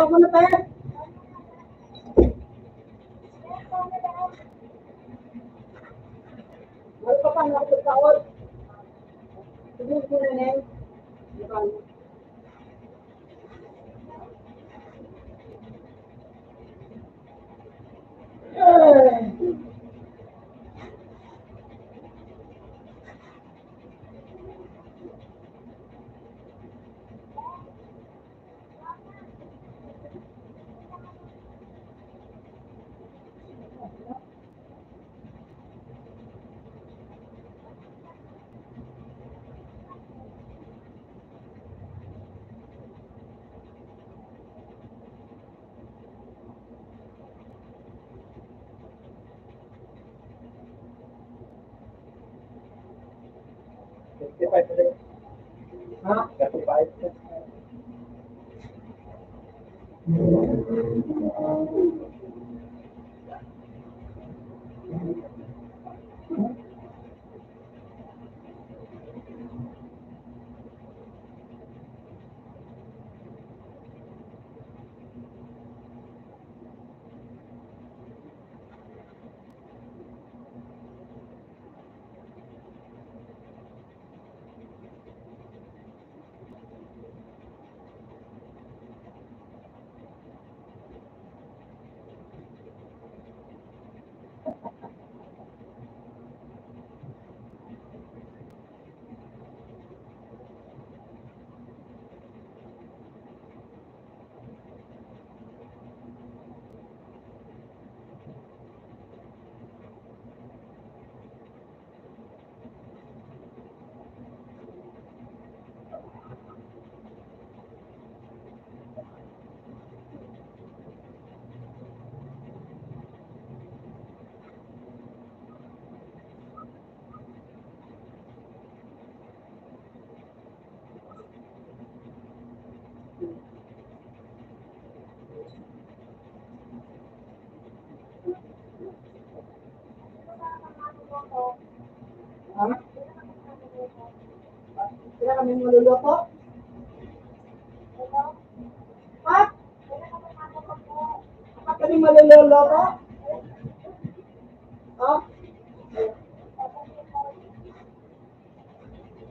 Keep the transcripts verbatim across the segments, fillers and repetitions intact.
Ano, te? Ano pa, ano pa, ano pa? Sige, sige, Neng. Fifty-five ulit. Ha? Fifty-five. Ha? Kaya kami maluluto? Pat? Pat kami maluluto? Ha?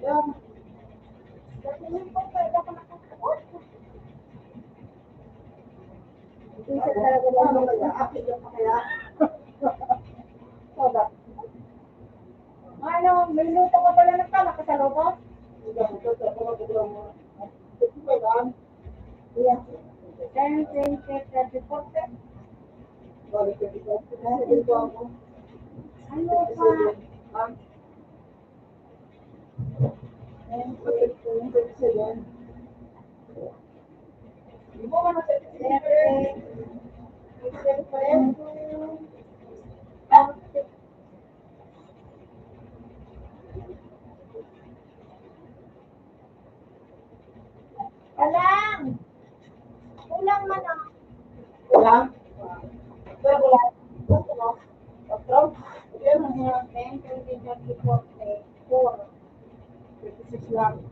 Yan. Hindi siya talaga marunong mag-aakit yung kaya. Ano, may luto ka pala ng tama ka sa loob? Yeah. Ten, twenty, thirty, forty. Ano pa? Alang! Kulang man ang... Kulang? Pero wala. Otro? Yan ang mga ten, twenty, thirty, forty, four. Fifty-six lang.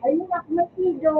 Ayun, ako nagsido.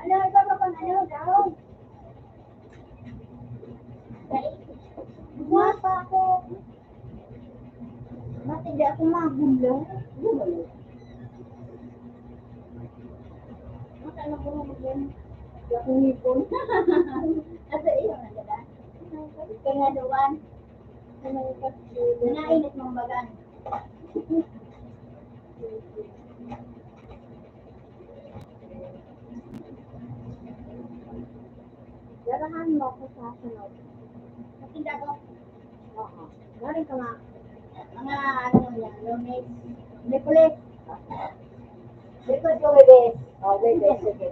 Ano, ikaw ka pang ano, daw? Guwapa ako. Ba't hindi ako magulaw? Gumalaw. Ba't ano ko magulaw? Hindi ako ngipon. Asa iyo na, diba? Kaya naduan. Nainit mong bagan. Garahan mo ako sa sunod. Matinda ko. Oo. Galing ka nga. Mga ano yan, Lunes. Miyerkules. Likod ko, Webes. O, Webes, sige.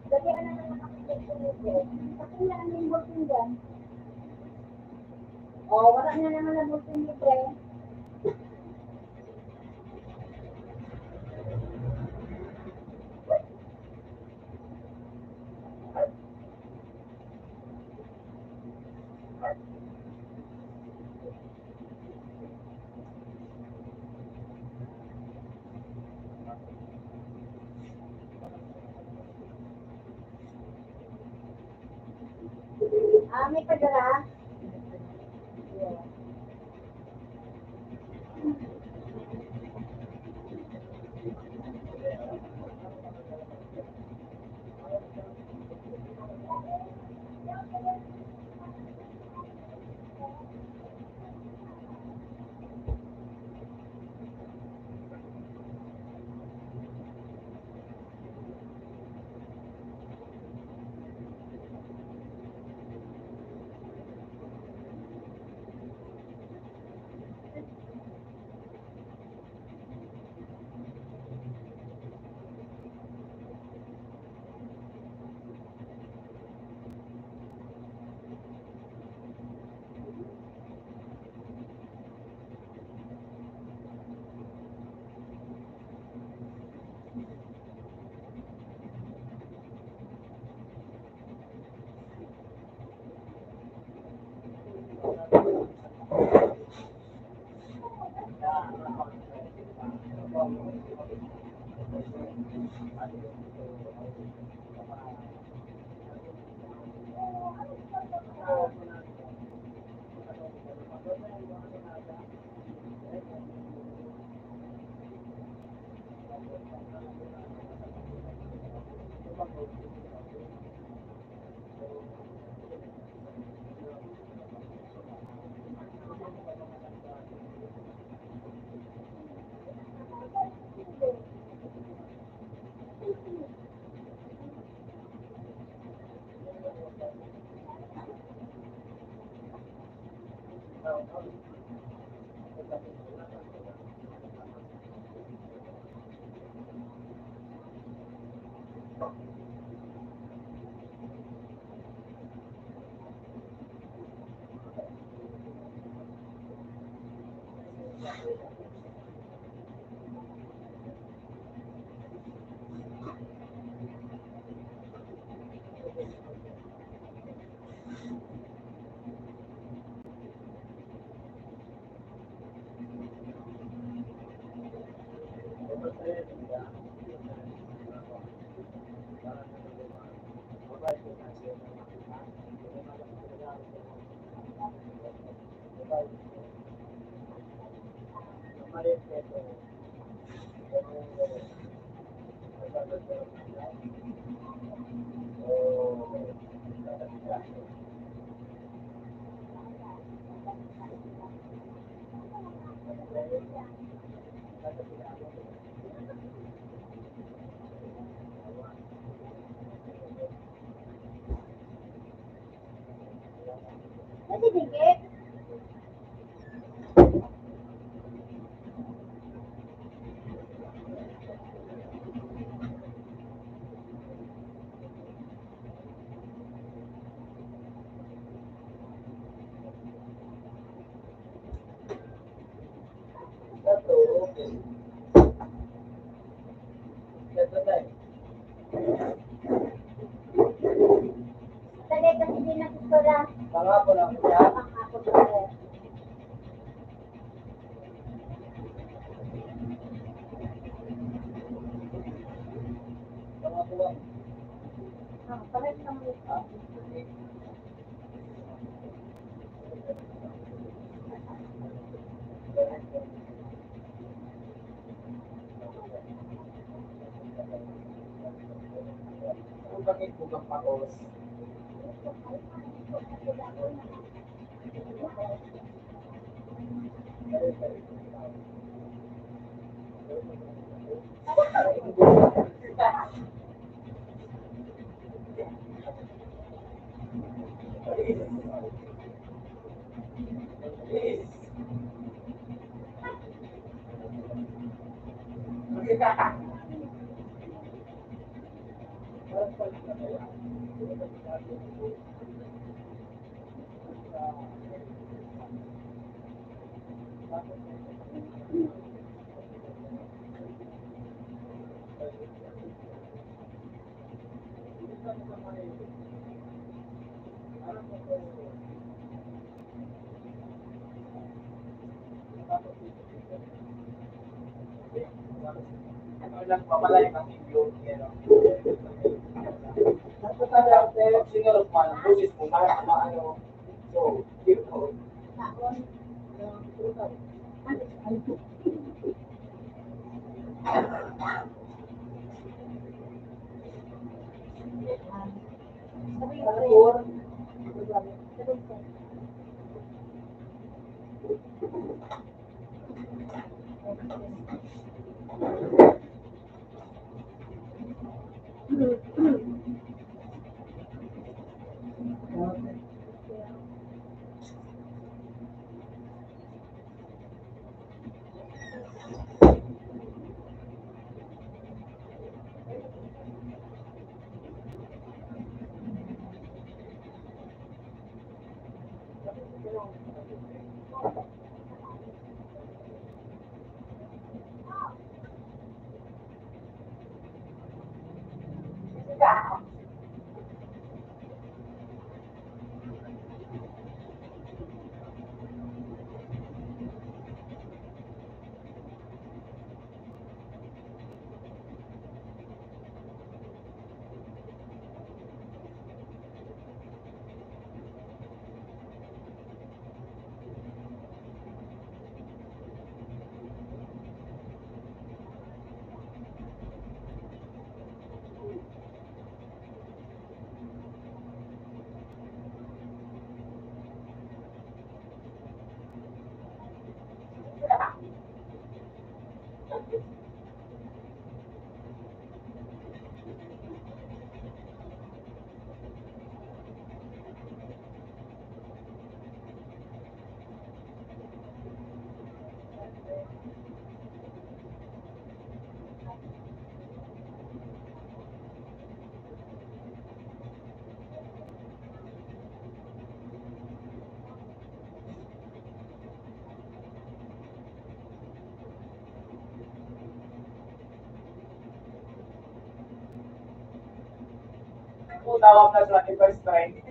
Dali na lang ang application libre. Sa kanya, ano yung ballpen dyan? O, wala na naman ang ballpen libre. Ah, may padara? Tagay kasi din ang doktora. Pangako lang siya. Pangako lang siya. Pangako lang. Ah, pareho lang yun. Ah, Ano lang, papalayo ng inyong, ano. Sinurot man, boses mo, ma-, ma-, ano. So, yun po. Tawag na sa iba strike.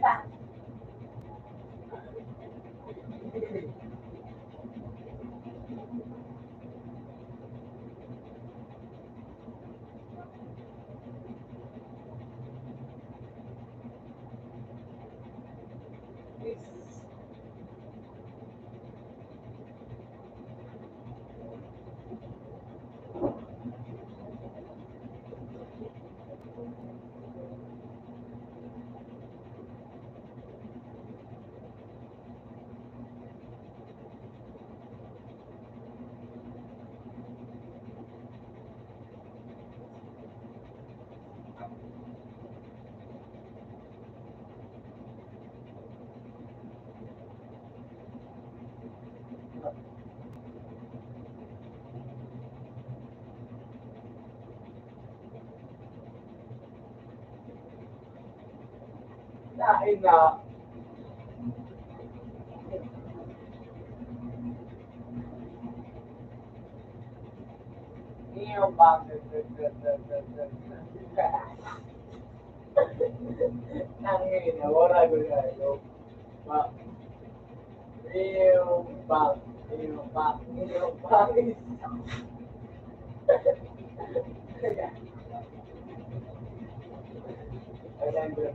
Ay na. Iyo, bakit? Ang ina, wala ko na, ano. Ba? Iyo, ba? Iyo, ba? Iyo, ba? Ay, lang, bro.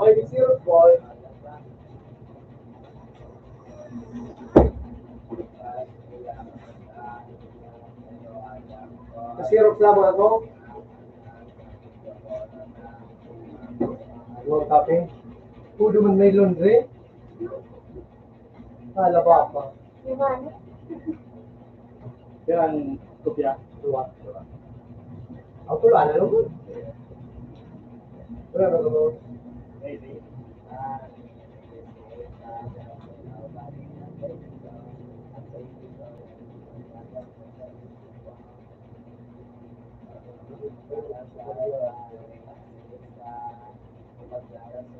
Okay, zero four. Zero four ako. Ano, tapin? Pudo man may laundry? Hala, baka. Di ba, ano? Yan, kopya. Duwa. Duwa. Ang tulo, ano, ano? Wala, wala, wala. Maybe.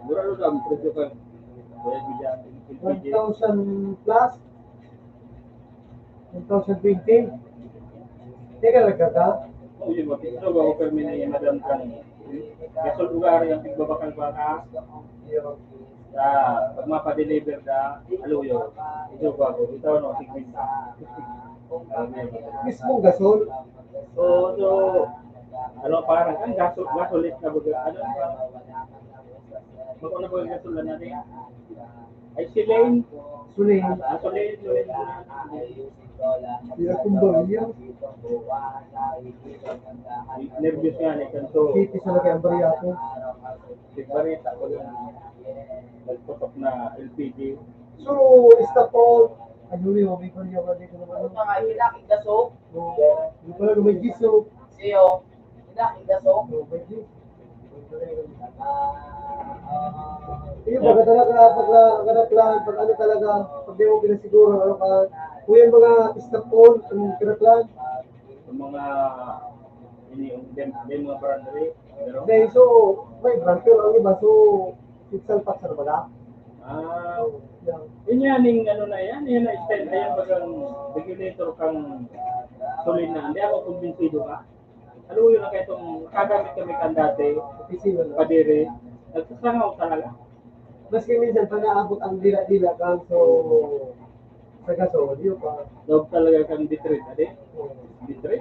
Mura na ang presyo kan. One thousand plus? One thousand twenty? Teka, nagkata? Oh, yun, mapitro ba ako permi ni Madam Kang? Gasol lugar yung pigbabakal baka. Sa pag mapadeliver na, aluyo. Ito ba ako? Ito, no, sigmenta. Mismong gasol? Oo, so, ano, parang, ang gaso-, gasoline na baga, ano, parang, bako na baga gasoline natin. Ay, si Lane. Suling. Ah, si Lane, si Lane. Iya, kung ba, iya. Nervous nga, ni Kanto. Kiti sa laki ang bariya ko. Si Barita ko lang. Nagputok na L P G. So, stop all. Ano yun, may bariya ba dito naman? Mga hilak, gasok. Yung pala, may giso. Siyo, ina, indaso. Yung pag talaga, pag, pag, pag, pag ano talaga, pag di mo pinasiguro, ano ka, kung yung mga step on, yung kinaklan. Yung mga, ini, yung dem-, dem-, mga barangay, pero okay, so, may branch, pero ang iba, so, Itself at Sarbaga. Ah. So, yan. Yun yan, yung ano na yan, yun na style na yan, bagang regulator kang, Gasolina, hindi ako kumbinsido ka. Alam mo yun, ang itong kagamit kami kan dati, Opisina na. Padiri, nagsasangaw talaga. Maski minsan pa naabot ang dila-dila kan so sa gasol, yun pa. Daog talaga kang D three, adi? Oo. D three?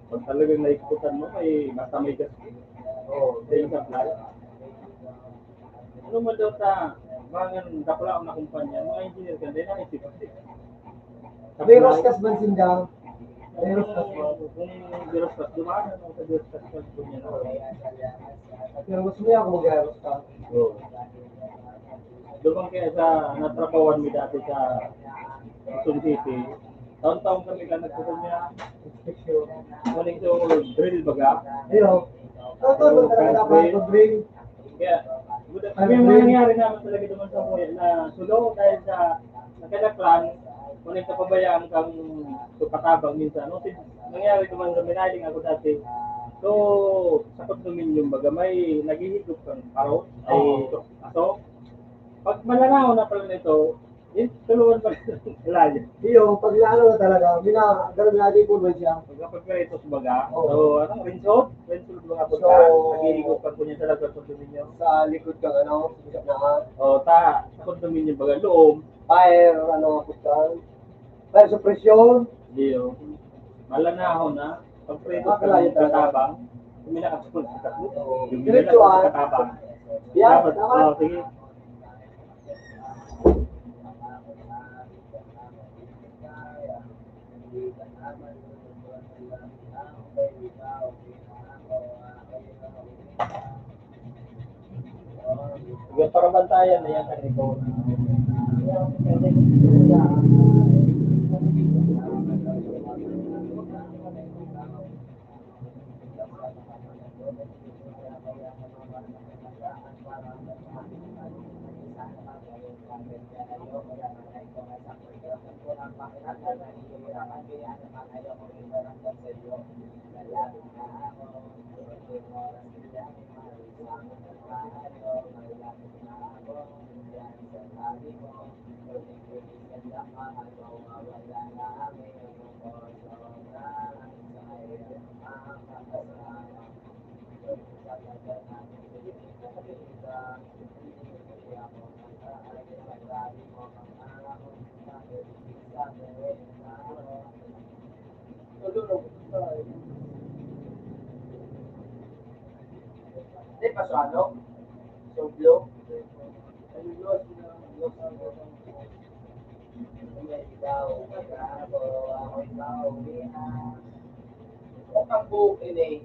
Pag talagang naikutan mo, may basta may gas. Oo. Sa isang lahat. Ano man daw ta, bangan dakula na kumpanya, mga engineer ka, hindi na isip. May roskas man sinda. May roskas man. Kung di roskas, dumaan na sa di roskas ka, ganyan. Pero gusto niya ako mag-roskas. Oo. Doon kaya sa natrabawan mi dati sa Quezon City, taon-taon kami ka nagpupunta. Inspection. Kuning to drill baga. Ayun. Totoo ba talaga na pag-drill? Kaya, may mga nangyari naman talaga naman sa buhay na sulo dahil sa nagkadaklan, kuning kapabayaan kang tupatabang minsan. No? Nangyari naman sa Minaling ako dati. So, sa condominium baga, may naghihigop kang paro, ay Oo. aso. Pag malanaw na pala nito, yung tulungan pa rin layo. Iyo, pag naano na talaga, mina, ganun na di po ba siya? Pagkapagpiritos baga, Oo. so, anong rinso? Rinso baga po So, ka, naghihigop pag kunya sa lagpas ng condominium. Sa likod kang ano, sa gitnaan. O, ta, sa condominium baga, loob. Fire, ano, kapag fire suppression. Di, o. Malanahon na. Pagpiritos Ah, kalayo ng talaga. Katabang, hindi nakatulog sa takbo. Oo. Yung Diretso, nila ah. sa Katabang. Yan, Dapat, dapat. O, sige. Yung parabantayan na yan, ano ito? Di pa sa ano? Sublo? Ikaw, ikaw, ikaw, ikaw, ang buhok ini.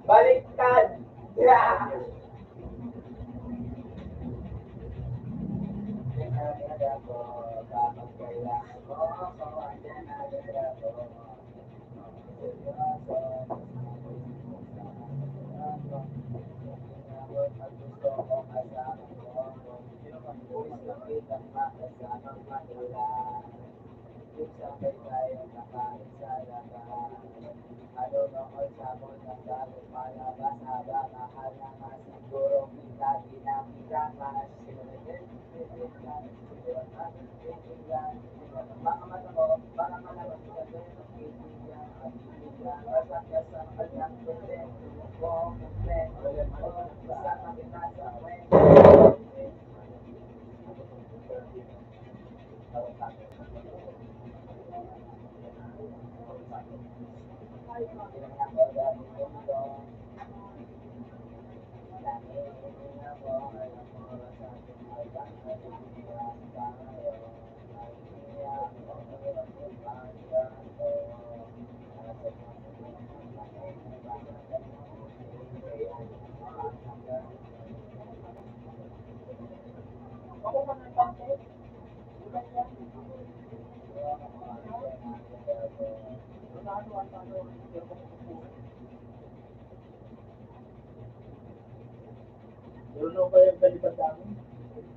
Baliktad. Yeah. Bruno pa yung kalipatan.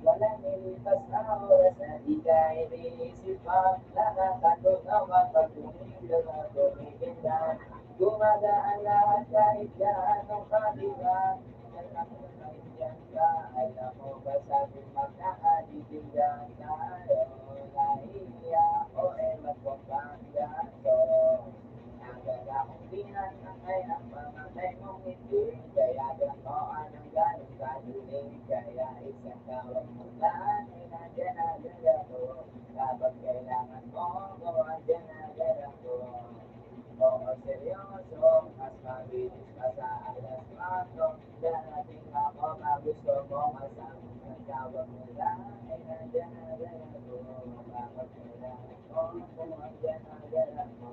Wala nilipas na oras na di ka iniisip pa. Nakakatunaw ang pagtingin ka na tumitingnan. Gumagaan lahat kahit gaano ka bigat. Nagkakaintindihan ka. Alam mo ba sabi magkakaibigan tayo? Nahihiya ako eh magpapanggap ko. Nagkakakumbihan na kaya ang pangangay mong ngiti. Kaya gano'n ang galing galing. Kaya isang tawag mo lang ay nandiyan na agad ako. Kapag kailangan mo ako, andyan na agad ako. Oo, seryoso, mas mabilis pa sa alas kwatro. Darating ako pag gusto mo, kasama ang tawag mo lang ay nandiyan na agad ako. Kapag kailangan mo ako, andyan na agad ako.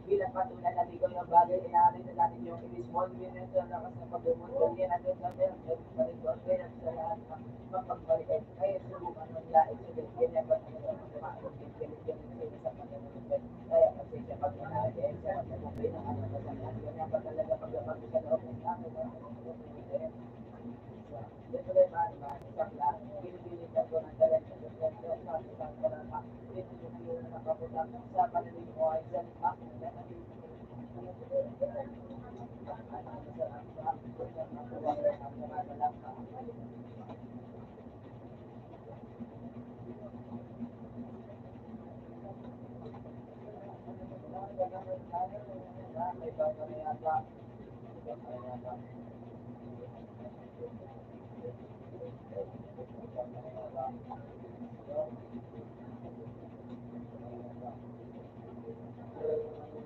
Bilang patunay na di ko yung bagay, inaari na natin yung inismol, yun yung sa lakas ng pagmumulto niya, natin sa lahat ng pagbalik, kaya subukan ng lahat, sa ganyan, ganyan, ganyan, ganyan, ganyan, ganyan, ganyan, kaya pasensya pag nanahin, sa pagmumulto ng ano, sa lahat, ganyan, pag talaga paglabas sa loob ng tao,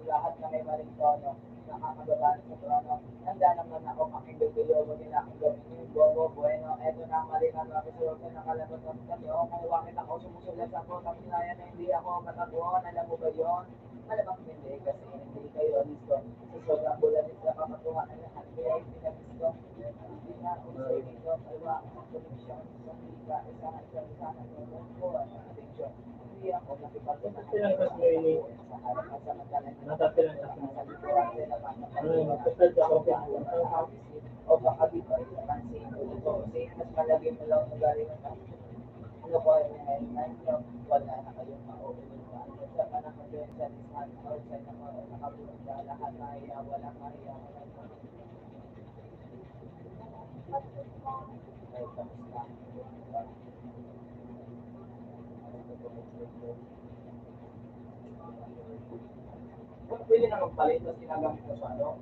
Lahat na may maling tono, nakakababa na sa trono. Handa naman ako pakinggan kayo, huwag niyo na akong gawin yung bobo. Bueno, eto na ang mali na mga gusto ko nakalabas ng kami. O kung bakit ako sumusulat sa kotang sinaya na hindi ako matabuhan, alam mo ba yun? Malamang hindi, kasi hindi kayo listo. Sa sobrang bulalit na kapatuhan na lahat, kaya hindi na gusto. Hindi na ako sa inyo, kaya ang koneksyon sa wika, isa na isa, isa na yung ko, ang atensyon. Hindi ako nakipagkita. Pinagkas mo ini. Natapilan ka sa mga. Ano yung magkapit ka, okay. O baka di pa rin napansin. Ito, kasi mas malagim na lang ugali ng tao. Ano ko, ay, ay, ay, wala na kayong mauulit pa. Sa panahon din, sa Disney, outside na mga nakabulang ka, lahat na iya, walang mahiya, walang mahiya. Ay, tapos na. Pwede na magpalit, tapos ginagamit ko sa ano.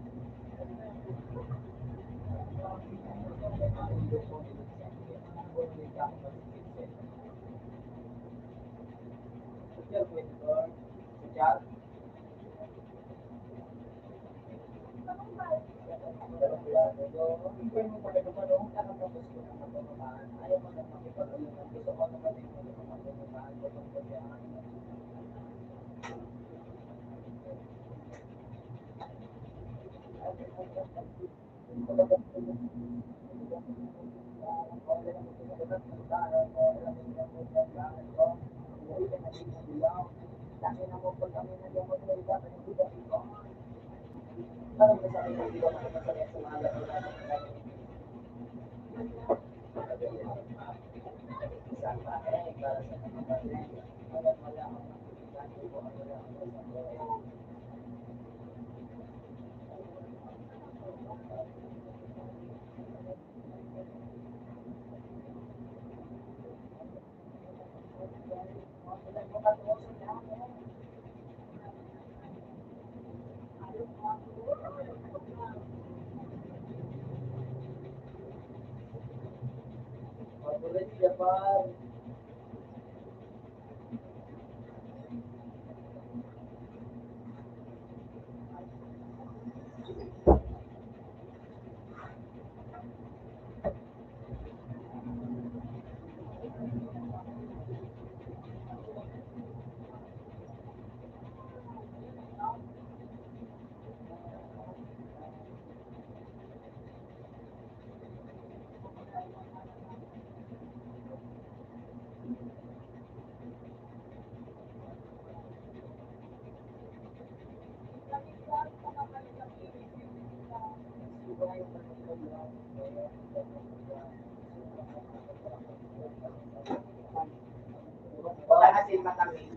Wala kasi matamis.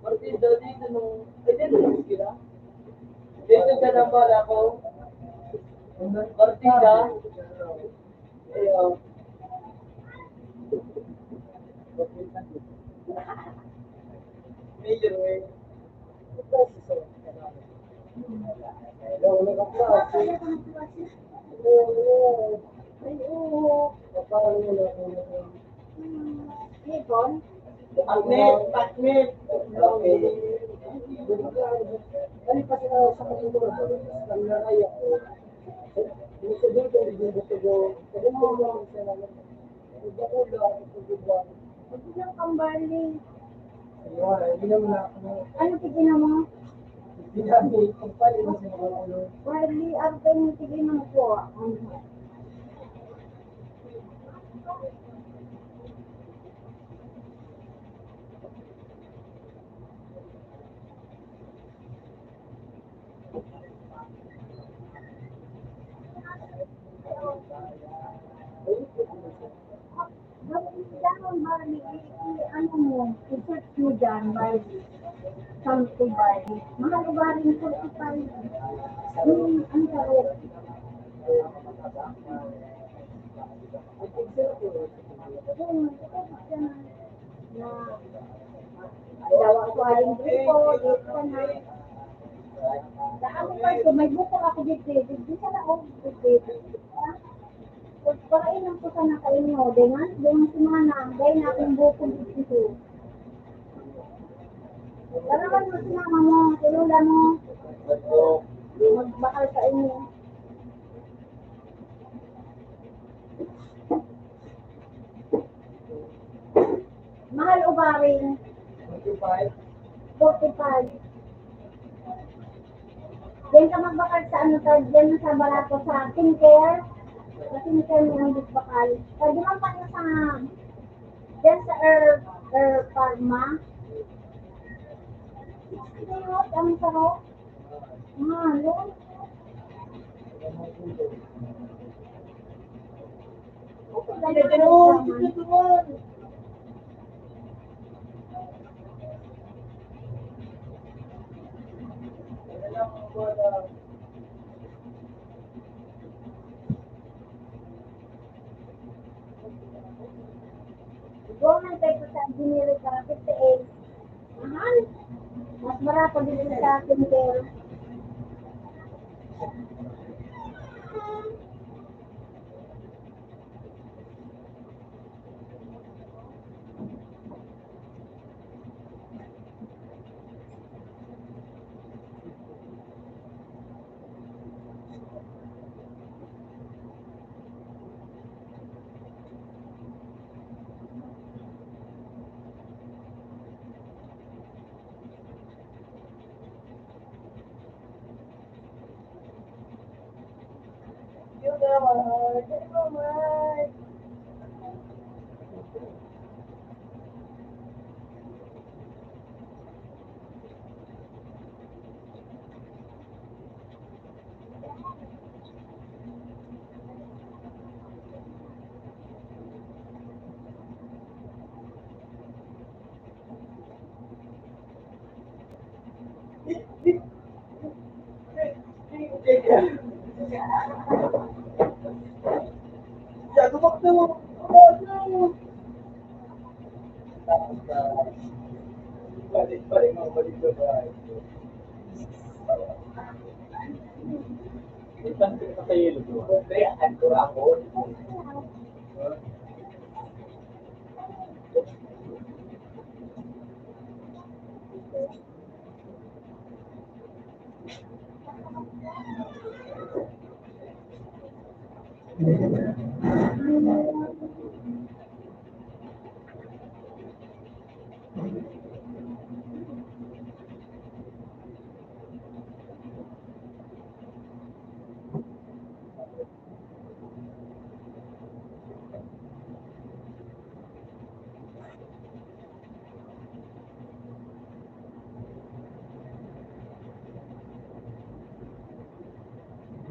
Partida dito nung, ay, dito nung sila. Dito sa nambala ko. Partida. Ayaw. Mayor, eh. Ay, oo. Ipon? Patnit, patnit. Okay. Ano pa sila sa pagtuturo? Ang nanay ako. Yung sa dito, yung gusto ko, sabi ko lang sa nanay. Ang gusto ko lang, ang gusto ko lang. Gusto lang kang barley. Ayun, ayun lang na ako. Ano tignan mo? Tignan mo, kung paano mo siya makukulong. Barley, ang tignan mo po. Ano? Dapat yan, Barney, i-, i-, ano mo, i-search mo dyan, Barney. Something, Barney. Mahal ko, Barney, forty-five. Hmm, ang sarap. Yun, ito, yan. Na, yawa ko aling gripo, dito ka na. Sa ako pa ito, may bukol ako dito, dito ka na, oh, dito. Para inom ko sana kayo, dengan, dengan si Manang, dahil na akong bukol dito. Para man mo si mama mo, si lola mo, magbakal sa inyo. Mahal ubaring. Forty-five. Forty-five. Diyan ka magbakal sa ano ta, diyan sa barato sa Skincare. Sa Skincare mo ang bakal. Pwede man pa sa, diyan sa Air, Air Pharma. Sixty watt ang sarap. Mahal. Woman kay sa dinero sa fifty-eight. Mahal. Mas mura pa din sa akin, girl.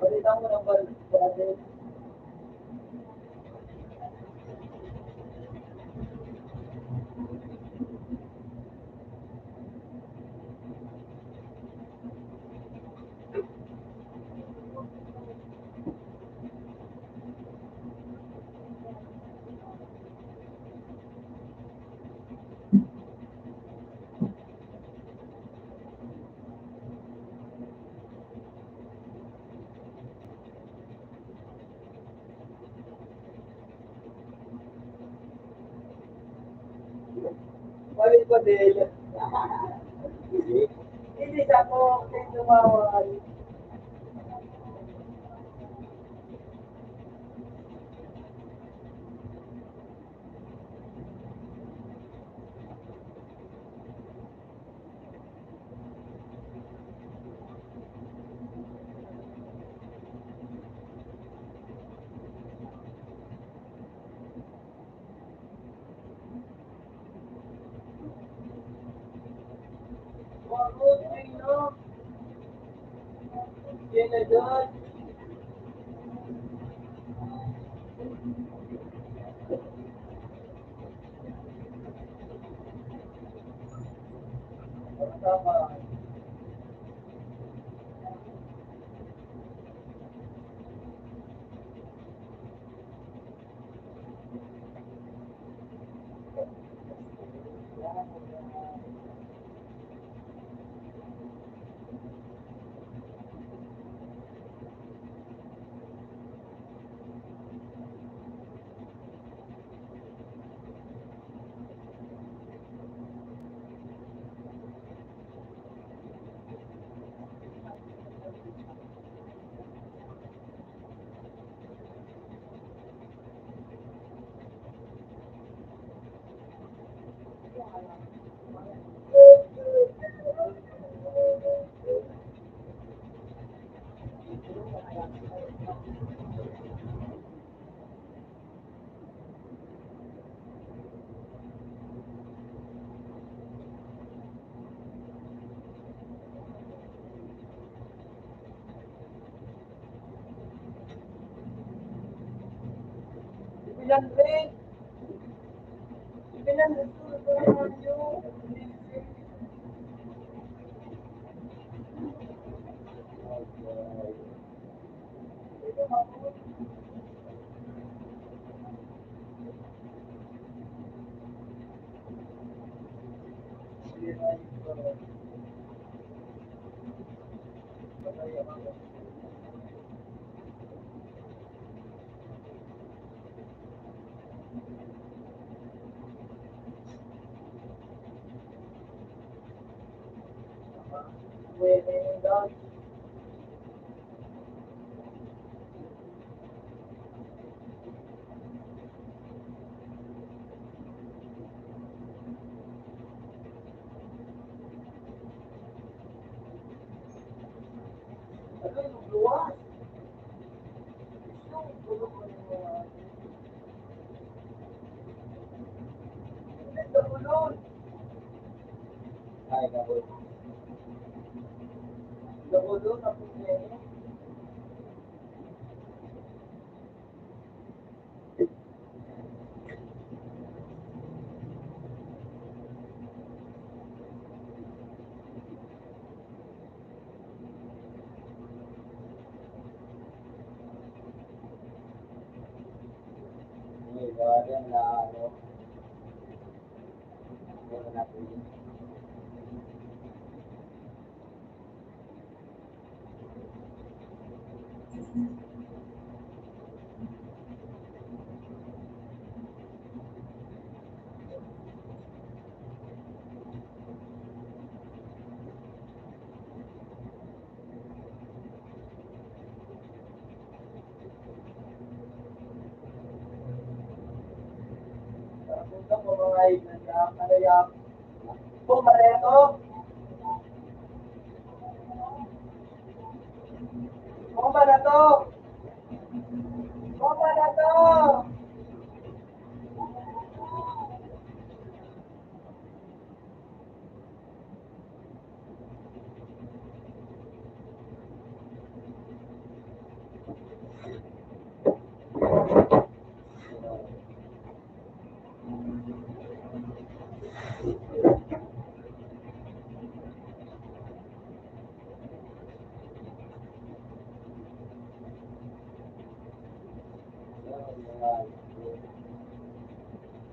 Balita mo ng bal-, brother. Balik pa din. Hindi siya po, hindi tumawa. Bomba na ito! Bomba na to! Bomba na to!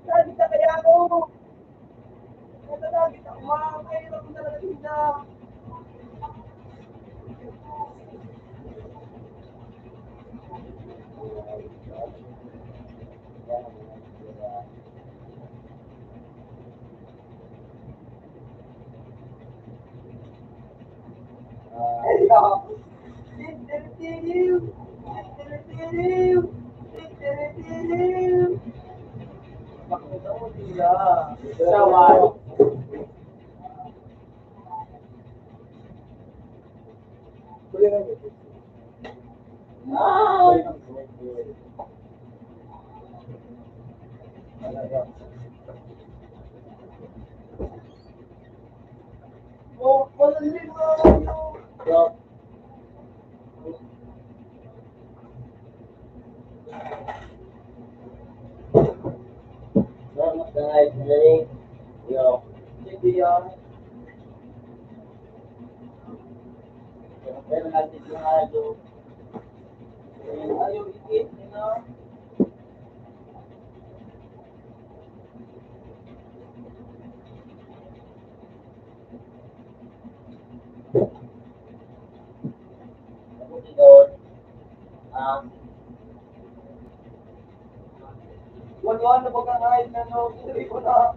Lagi sa kaya ako! Ito na, kita ko, mahirap na talaga sila. Wala na ba kang ay na no? Hindi ko na.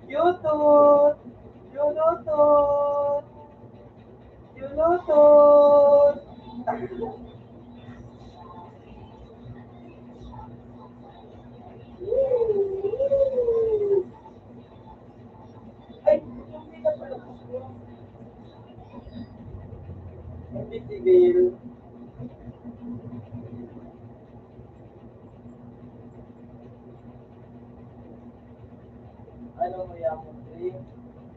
Yutut! Yutut! Yutut! Ay, hindi na pala gusto. Hindi tigil. Ano mo yan, Dre?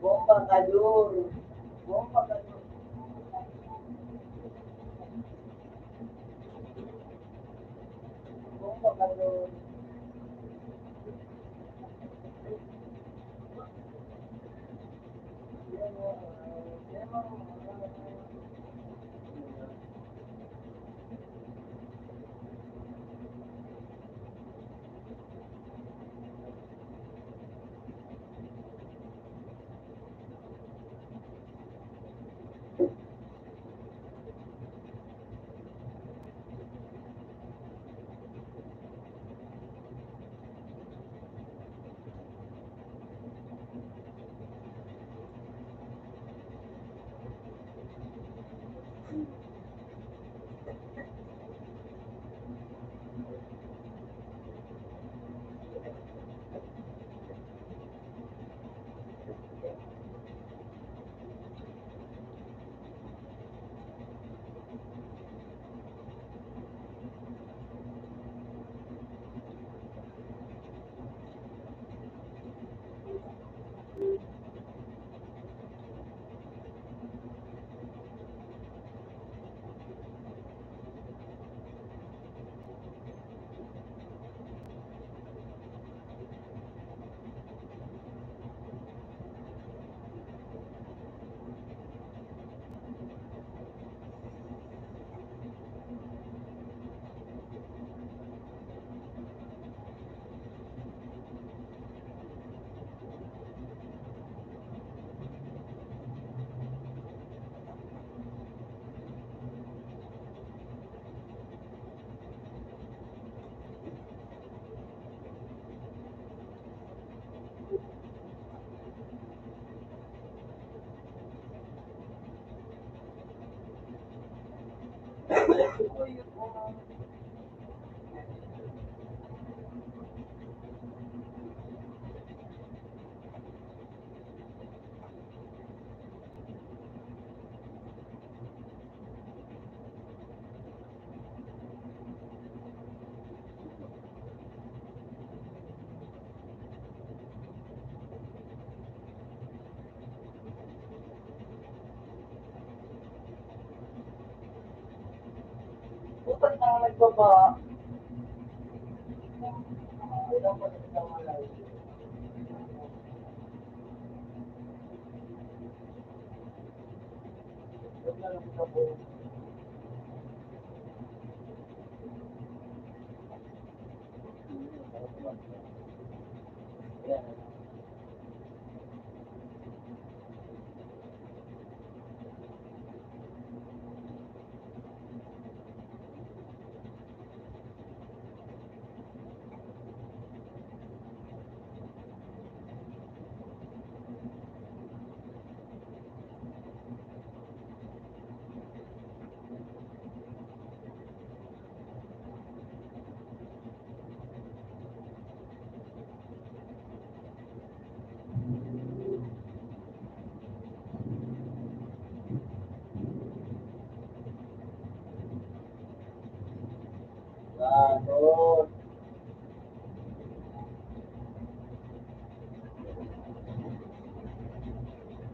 Bomba kalor. Bomba kalor. Bomba kalor. Upat na ang nagbaba.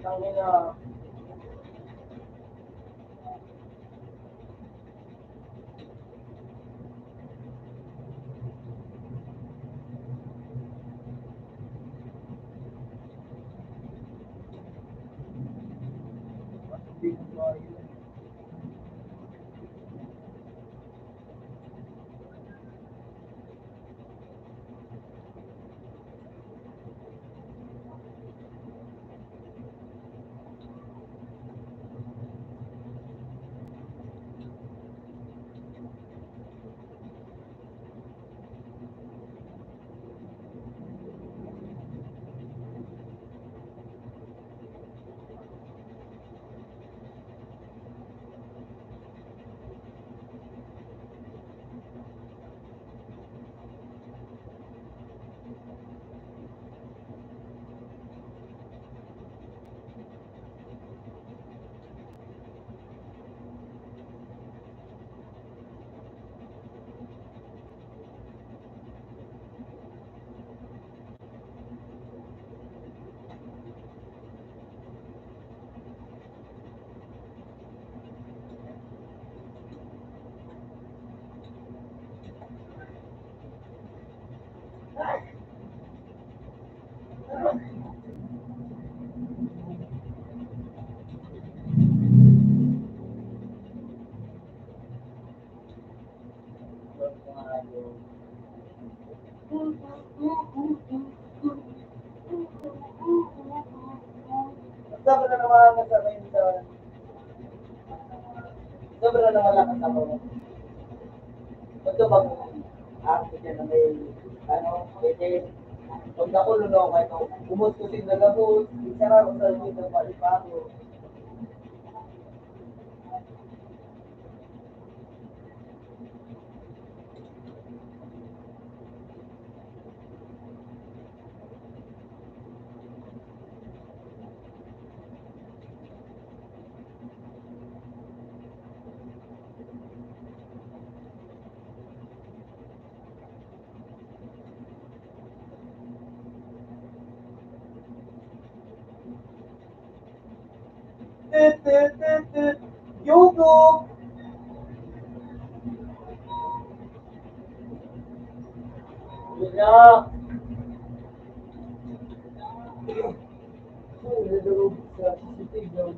Tangina. Sobra na naman sa may minsan. Sobra na naman ang kasama mo. Ito bang, ah, siya na may, ano, may taste. Pag nakulo na ako, ito, umot ko sin nagabot, isara ko sa likod ng balipago. Tut, tut, tut, tut. Yoko! Wala. Ay, nadurog sa C C T V.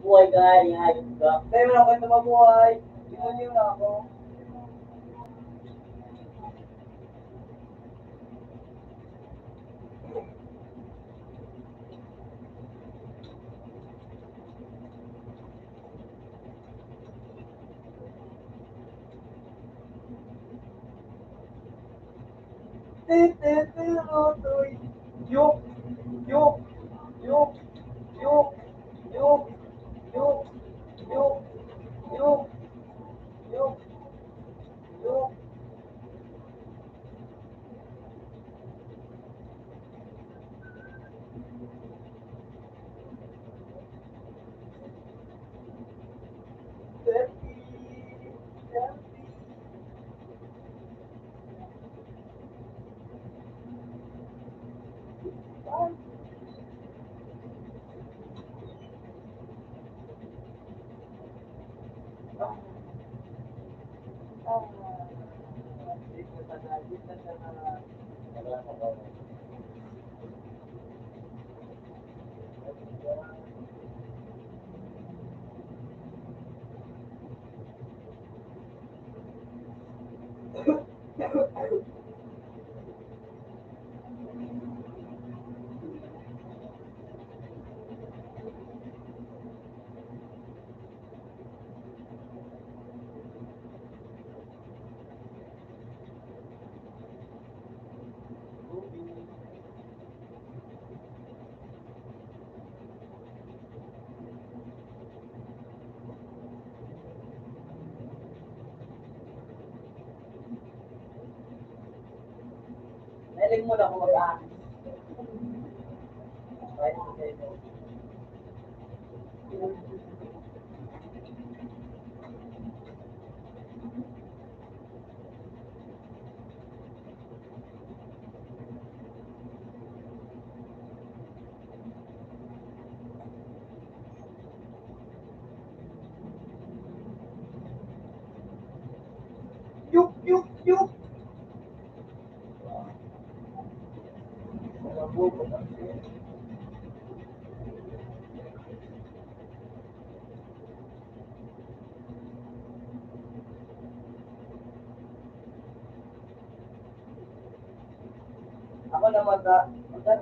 Buhay ka, hayop ka. Pero ako ito mabuhay. Tingnan niyo na ako. Tete, tete, rotoy. Yok, yok, yok. Nahiling mo na ako mag-aangis. Yuk, yuk, yuk. Ako na mata, mata,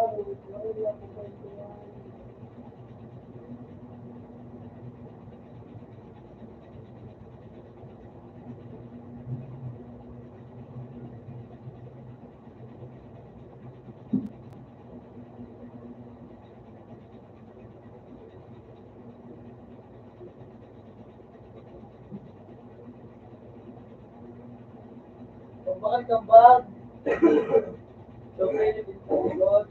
Kung bakal kang bag, so pwede din po, Lord.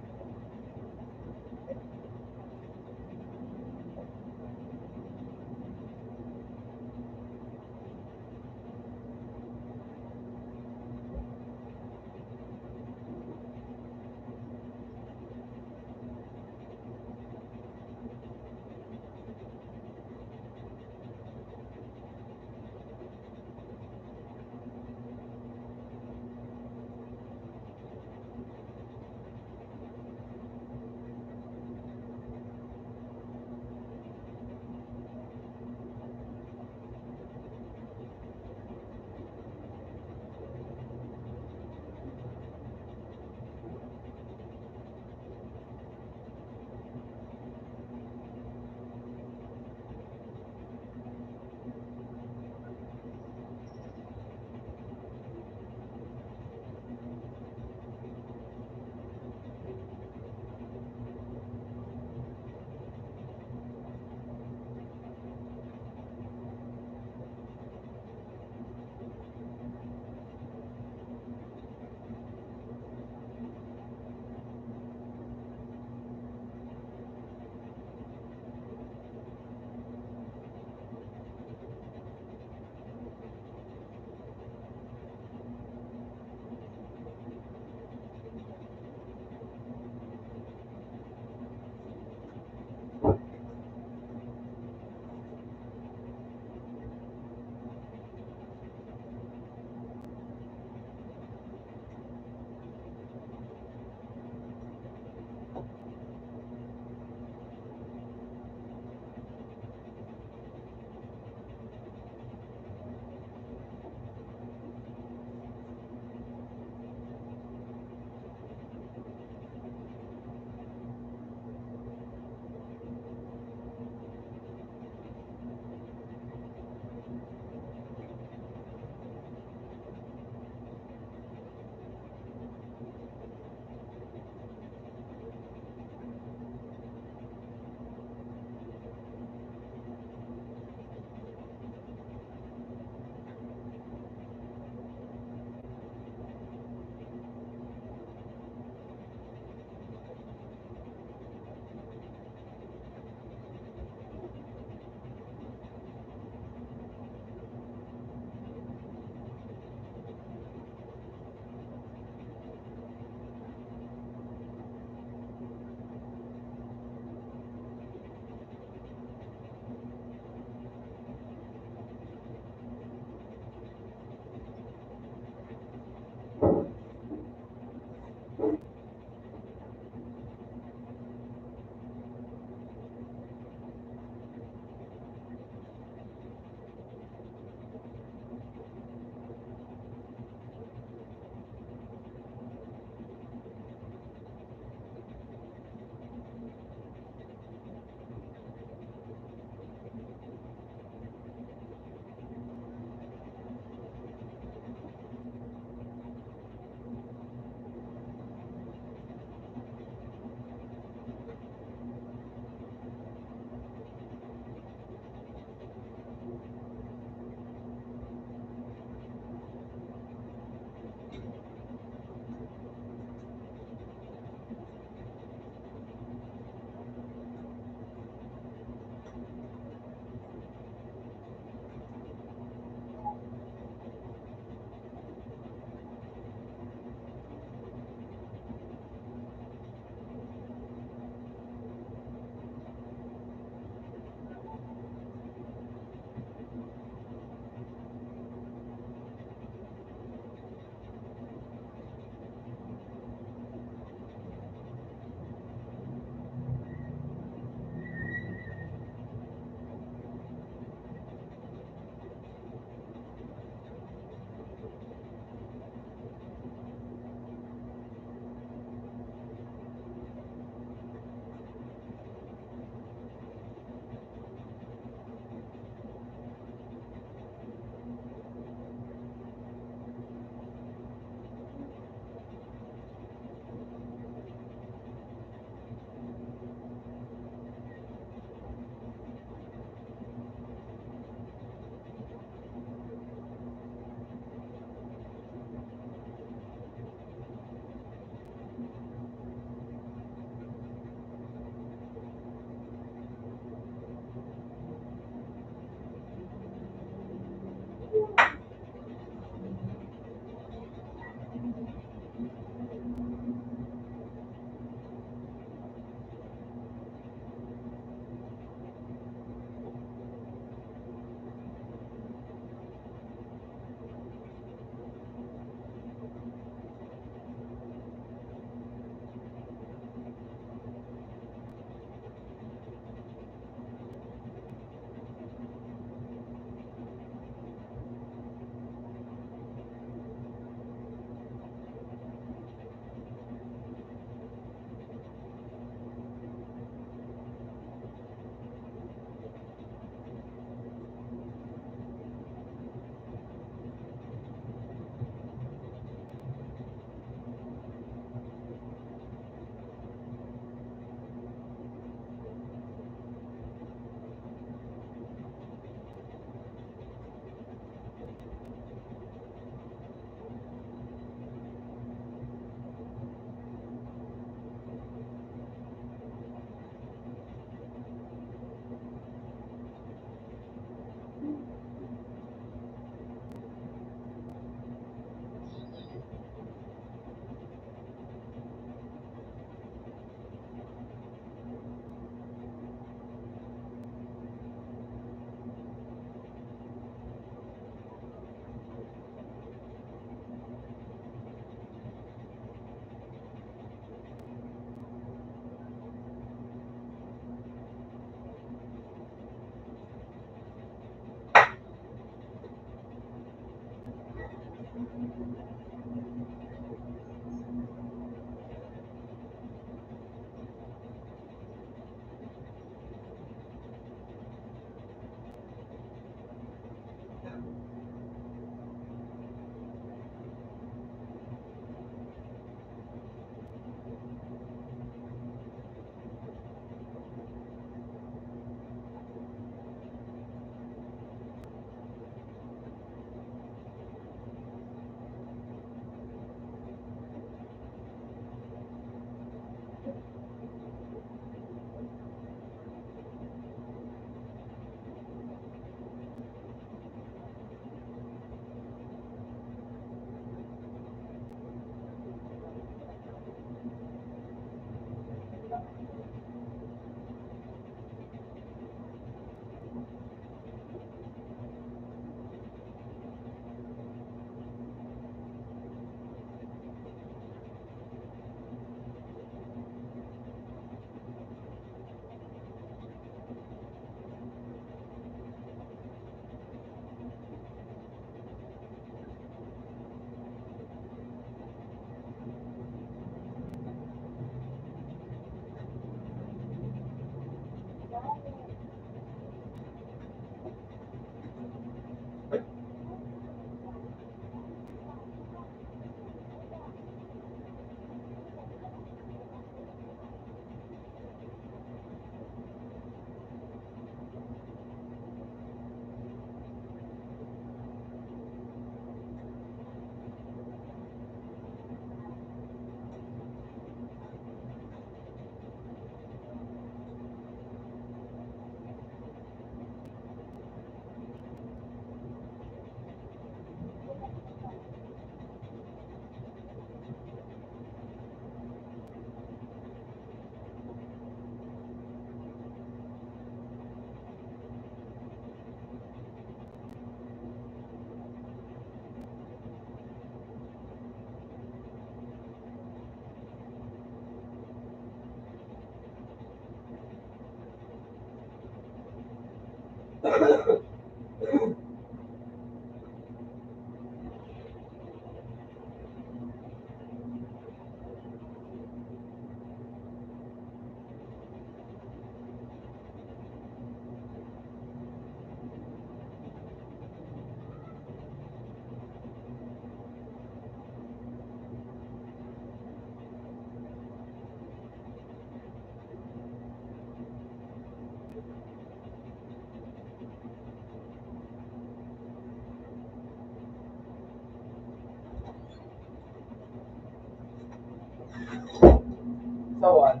Sawan.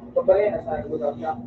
Ito pa rin, nasa gudaw siya.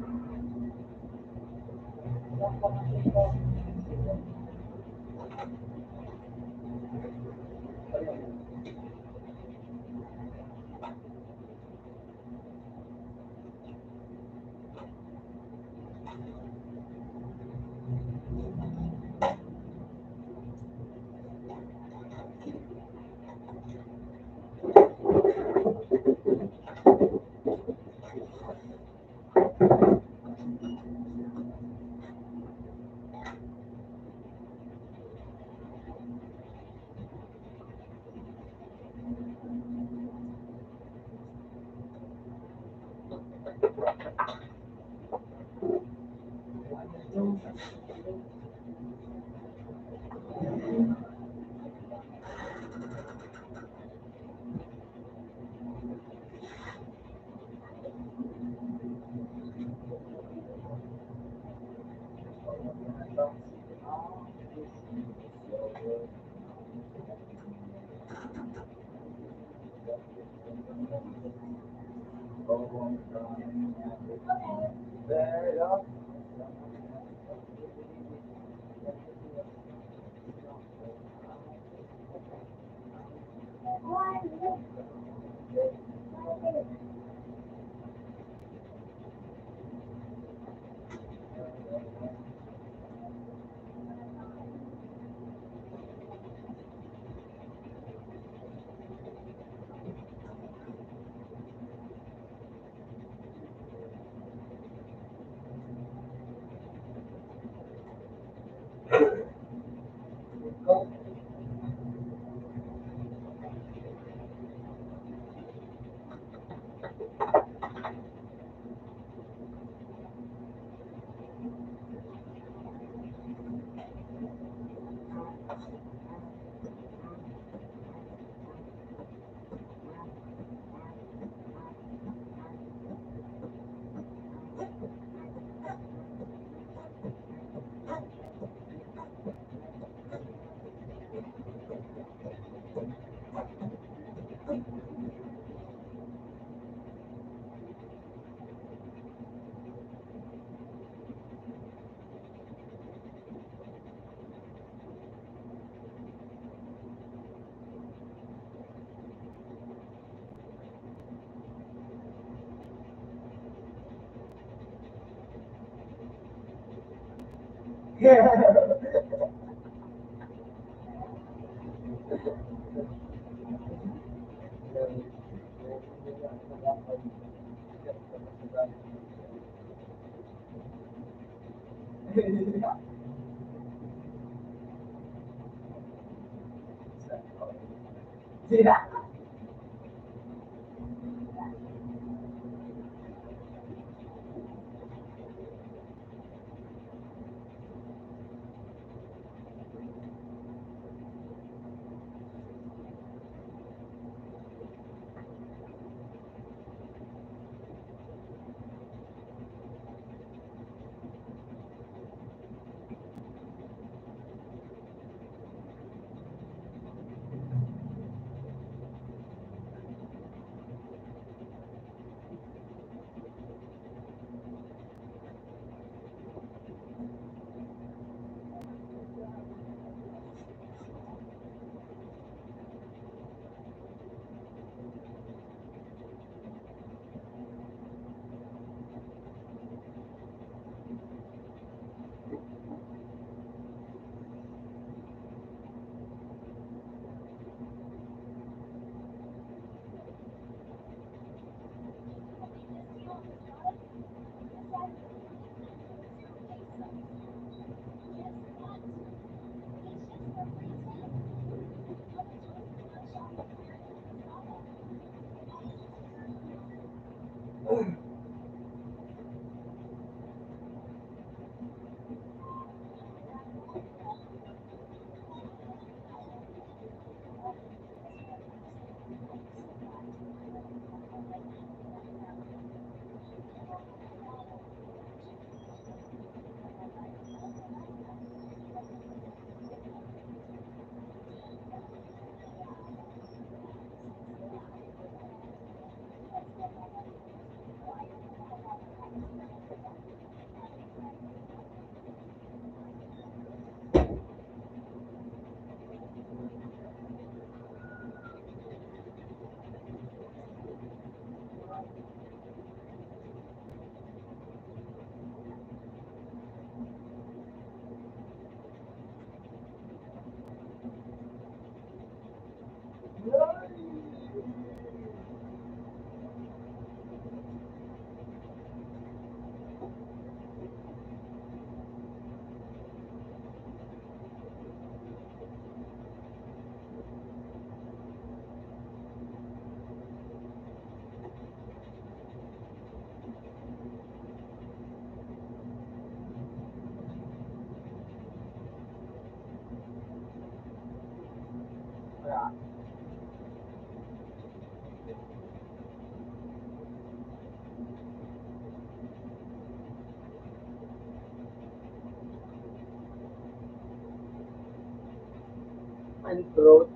and growth.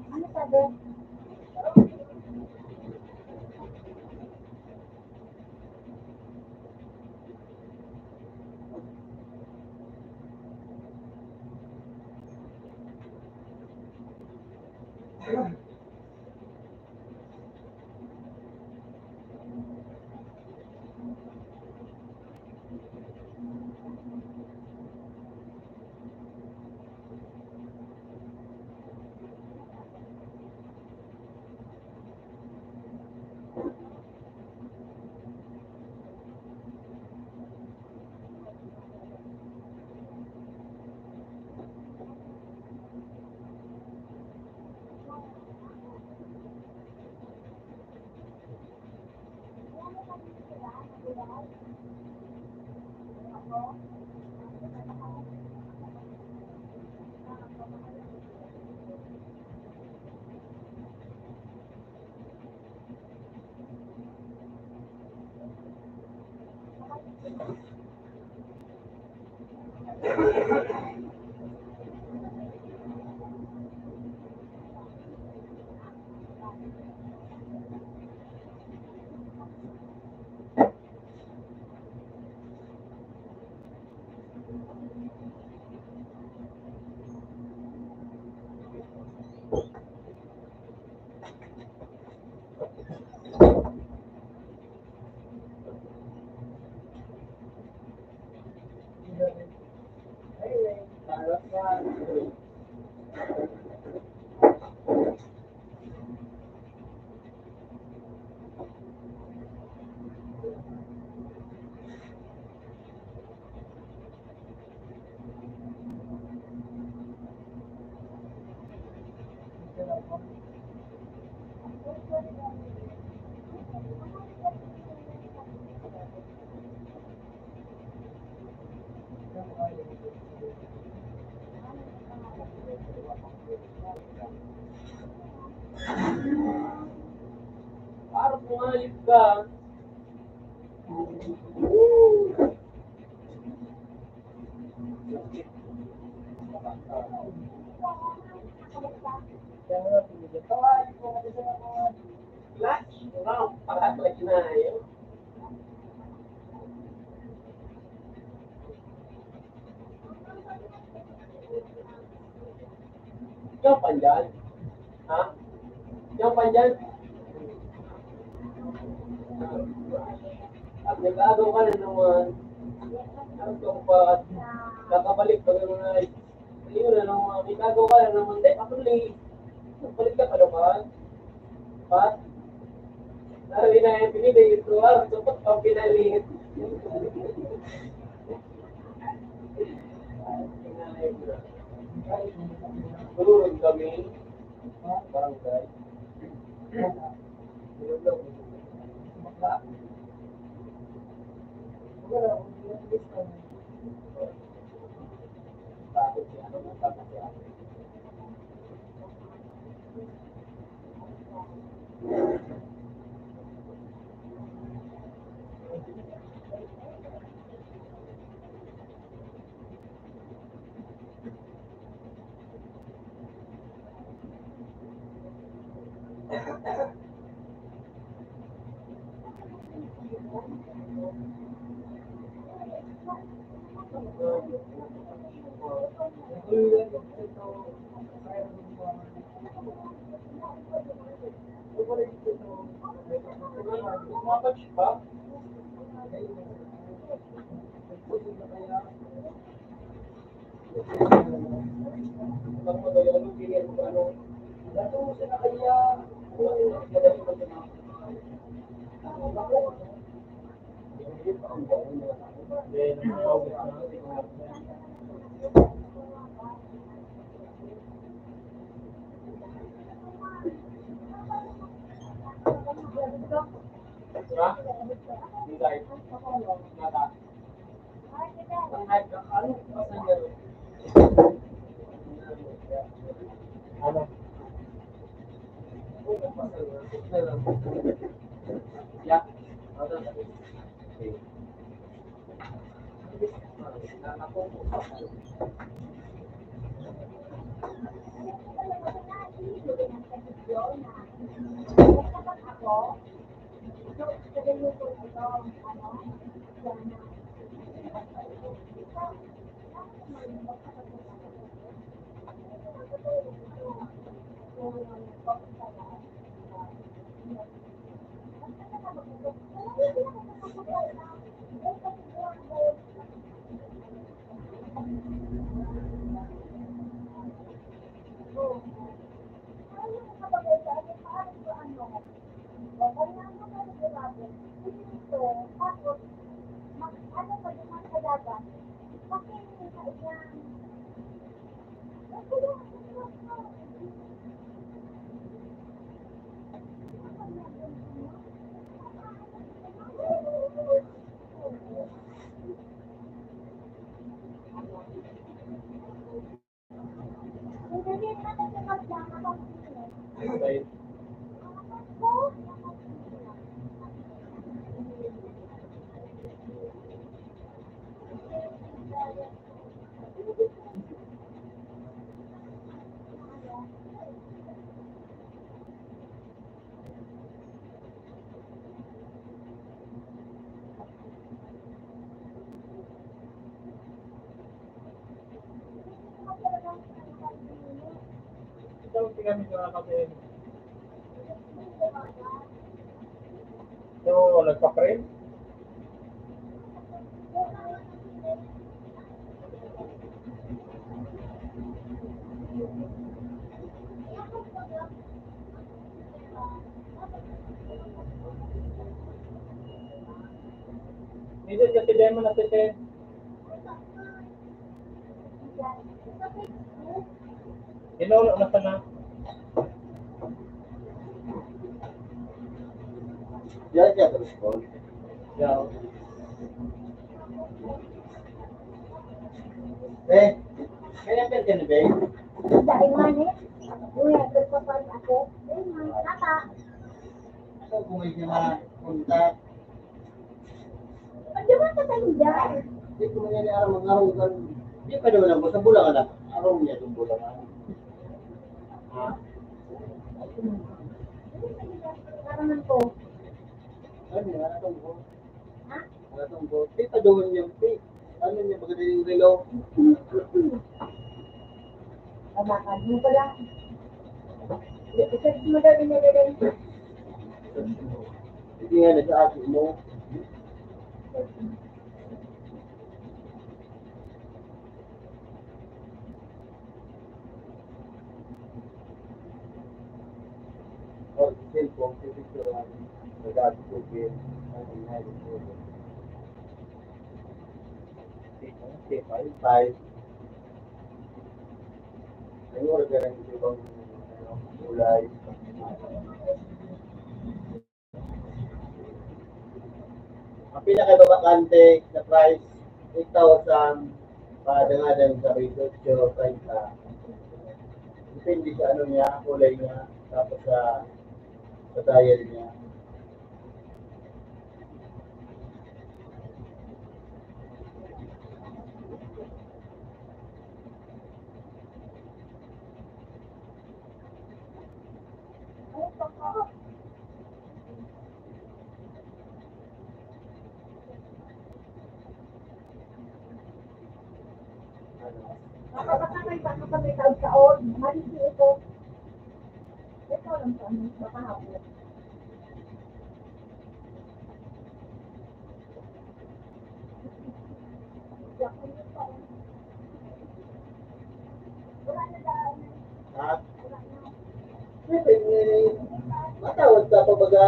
Ano sabi? Parang pumayag ka. Ikaw pa dyan? Ha? Ikaw pa dyan? At nag-agaw ka na naman. Ano ka pa? Kakabalik pa naman ay. Ayun na naman. Nag-agaw ka na naman. Dahil ako late. Balik ka pa naman. Pat? Lalo na yung pinili ito, ah. Gusto ko pang pinali. Durun kami. Barangay. Ha? Hindi. Nata. Ano? Yeah. Ito, tingnan mo, mga kapatid. So, nagpa-print? Minsan kasi demo na si Ted. Inulo na sana. Yan, yan, respond. Yan. Eh, kaya ka dyan, be? Dahil man eh. Uy, nagpapan ako. Uy, mga bata. Ako, kung may mga kontak. Pag di ba sa tayo dyan? Di ko man yan aram mag-arong kan. Di pa naman ako sa Bulangan na. Arong niya itong Bulangan. Ha? Karangan ko. Ano yan? Ano ko? Ha? Ano ko? Di pa doon yung pi. Ano niya? Maganda yung relo. Pamakan mo pala. Ito, madali na rin. Hindi nga, nag-aagi mo. Oh, cellphone, pipicture lang. Nag-aagi ko, game. Ano nga, yung game. Five, five. Ay, wala ka rin ibang, ano, kulay. Ang pinakababakante na price, eight thousand, padangadan sa rate, otso treinta. Depende sa ano niya, kulay niya, tapos sa, sa dial niya. Nakakasakay pa, nakakasakay taon-taon. Malis ito. Ito lang sa ano, makahapon. Ha? Pwede, eh, matawag ka pa baga?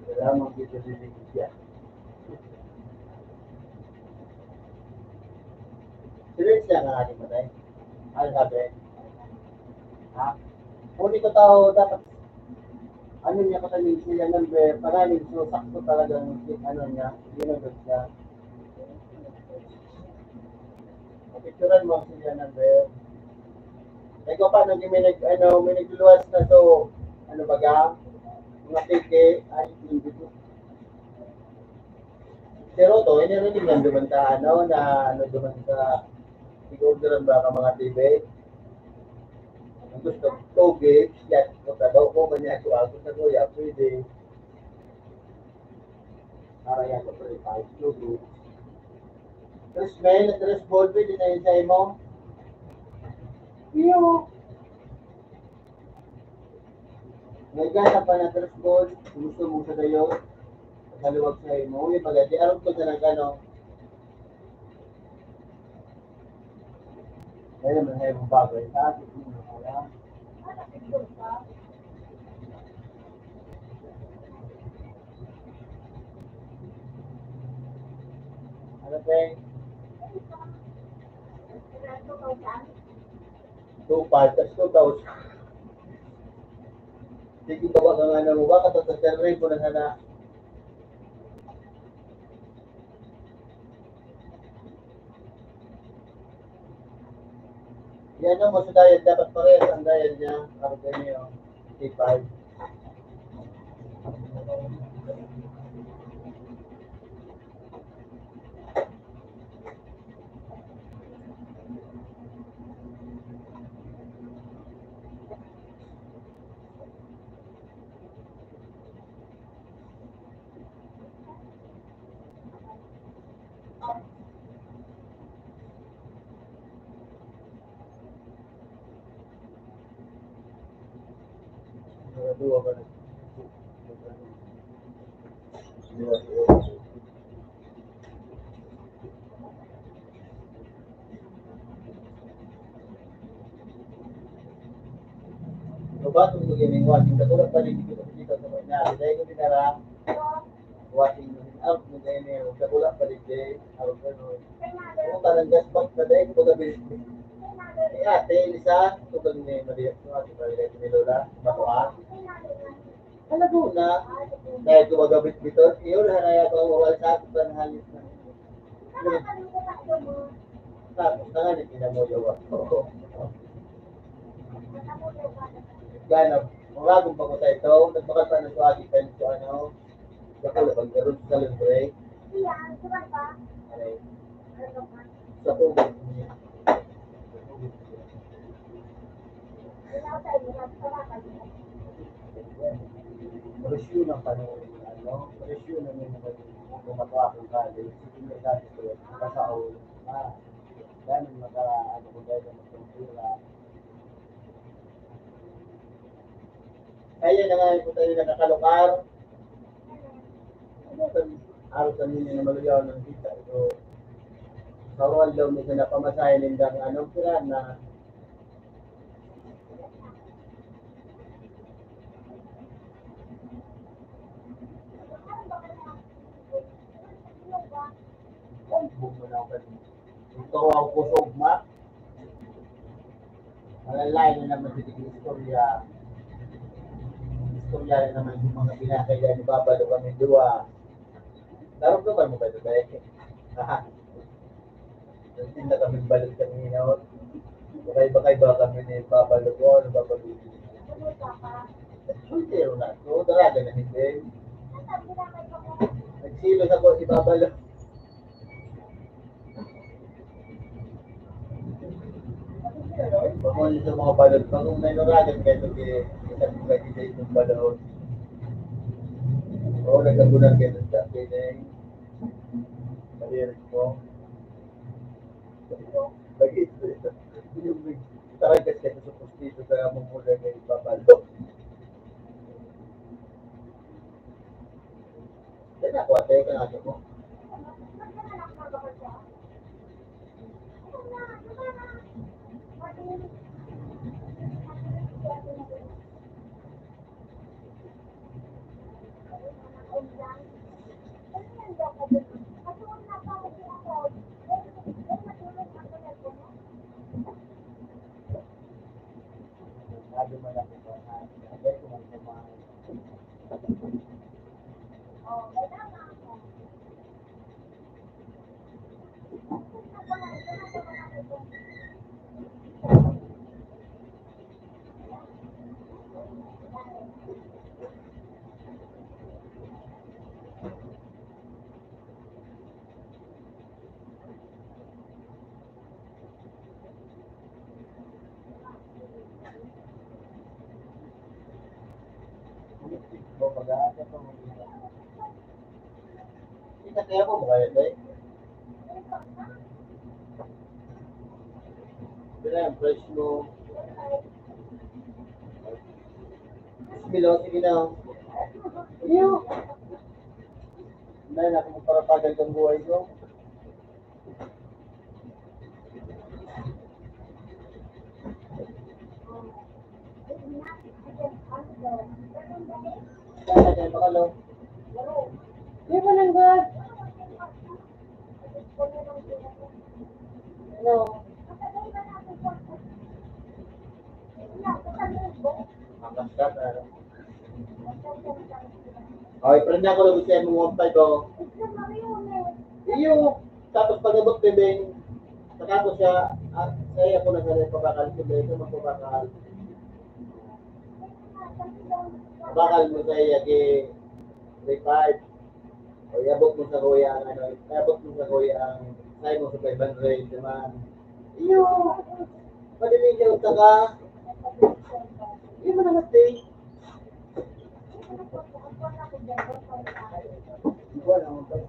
Wala mang dito sa siya. Sila siya nga aking matay. Ano sabi? Ha? Huli ko tao, dapat ano niya, katanin siya number, pangalan, so sakto talaga ang ano niya, ginagod niya. Picturean mo ang serial number. Ay, ko paano, may nag-, ano, may nagluluwas na to, ano baga? Mga peke, ay, hindi ko. Pero to, inirinig lang duman sa, ano, na, ano, duman sa, siguro duman ba ka mga T V? Ang gusto, two gigs, yan, kung sa daw ko, man yan, kung ako sa kuya, pwede. Para yan, sa three five, two gigs. Tres mil, tres ball, pwede na yun sa imo? Iyo. May gasa pa na tres ball, gusto mo sa dayo, sa luwag sa imo, yung pagkati, arog ko sa nagano. Kaya naman, ay, mong bagay sa akin, ano, kaya. Ano, Peng? Two five, tas two thousand. Sige, bawa ka nga na mo, baka tatatarihin ko na sana. Yan ang mo sa diet, dapat parehas ang diet niya. Ako din yun. T five. Lobaton ko yan yung washing. Sa tulad pa rin, dito, dito sa kanya. Dahil ko dinara, washing machine out mo dahil niya. Sa tulad pa rin, dahil, ako, ano, kung parang gas pump na dahil ko magabi. Eh, ate, isa, tukang ni Maria, ito, ate, pag-ilay ko ni Lola, bakuha. Sa Laguna, dahil ko magabi dito, yun, haraya ko ang wawal sa akin, panhalit na. Tapos na nga, hindi na mo yawa. Gana, muragong pa ko sa ito, nagbakal pa na suwagi, kayo ko ano, bakal na pagkaroon sa libre. Aray. Sa tubig. Presyo ng panahon, ano, presyo na may mga gumagawa kong college, hindi na dati ko, kasaon, ah, dahil maka, ano ko dahil sa kultura. Kaya na nga po tayo nakakalukar. Ano ba? Araw kami na maluyaw ng kita. So, sa wall daw may napamasahe nindang anong pira na Ay, bumunaw ka din. Ito ang kusog, ma. Malalain na naman sa istorya. Istorya na naman yung mga pinakaya ni Baba do kami duwa. Darog naman mo ba ito, Dek? Nagtinda kami balot kanina. Bakay-bakay ba kami ni Baba Lugo? Ano ba pag-ibig? Soltero na. Oo, daraga na hindi. Nagsilos ako si Baba Lugo. Pamuli sa mga balot, pag kung may naragan kayo, sige, isang mga gigay ng balot. Oo, nagkagunan kayo sa akin eh. Malirik mo. Lagi, yung may tarangkas kayo sa pustiso, kaya mo muna kayo ipapalo. Kaya ako, ate, kaya ako mo. Kaya mo, makaya tayo. Pila ang price mo? Milo, sige na. Iyo. Dahil ako magparapagal kang buhay ko. Kaya, kaya, baka, lo. Di ba nang God? No. Ang gasgat, ah. Okay, friend na ako, lagot sa'yo, mga one five, oh. Iyo, tapos pag-abot, bebeng, saka ko siya, ah, sa'yo ako na sa'yo, pabakal ko, bebeng, magpabakal. Pabakal mo sa'yo, yagi, three five. O, iabot mo sa kuya ang ano, iabot mo sa kuya ang sayo mo sa five hundred naman. Iyo, maliligaw ka ka. Iyo mo naman, te. Wala akong pag-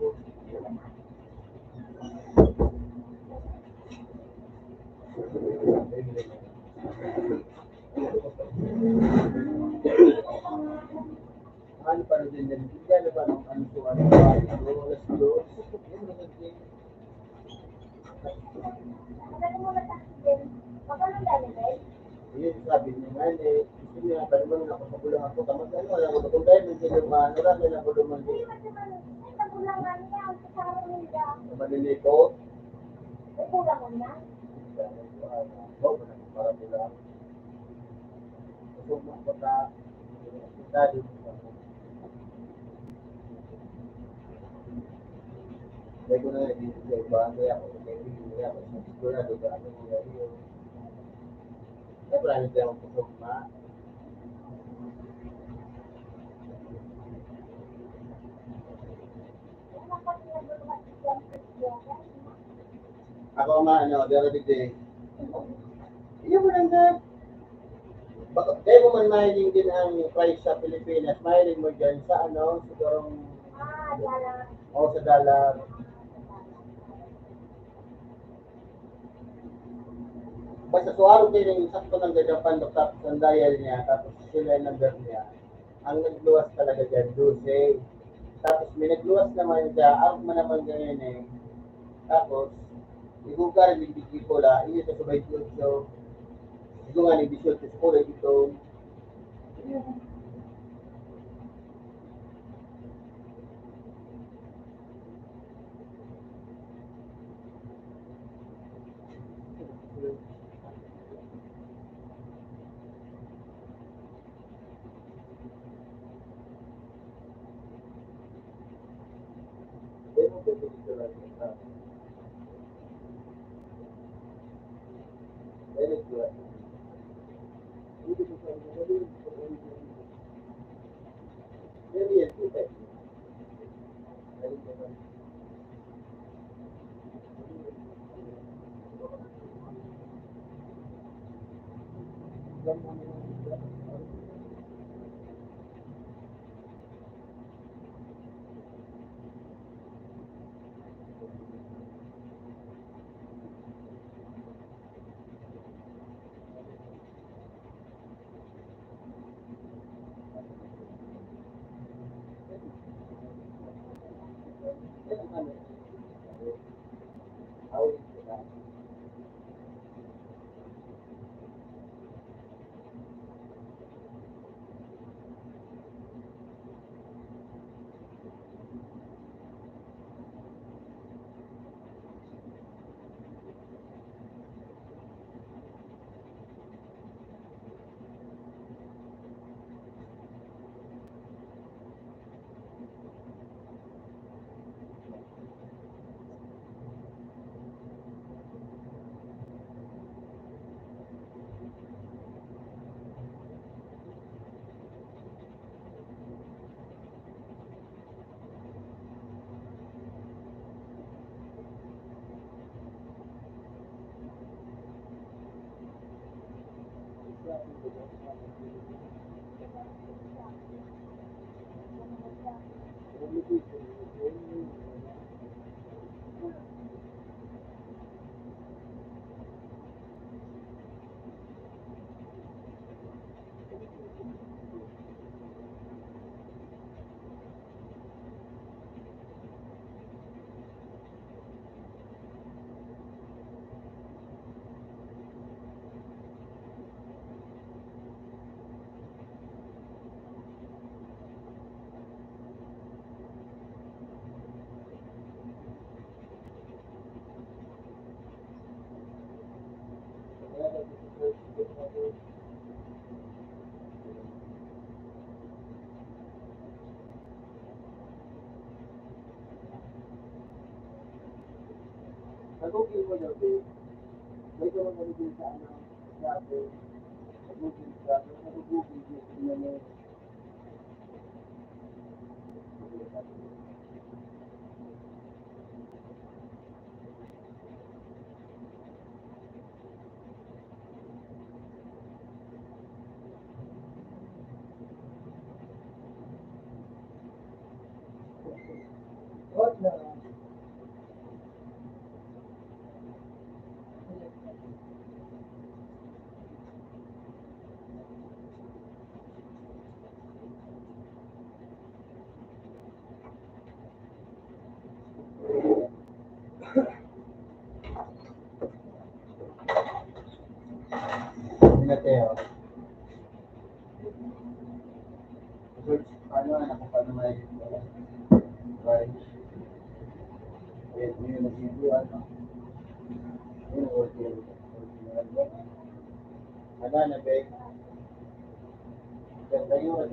Ano pa rin din yan? Hindi na ba nung ano po, ano pa rin? Alas dos. Yun, maganda yun. Yun, sabi niya nga, eh, gusto niya, "Pwede mo na ako sa Bulacan po." Tama ka, ano, alam ko, kung tayo, medyo yung mga, ano lang, kailangan ko naman din. Malilito. Para Bulacan. Gusto mo ako sa, sa, Kaya ko na nga, hindi ko iba, kaya ako, kaya hindi ko, kaya ako, sigurado ba, ano, kaya yun. Kaya marami kaya akong kusog, ma. Ako nga, ano, the other day. Iyo mo lang, sir. Baka, kaya mo man mahiling din ang price sa Pilipinas. Mahiling mo dyan sa, ano, sigurong, ah, dollar. O, sa dollar. Basta suwaro kayo ng sakto ng gagapan, tapos ang dial niya, tapos sila yung number niya. Ang nagluwas talaga dyan, dose. Tapos may nagluwas naman siya, ako man naman ganyan eh. Tapos, igugar yung bigay ko la, inyo sa subay dieciocho. Ito nga ni dieciocho, sa kulay ito. Nagugil mo daw, babe. May ka mag-ano din sa ano, sa atin. Nagugil ka, nagugil din sa ano. Mateo. Paano nga, paano may, may, may, may nag-iiwan, no? Yun, okay. Wala na, Bek. Ganda yun.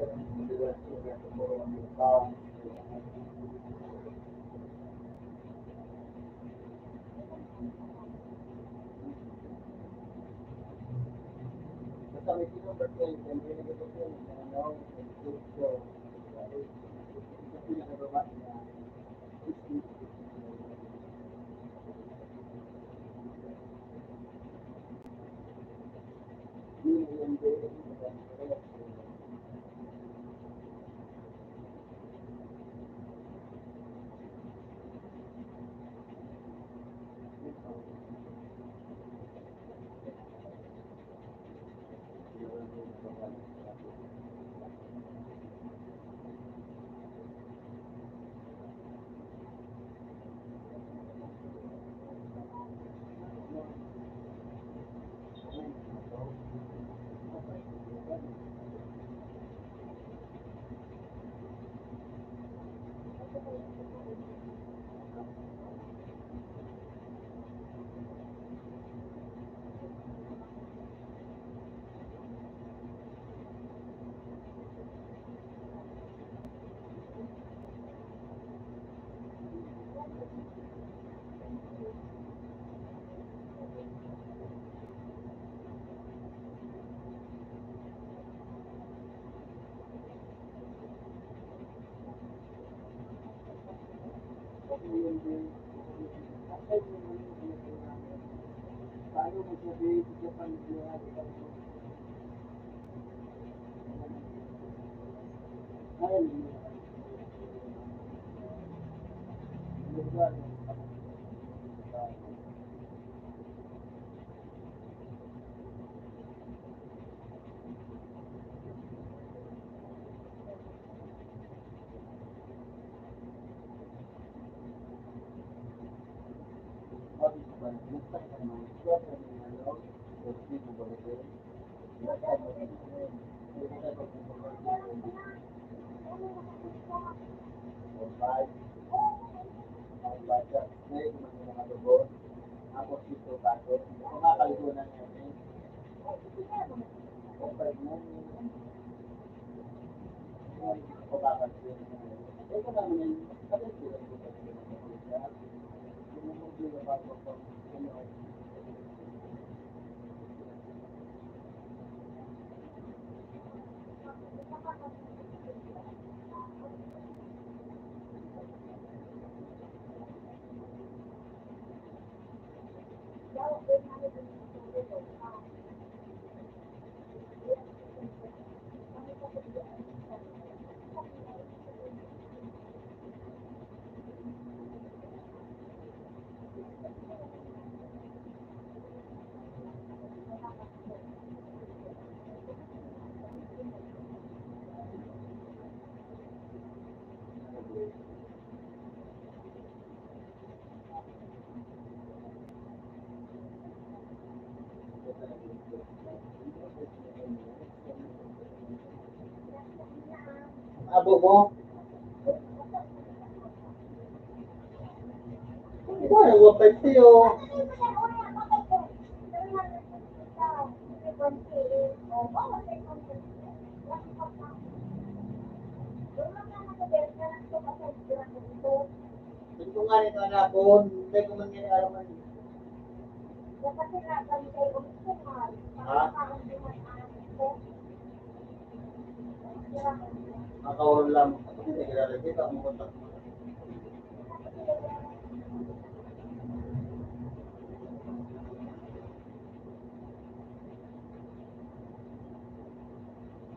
Basta may sinulat kayo, kung may nagtuturo ng mga naong, sa pinakababa na Abo mo? Wala, wapay sa'yo. Ito nga nito, anak ko, hindi ko man ngayon alam man. Ha? Makaurol lang. Hindi ka rin kita, ang kontak mo.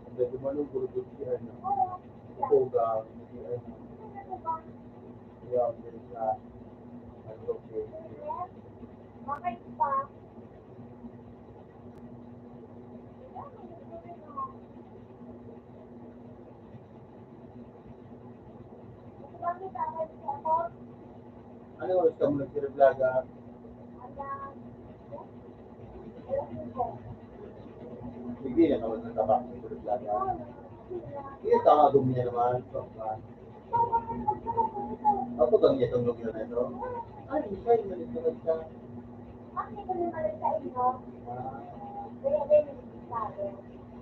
Ang dati mo nung gurugod si ano. Ito ga, si ano. Yung, yung sa, ano, si Ano oras ka mo nagsireblaga? Sige, yan naman ang tabak ng sireblaga. Iya, tama, gumi na naman. Ako bang itong lugar na ito? Ay, hindi kayo, maliit naman siya. Ah.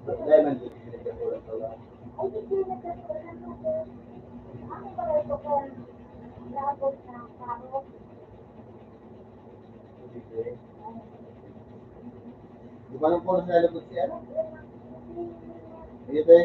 Dahil nandito, pinagkatulang ka lang. Sige. Di ba nang puno sa lalabot siya? Sige, te.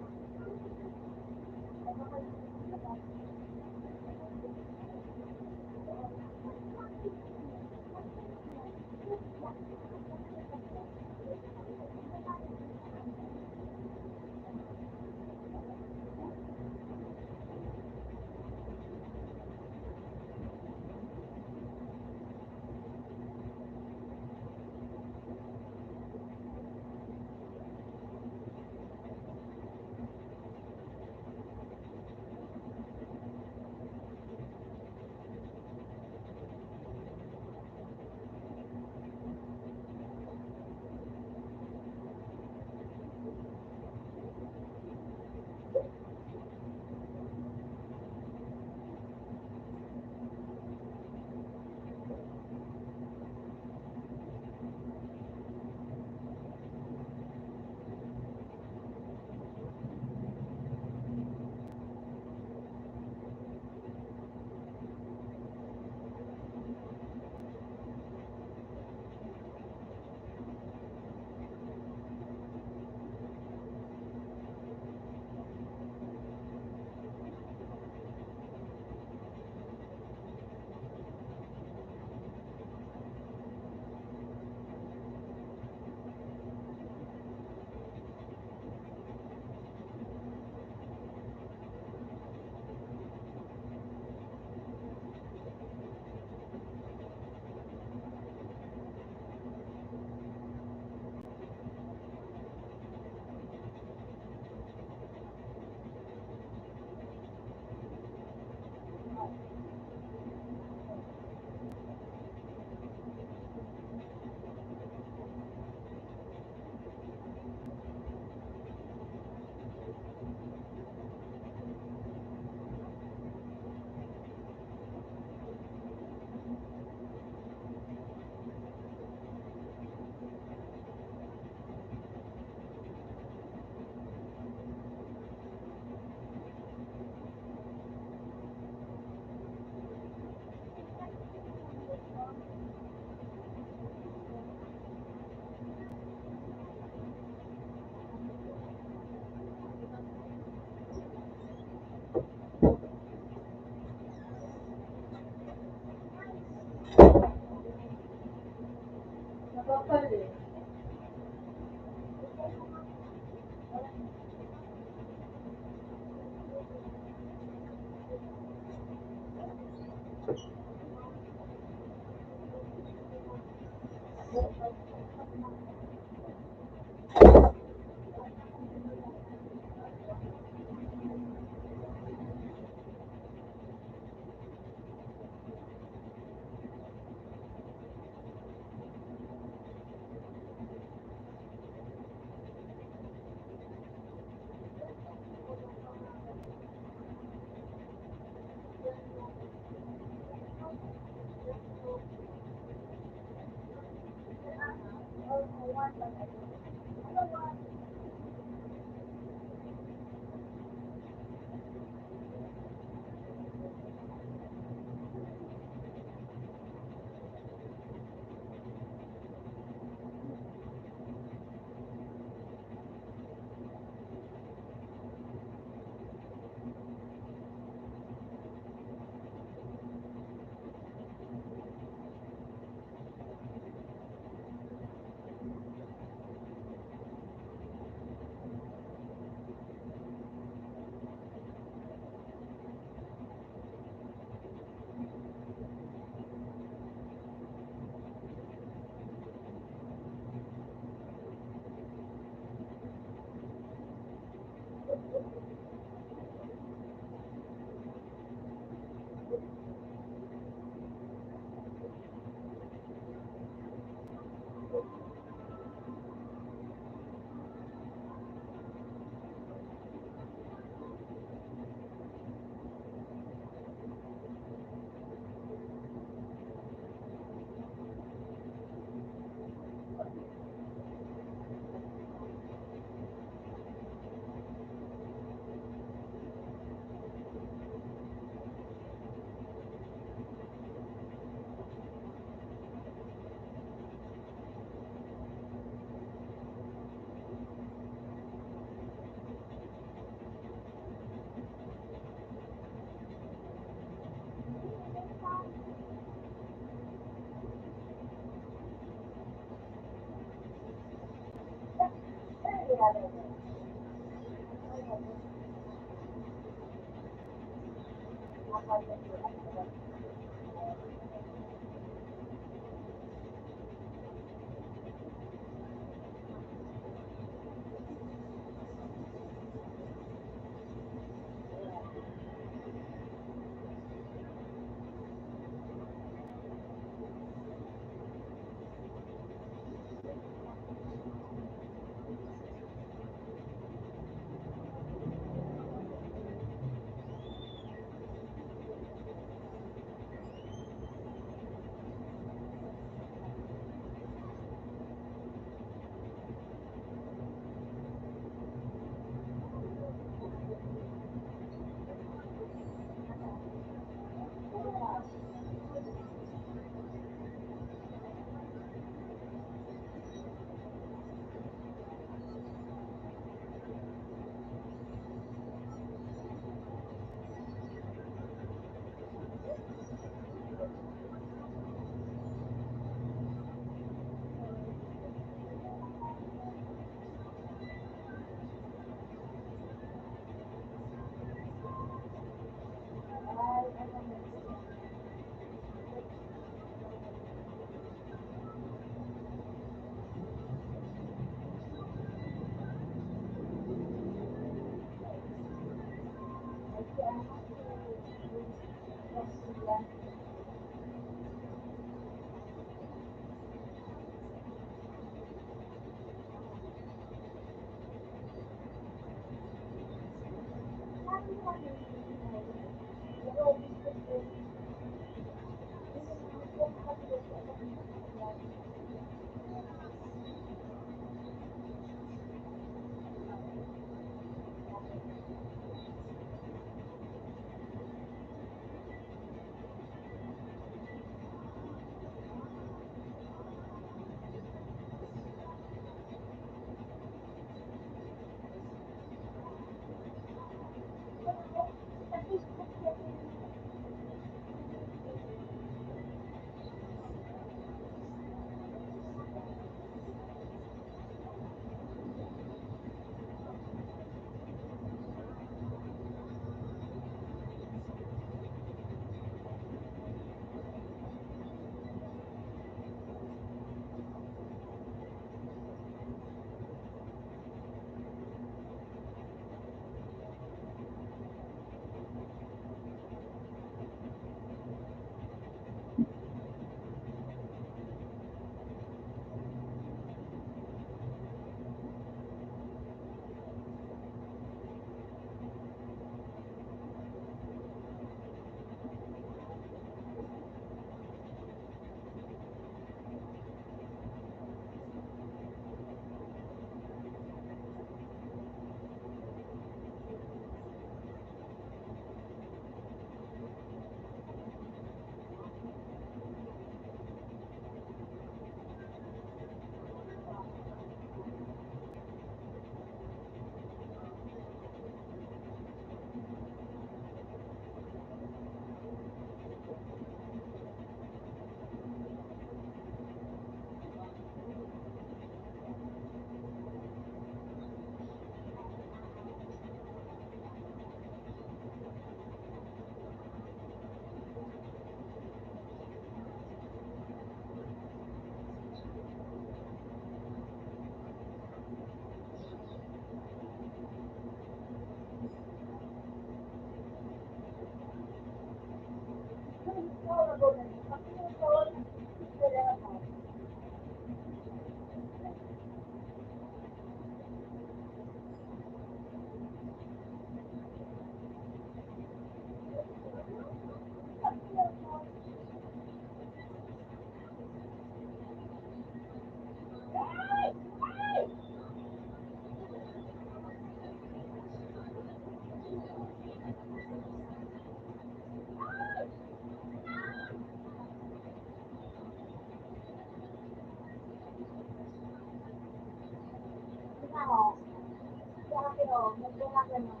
Oo, medyo nga ganun.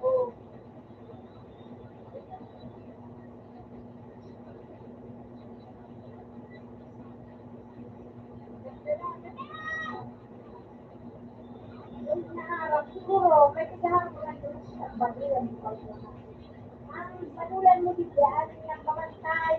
Oo. Yung naharap, siguro, may kailangan ko lang yung sa Baduyan, di ba? Ang Baduyan mo, di ba? Ano yung kabantay?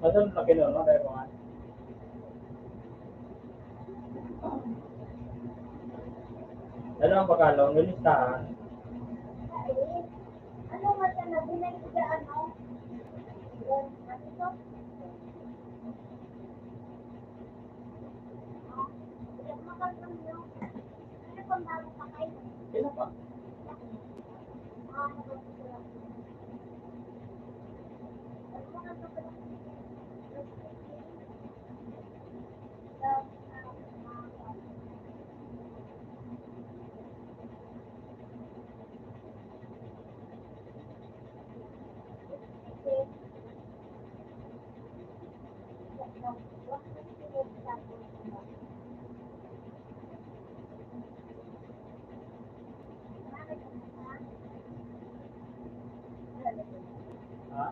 Asan na kailangan tayo mga? Ano ang pagkano? Ang listahan. Ano nga siya na binay siya, ano? Ano to? Ah, makakang yun. Ano pang bago pa kayo? Sino pa? Ha?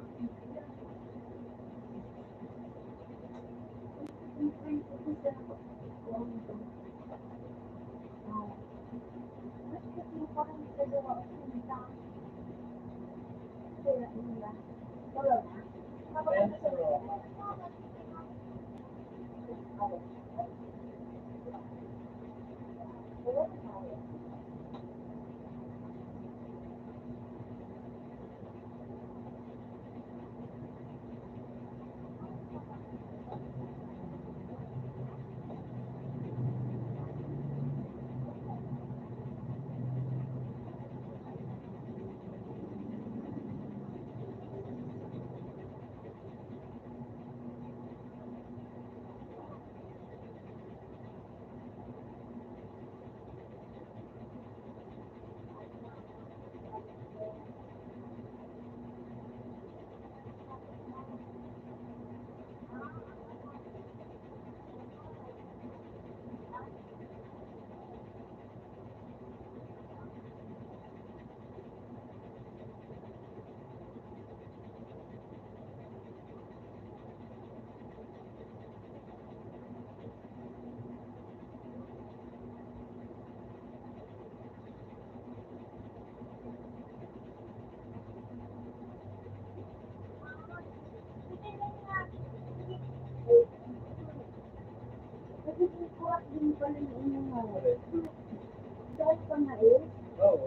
Dahil pa nga eh. Oo.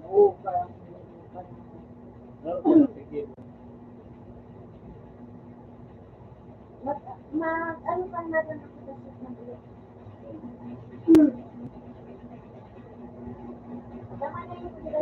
Oo, parang, parang, Ano ba? Sige. Mag, mag, ano pa natin ang kapatid ng ulo? Hmm. Tama na yung sila.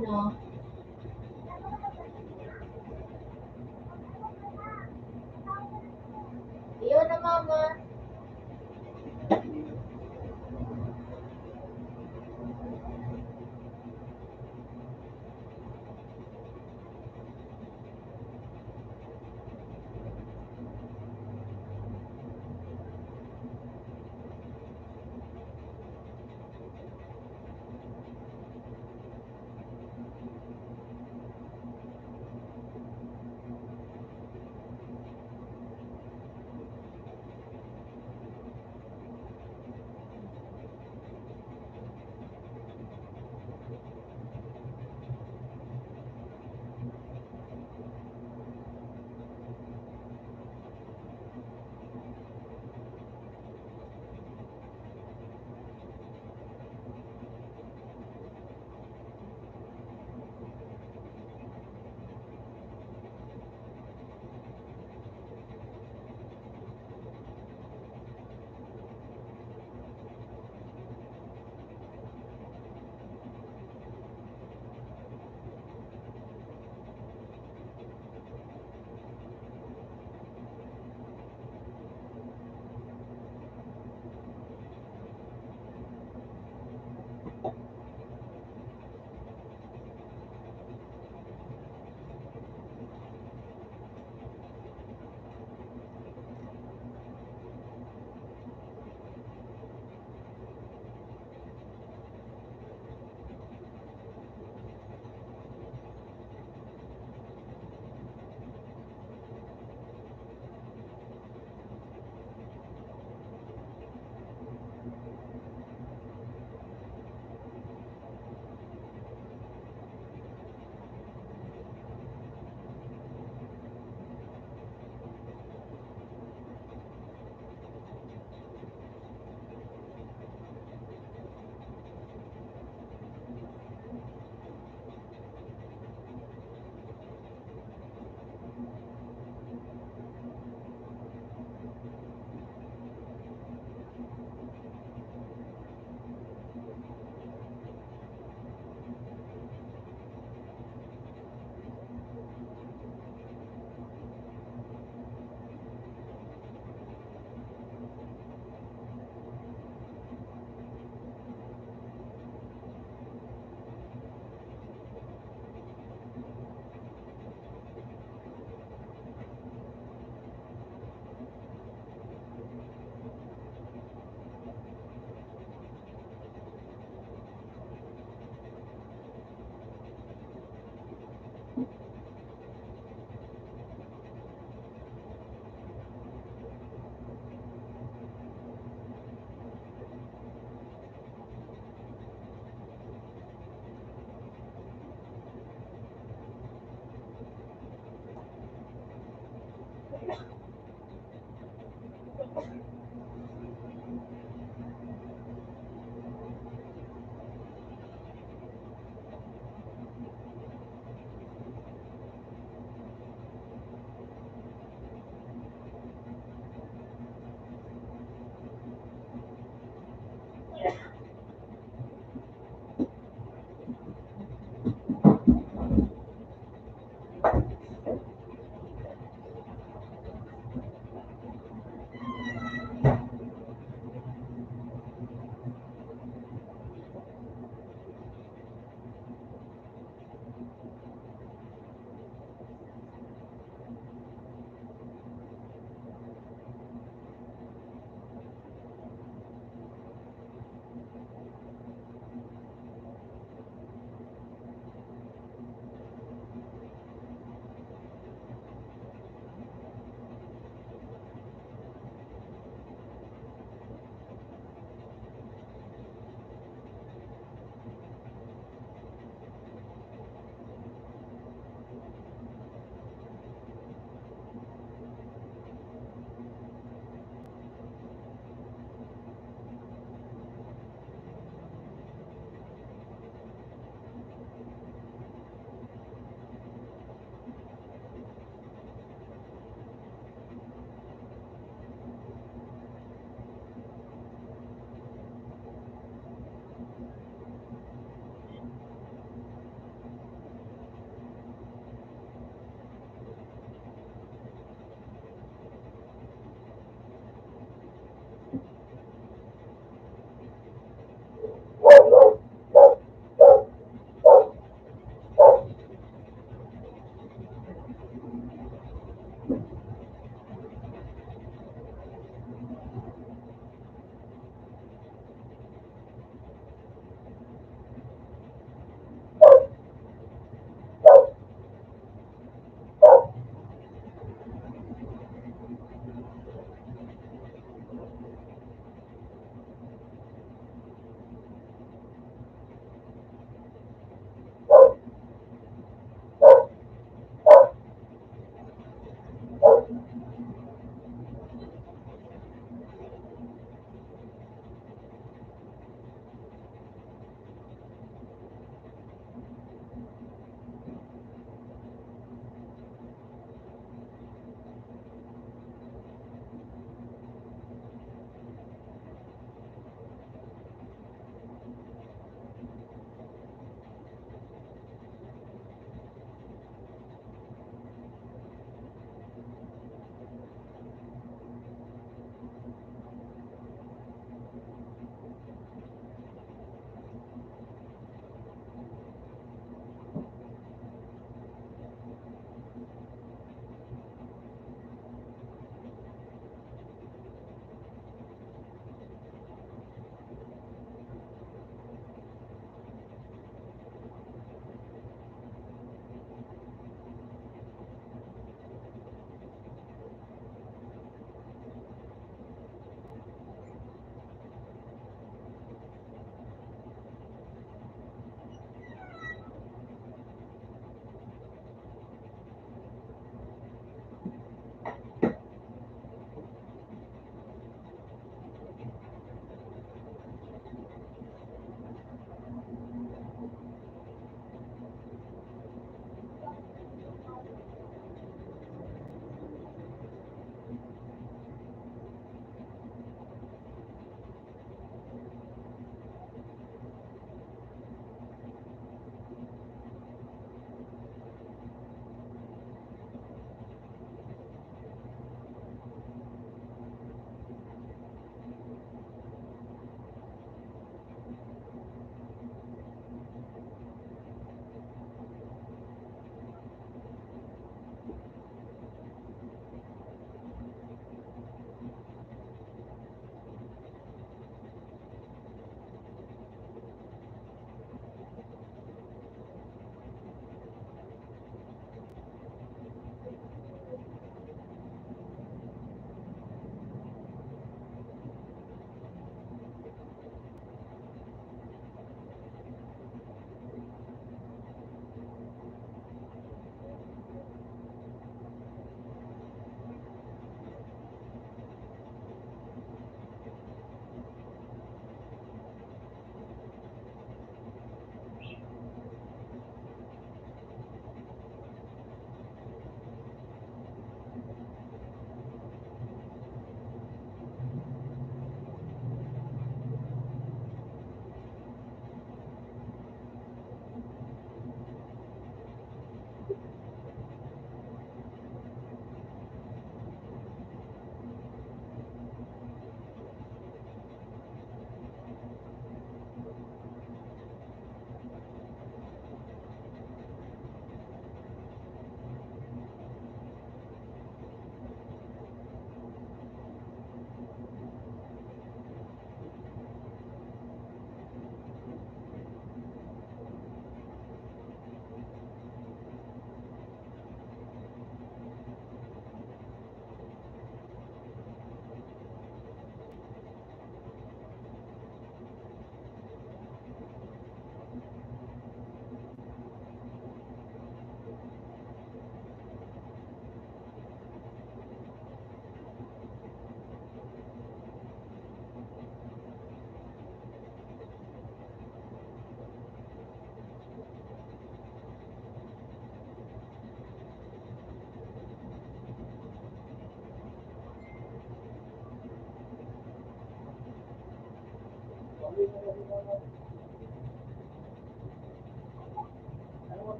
No? Yun na, mama.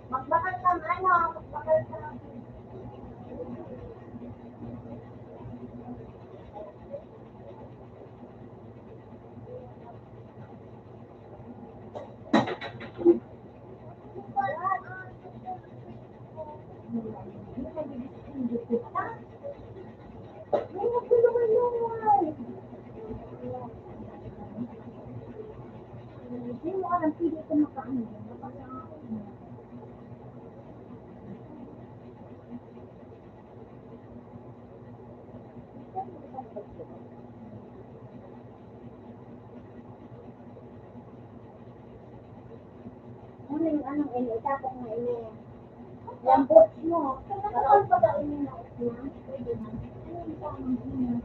Magbakal ka, ano, magbakal ka. Ano yung anong ini? Itapok na ini. Lambot mo. Kaya ano ang pagkain mo na? Pwede na. Ano yung tamang hinang?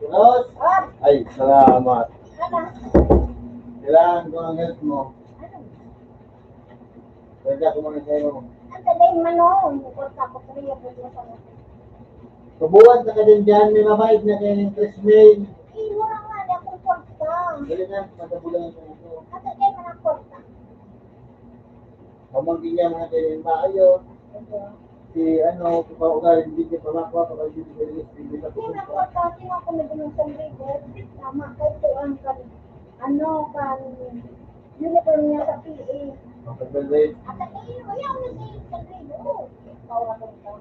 Boss? Ay, salamat. Kailangan ko ang help mo. Pwede ako mga sa'yo. Ang tagay man, oh. Bukod sa ako, kuya, pwede sa mga. Kabuuan sa kadyan dyan, may mabayad na kayo ng tres mil. Eh, wala nga, di akong kwarta. Dali na, matabulan ko ito. Ang tagay man ang kwarta. Pamangkin niya mga kailan maayo. Si ano, si Pao Garin, hindi niya pamakwa, baka hindi niya rin, hindi na Sino pumunta. Ko sa, sino ako na din ng sombrero? Tama, kay Tuan ka. Ano, kan uniform niya sa P A. Ang pagbalway. At ang iyo, ayaw na si sombrero. Ikaw ako ka.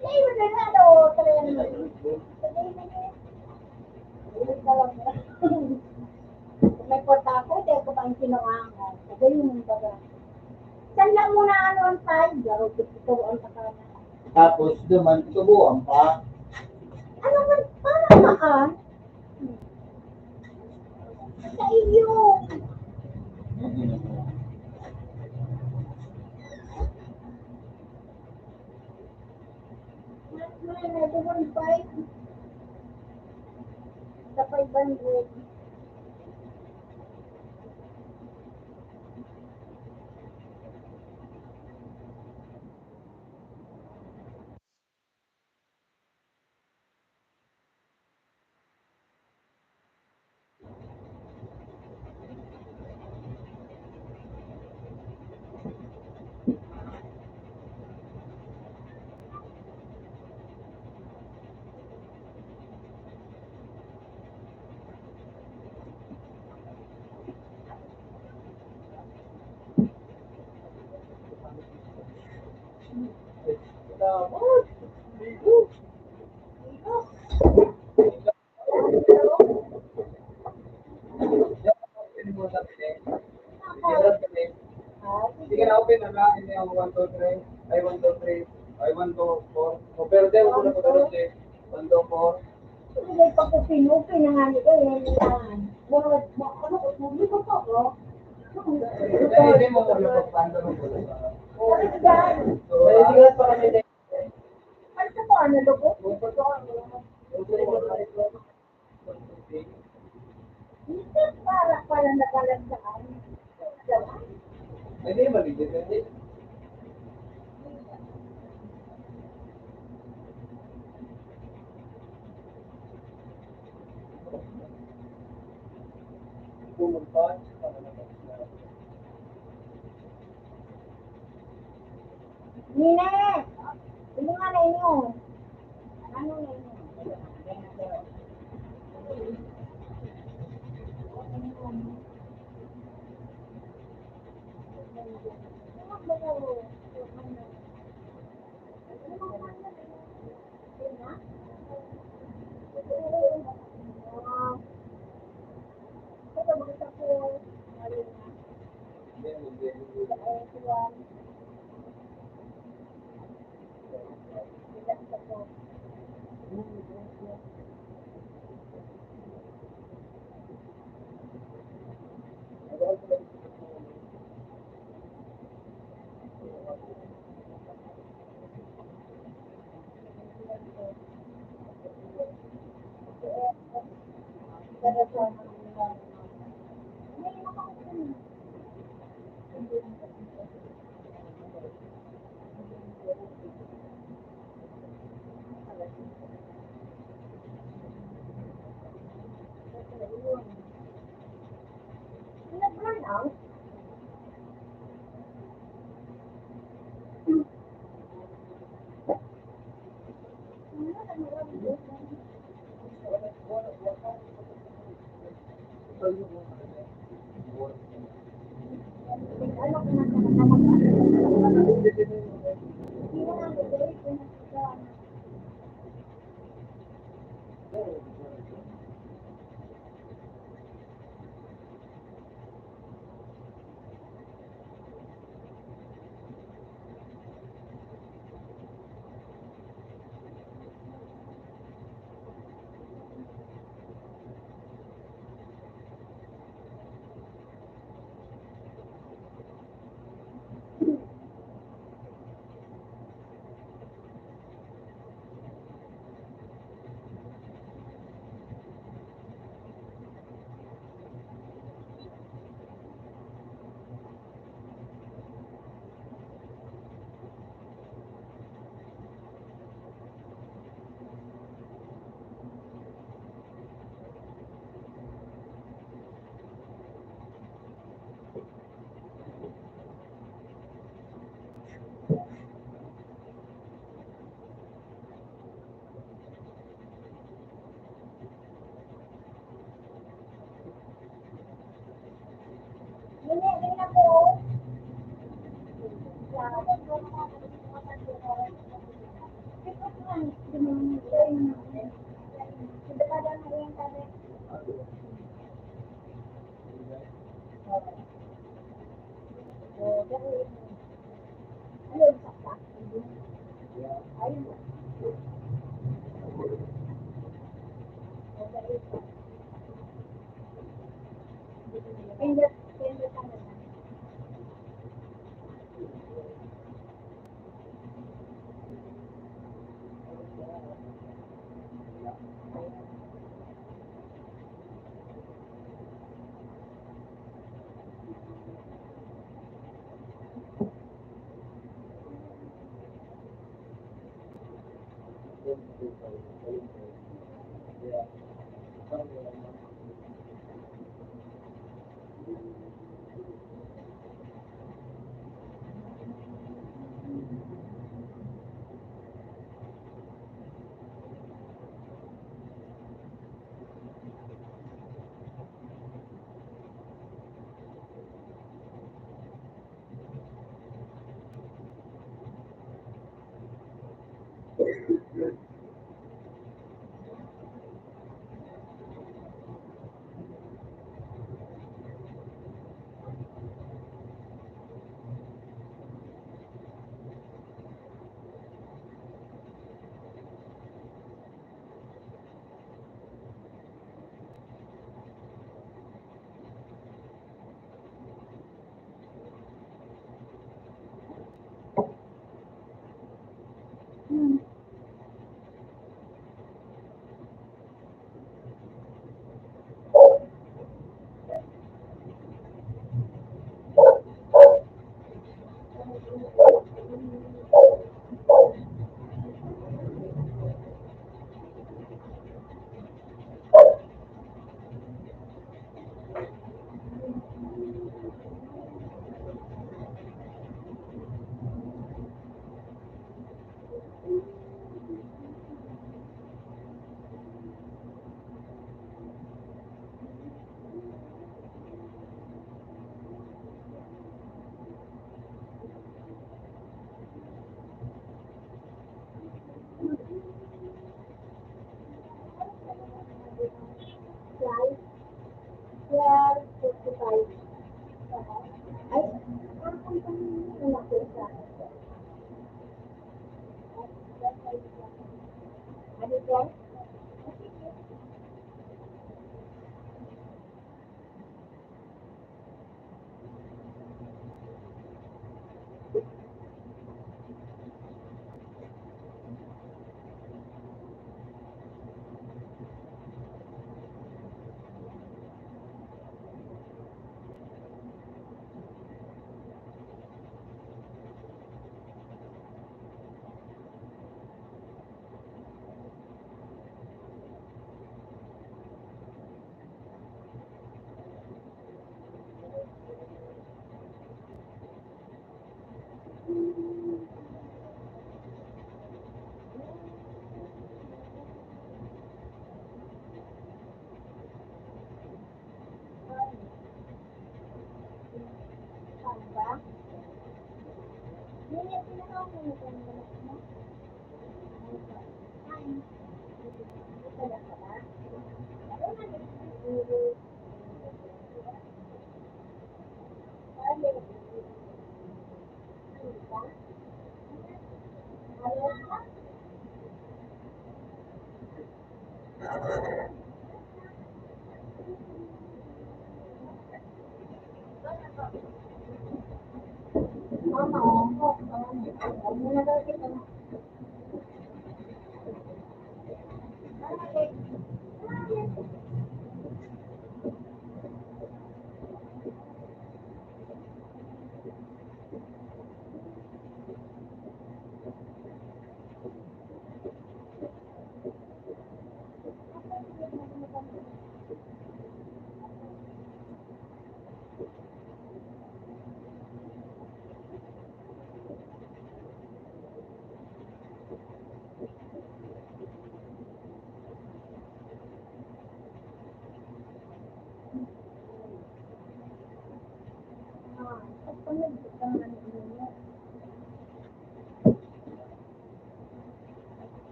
Ayaw na nga daw, talaga naman. Sabihin na niya. Ulit na lang. Kung may kwarta ako, hindi ko pang kinuha mo. Sabi yung baga. Saan lang muna ano ang tayo? Garo, tuturuan ka pa na. Tapos, duman, tubuan pa. Ano man, para saan? Sa iyo. Mas mahal na doon, five. Sa five hundred. Sige na, open na nga. Hindi ako one, two, three. Ay, one, two, three. Ay, one, two, four. O, pero di ako na pag-, one, two, four. Hindi, pag-open, open na nga nito, eh, yan. Mga, mga, ano, hindi ko pa, oh. Hindi mo ko na pagpanda ng buhay. Oh, it's done. So, ah, hindi nga pa kami. Ano sa mga nalugod? Hindi, para pala nagalag sa amin. Hindi, mali din, hindi. Pumunta, tsaka na naman. Nina! Ano nga na inyo? Ano na inyo?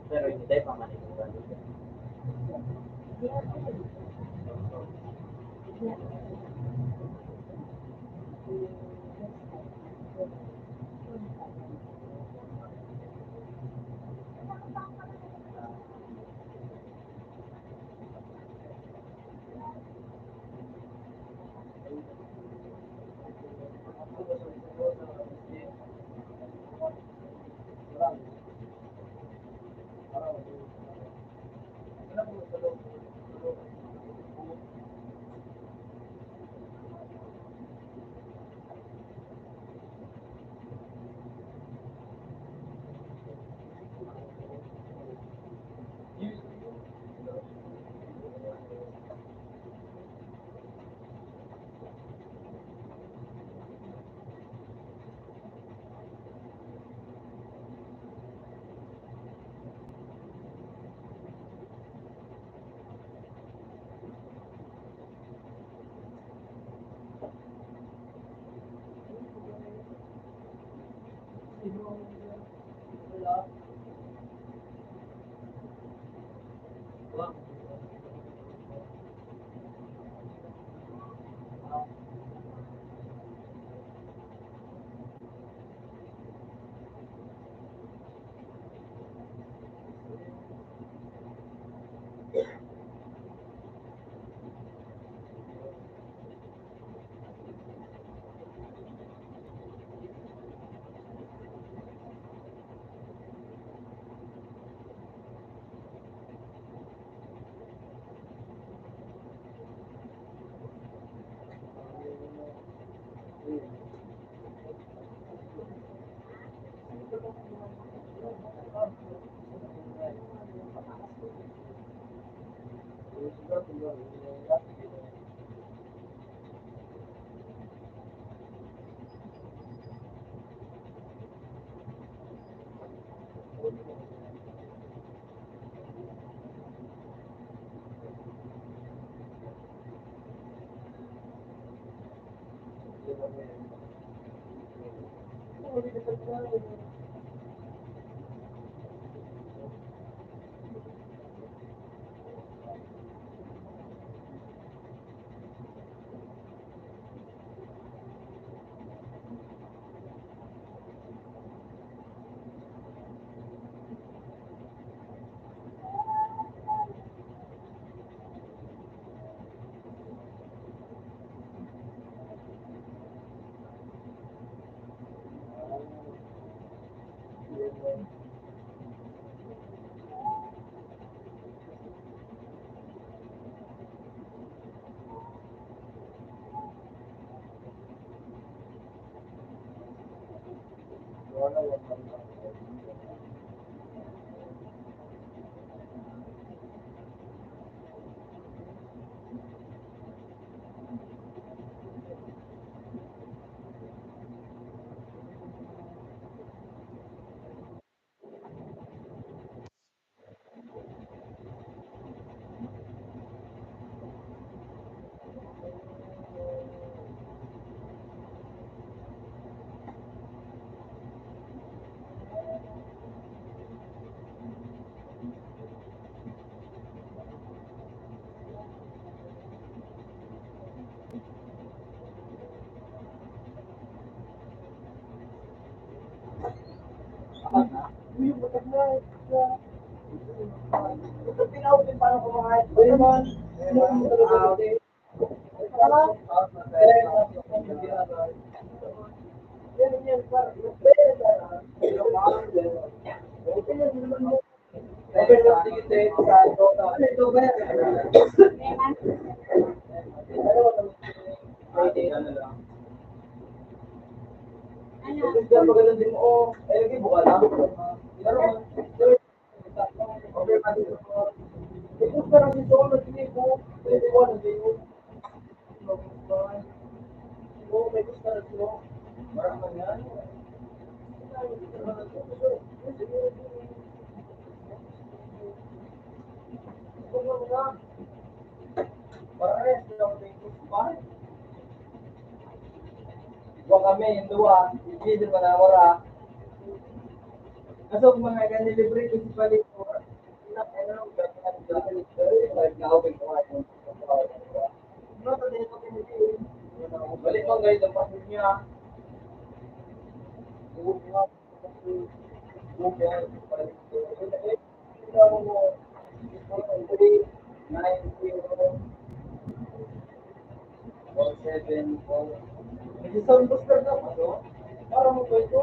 Pero hindi tayo pamanigurado. Wa kami, yung duwa, hindi naman nawara. Kaso kung mga ganyan, libre ko si Palito. Balik mo ngayon ang pamilya. Nag-sound booster daw, ano? Para mo ba ito?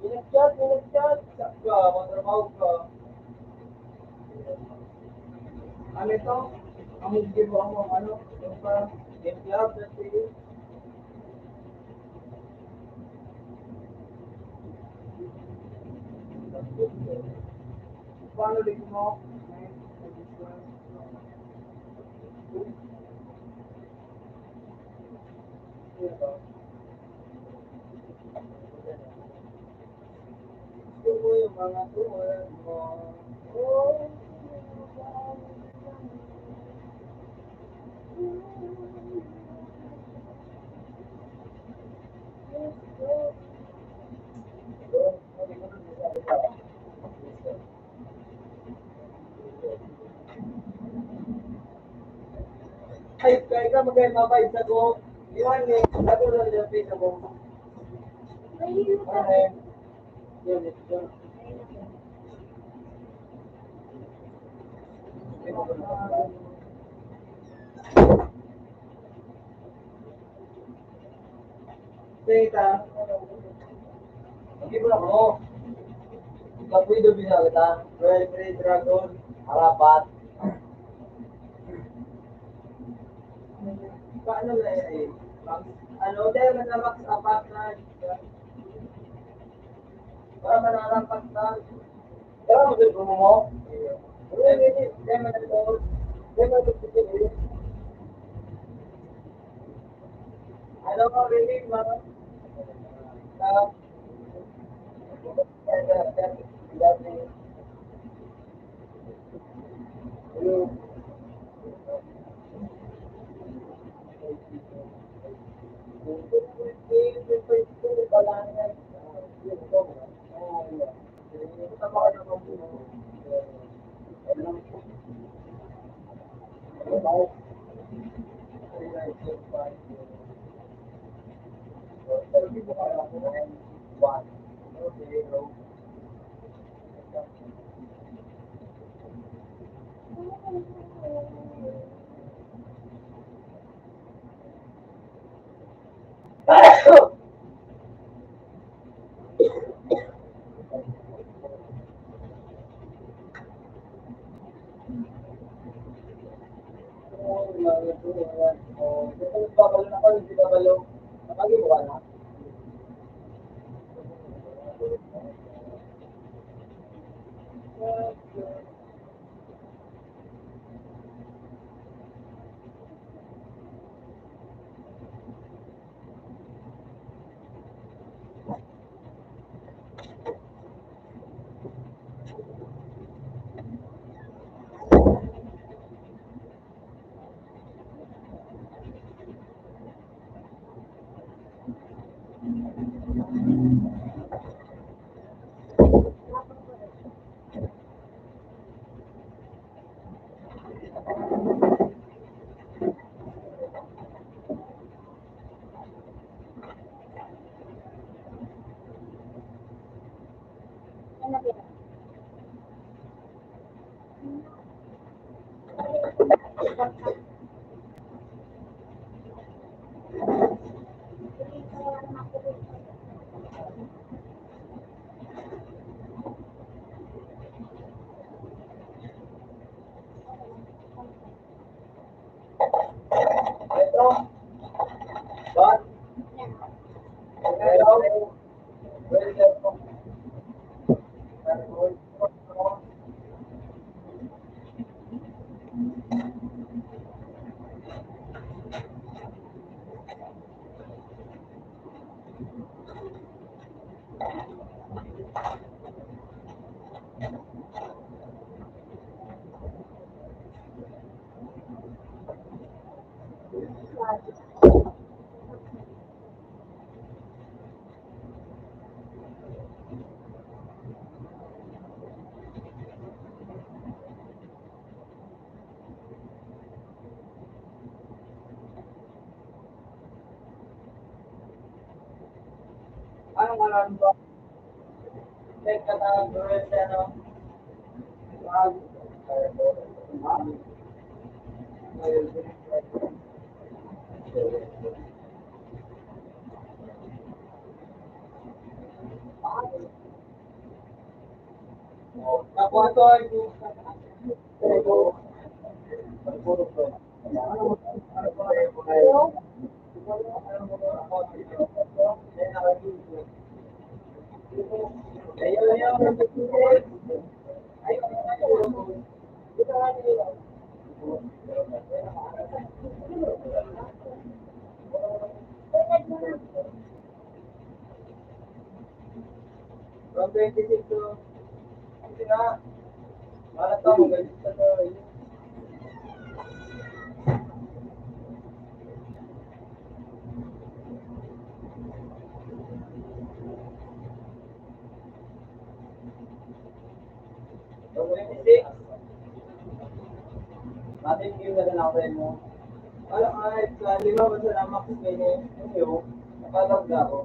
Pinag-chat, pinag-chat. Sa ka, magtrabaho ka. Ano ito? Ang ginawa mo, ano? Yung pa, yung job, that's it. Paano din mo? Gusto mo yung mga tuwan mo. Ay, kaya ka magay mabay sa ko. Iwan ni, sabi mo lang yung pizza mo. Okay. Yan, yan. Teka. Hindi mo na mo. Kapoy do binalita. Red, red dragon. Harapat. Paano na yan eh? Max, ano, dahil na max apat na. Para manarapat na. Kaya mo din mo? Hindi, hindi. Hindi, hindi. Hindi, hindi. Ano ka, really, ma? Ah, Anong alam ko? Check ka na, Lorenzo, ano? Mag- From twenty-six to, kasi nga, malat pa, magaling sa to. From twenty-six, ating game na lang ako mo. Alam nga, sa lima ba sa lamak sa kanya, ano yun? Napalog na ako.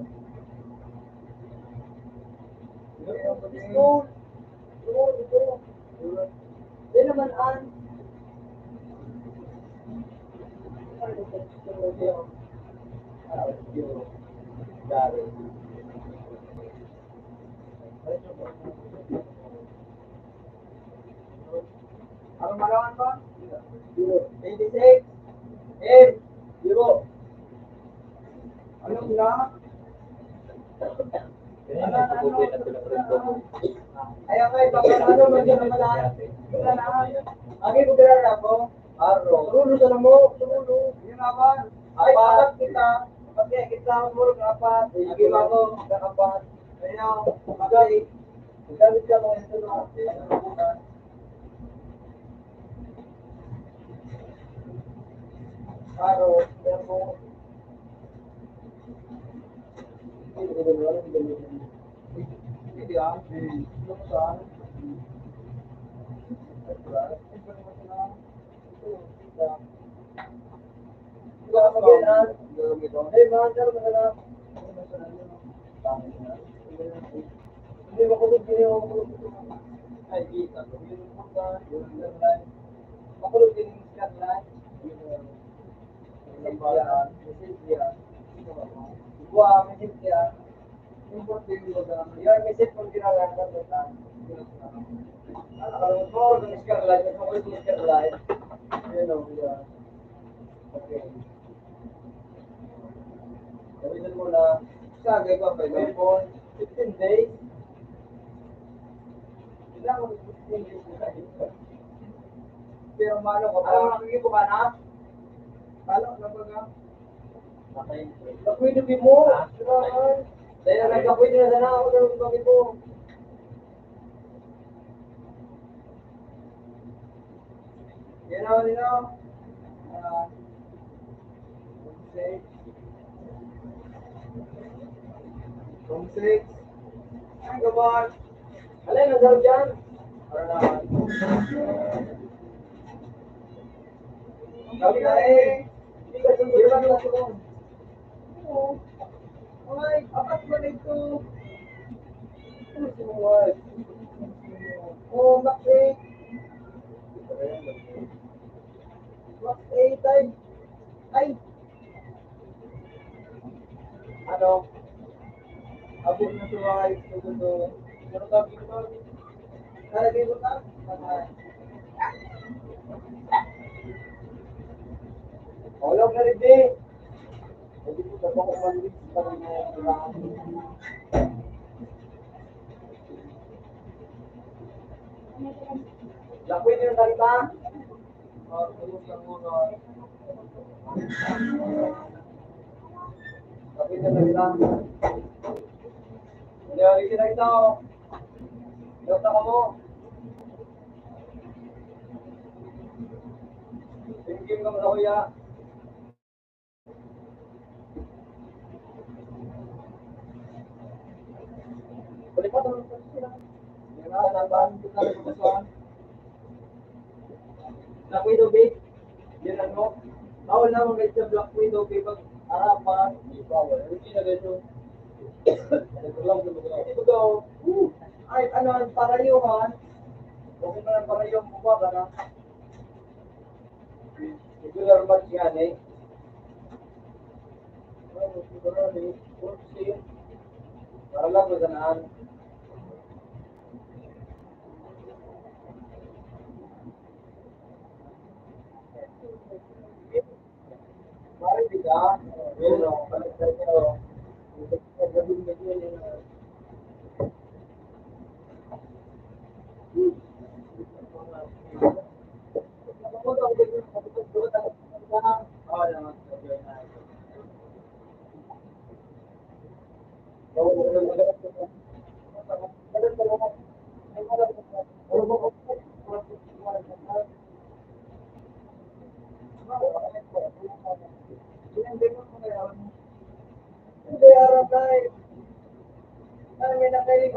Gusto. Gusto. Gusto. Yan naman ang Ang malawan ba? Twenty-six. Eight. Zero. Ano na? Ay, okay, baka ano, medyo na pala. Wala na. Lagi ko, aro. Surulo sa lamo, surulo. Yun naman. Ay, apat kita. Pag kita, murag apat. Lagi mo ako, apat. Ayaw, patay. Gamit ka mga ito, no? Paro, pero kung Okay. Gamitin mo na, sagay pa, for fifteen days. Kailangan mo fifteen days na kayo. Pero mano ka pa? Ano, nakikita ka na? Talo na ba ka? Patay. Kapwede di mo. Ha? Dahil nagkapwede na sana ako ng kapwede mo. You know, you know, uh, six. From six. Ay, come on. Alin, ang dami dyan? Para naman. Sabi na eh. Hindi ka sumunod. Di ba, di ba, sumunod? Oo. Ay, apat ba na ito? Ano si Muwad? Oh, bakit? What a time. Ay! Ano? Abo na sa mga ito, ito. Pero sabi ko, nalagay ko na. Olog na rin, di. Hindi ko na pa kumalit sa mga kailangan. Lakwin yung salita. Kapit na salita. Hindi, hindi na ito. Iyak na ka mo. Tingin ka mo sa kuya. Black Widow, babe. Yan ano. Bawal na mga sa Black Widow, babe. Pag arapan, di bawal. Hindi na ganito. Ito lang sa mga. Ito daw. Ay, ano, ang parayuhan. Okay na ang parayuhan mo ba, ba na? Regular match yan eh. Para lang maganaan. Pare, di ba? Yun, oh, balik tayo. Hindi, araw tayo. Ay, may nakailing.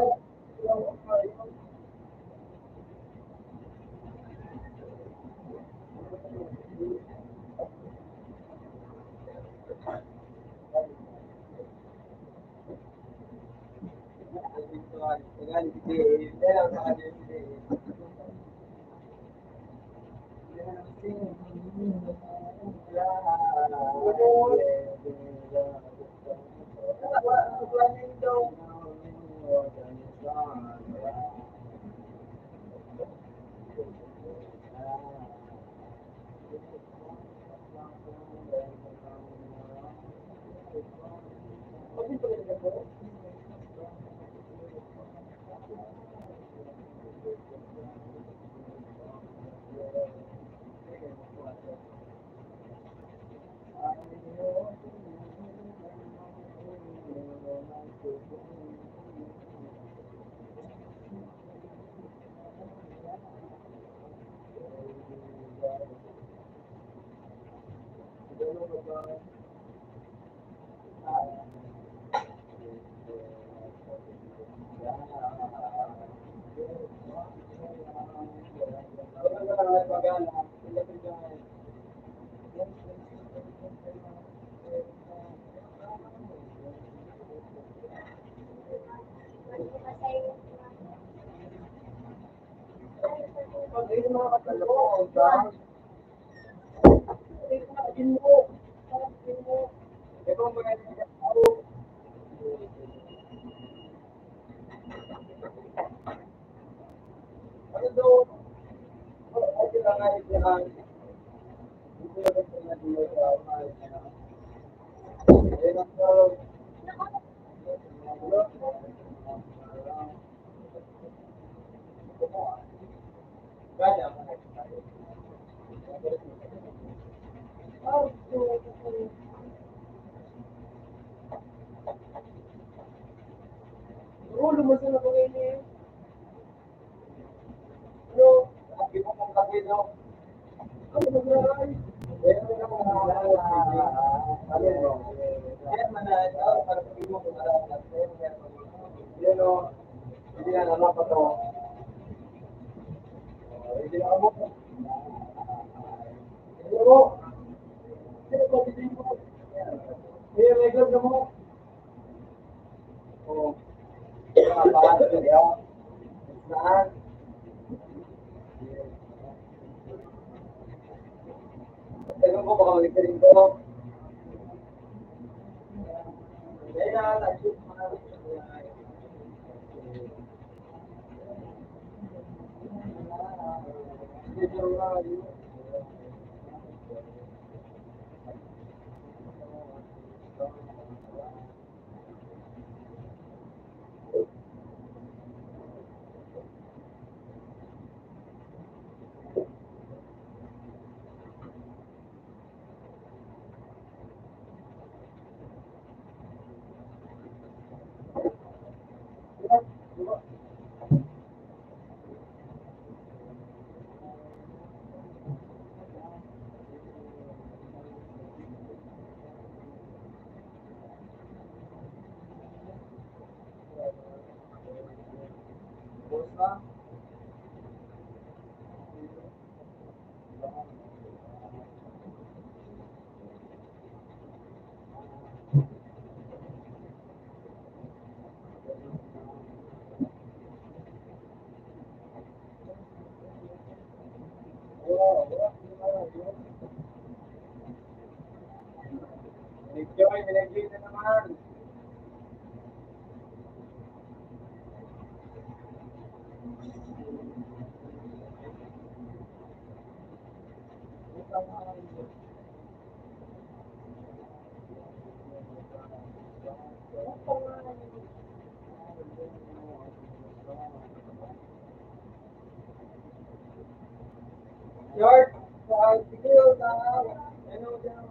George, sa Sigil, sa ano dyan?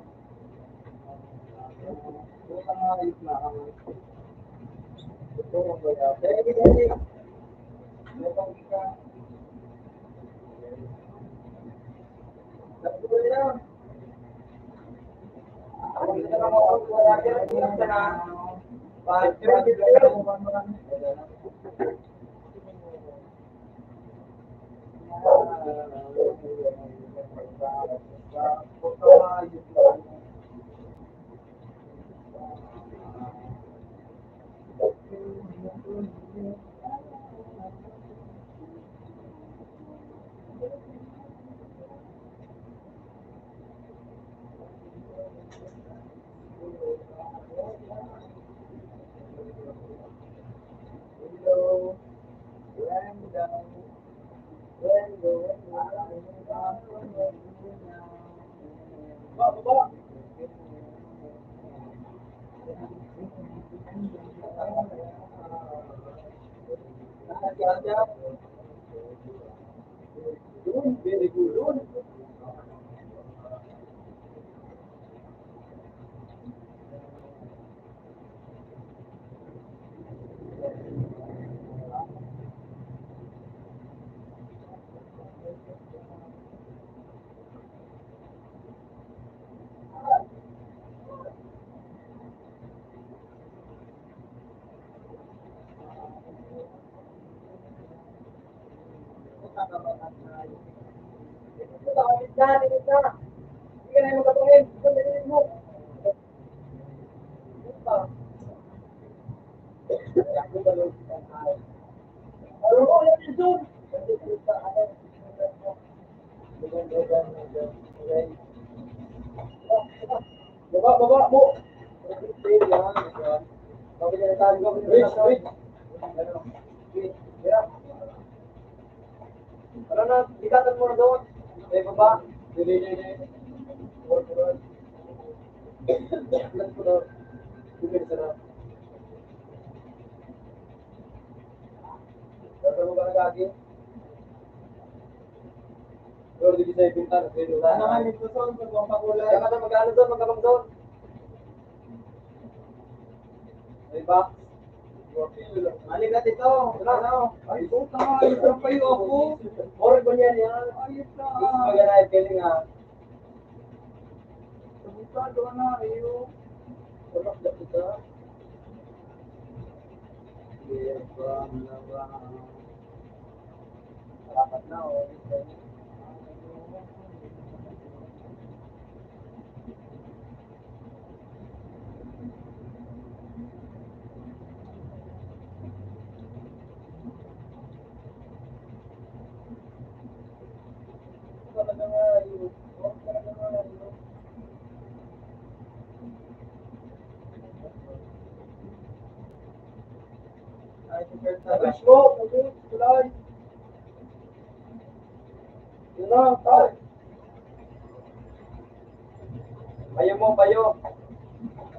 Sa ayos na ang ito, ang kaya. Kaya, kaya, kaya. Baba, baba mo. Reach, reach. Ano na, ikatan mo na doon. Eh, baba. Dili, dili. Let's go doon. Dili, sarap. Nasa mo ba nag-agi? Pero di kita ipinta, nasa ilo na. Ano nga, nito, son, sa buwang pakulay? Kaya ka na mag-ano doon, magkabang doon. May box. Mali ka dito. Ano? Ay, puta nga, ito pa yung ako. More ba niyan yan? Ayos na. Gusto mo yan ay feeling, ha? Kabisado ka na, iyo. Wala ka kita. Iya, ba, na ba? Dapat na, oh. Ay, si Kurt na. Abis mo, abis, tulay. Yun lang, tay. Payo mo, payo.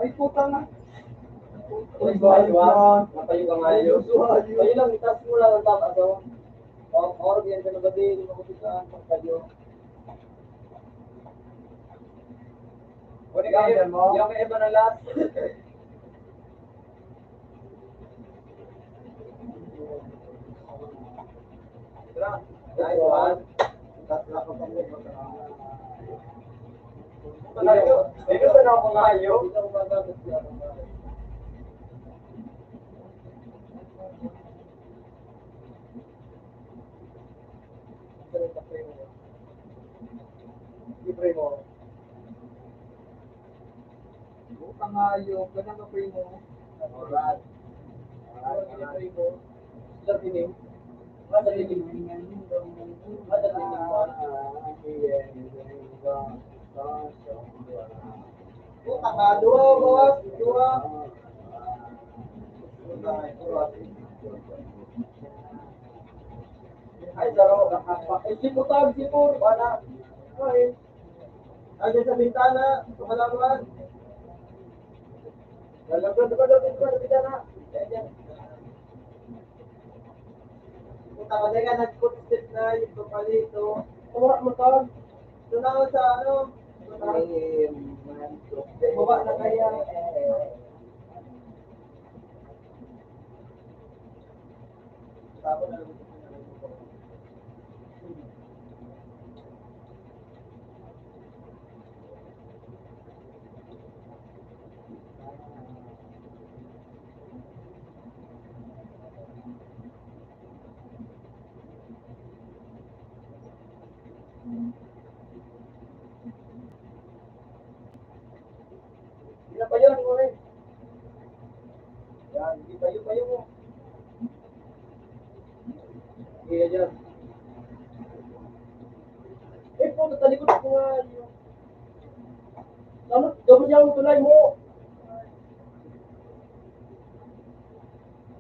Ay, puta na. Uy, payo, ha? Mapayo ka nga, yo. Payo lang, itas mo lang ang tama, to. O, or, yan ka na ba, di? Hindi mo kapitan, magpayo. Pwede kayo, yung iba na last. Tara, nice one. Malayo. Dito sa ako malayo. Libre mo. Putang hayop, ganun ka, primo. Alright. Alright, alright. Primo. Sila pining. Madali din. Madali din. Putang ha, duwa, bawas, duwa. Ay, saro. Ay, siputag, sipur, bana. Ay. Ay, sa bintana, tumalawan. Lalabas, lalabas, lalabas, bintana. Yan, yan. Puta ka, teka, nag-footstep na yung papalito. Wala mo to. Doon ako sa ano? Baba na kaya. Pinapayon mo rin. Yan, hindi payo-payo mo. Kaya dyan. Eh, puta, talikod ko nga. Ano? Gabon niya ang tulay mo.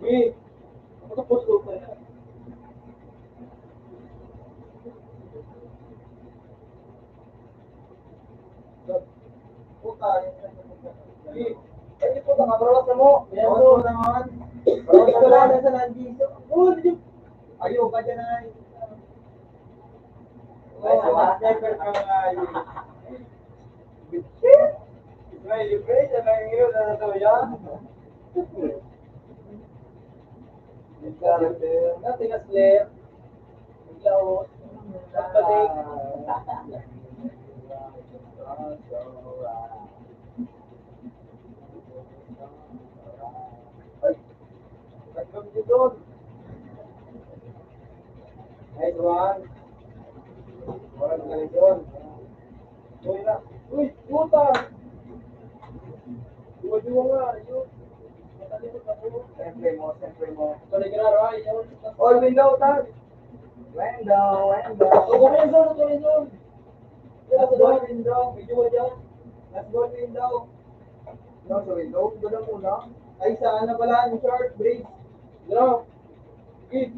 Eh, ako sa puso ko. Puta, eh. Eh, hindi po, nakabawas na mo. Ayan po naman. Bawas na lang sa nandito. Oh, di-, ayaw ka dyan ay. Oh, sniper ka nga, eh. May libre, siya na yung hero na natawa yan. Nothing as left. Ikaw, nagbalik. Ay, welcome to doon. Ay, Juan. Juan Galidon. Uy, na. Uy, puta! Duwa-duwa nga, yun. Natalikod ako. Siyempre mo, siyempre mo. Ito na yung ginagawa, yun. All window, tag. Window, window. Ito na yung zone, ito na yung zone. Last ball, window. Medyo wala. Last ball, window. No, sa window. Ito na muna. Ay, sa ano pala, yung short, bridge. Draw. Give.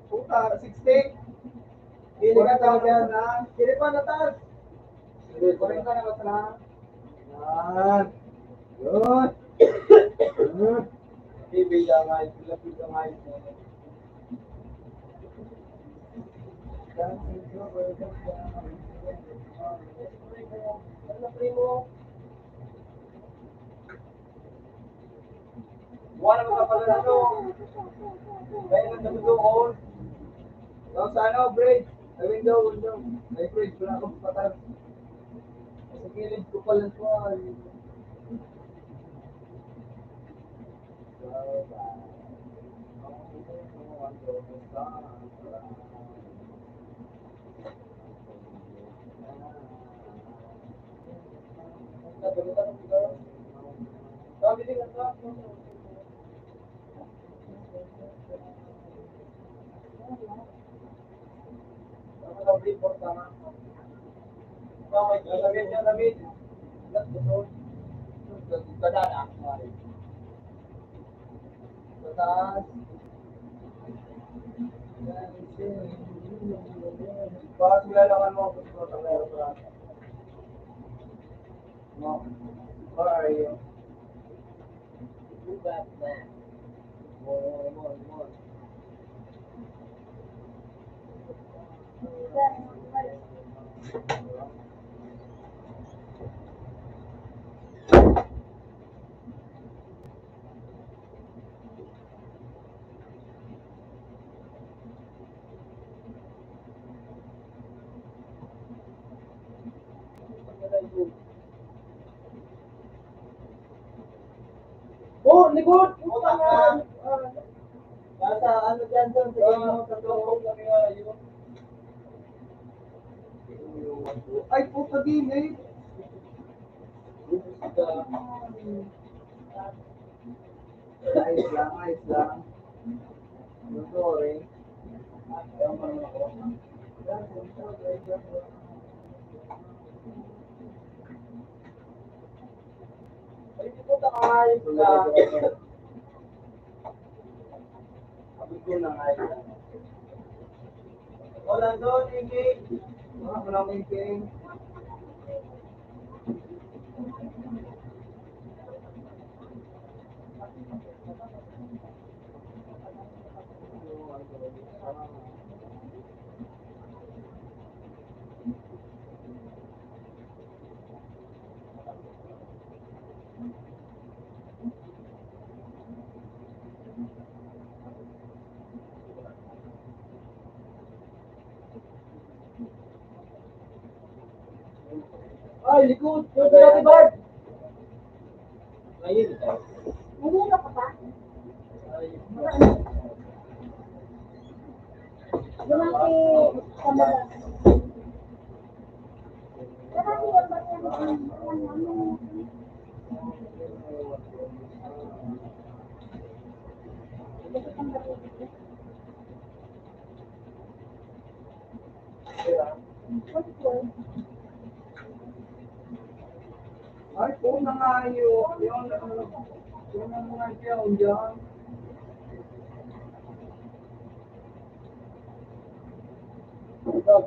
Puta, sixty. Pili ka talaga na. Pili pa na taas. Pili pa na taas na. Yan. Yun. Yun. Pili ka nga, pili ka nga. Ano, primo? Wala naman ka pala, ano? Kaya nang naguguhon. Doon sa ano, bridge. Ay, window, window. May bridge, wala akong patas. Sa kilid ko pala ito, ay. Sa taas. Bakit kilala ka mo? No. Where are you? Go back, man. More, more, more, more. Oh, likod! Puta ka! Nasa ano dyan, doon, sa inyo, sa loob. Ay, puta, di, eh. Ayos lang, ayos lang. Sorry. Ay, puta ka, ayos lang. Sabi ko na nga, ayos lang. Wala doon, Inking. Wala, wala akong Inking. Ay, likod! Yung dati, Bart! Ayun. Nahilo ka ba? Ayun. Lumaki sa mga. Lumaki ang bata ng. Ay, po na nga yun. Yun, ano, yun ang mga diyan, diyan. Dos, dos.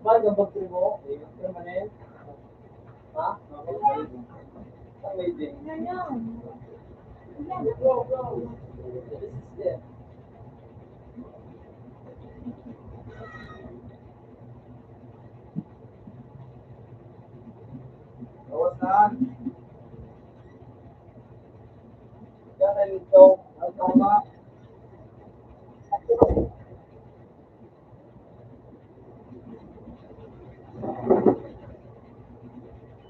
Mahal ang pagtiri mo? Permanent? Ha? Amazing. Bro, bro. This is it. Kawasan. Yan ang ito. Ang tama.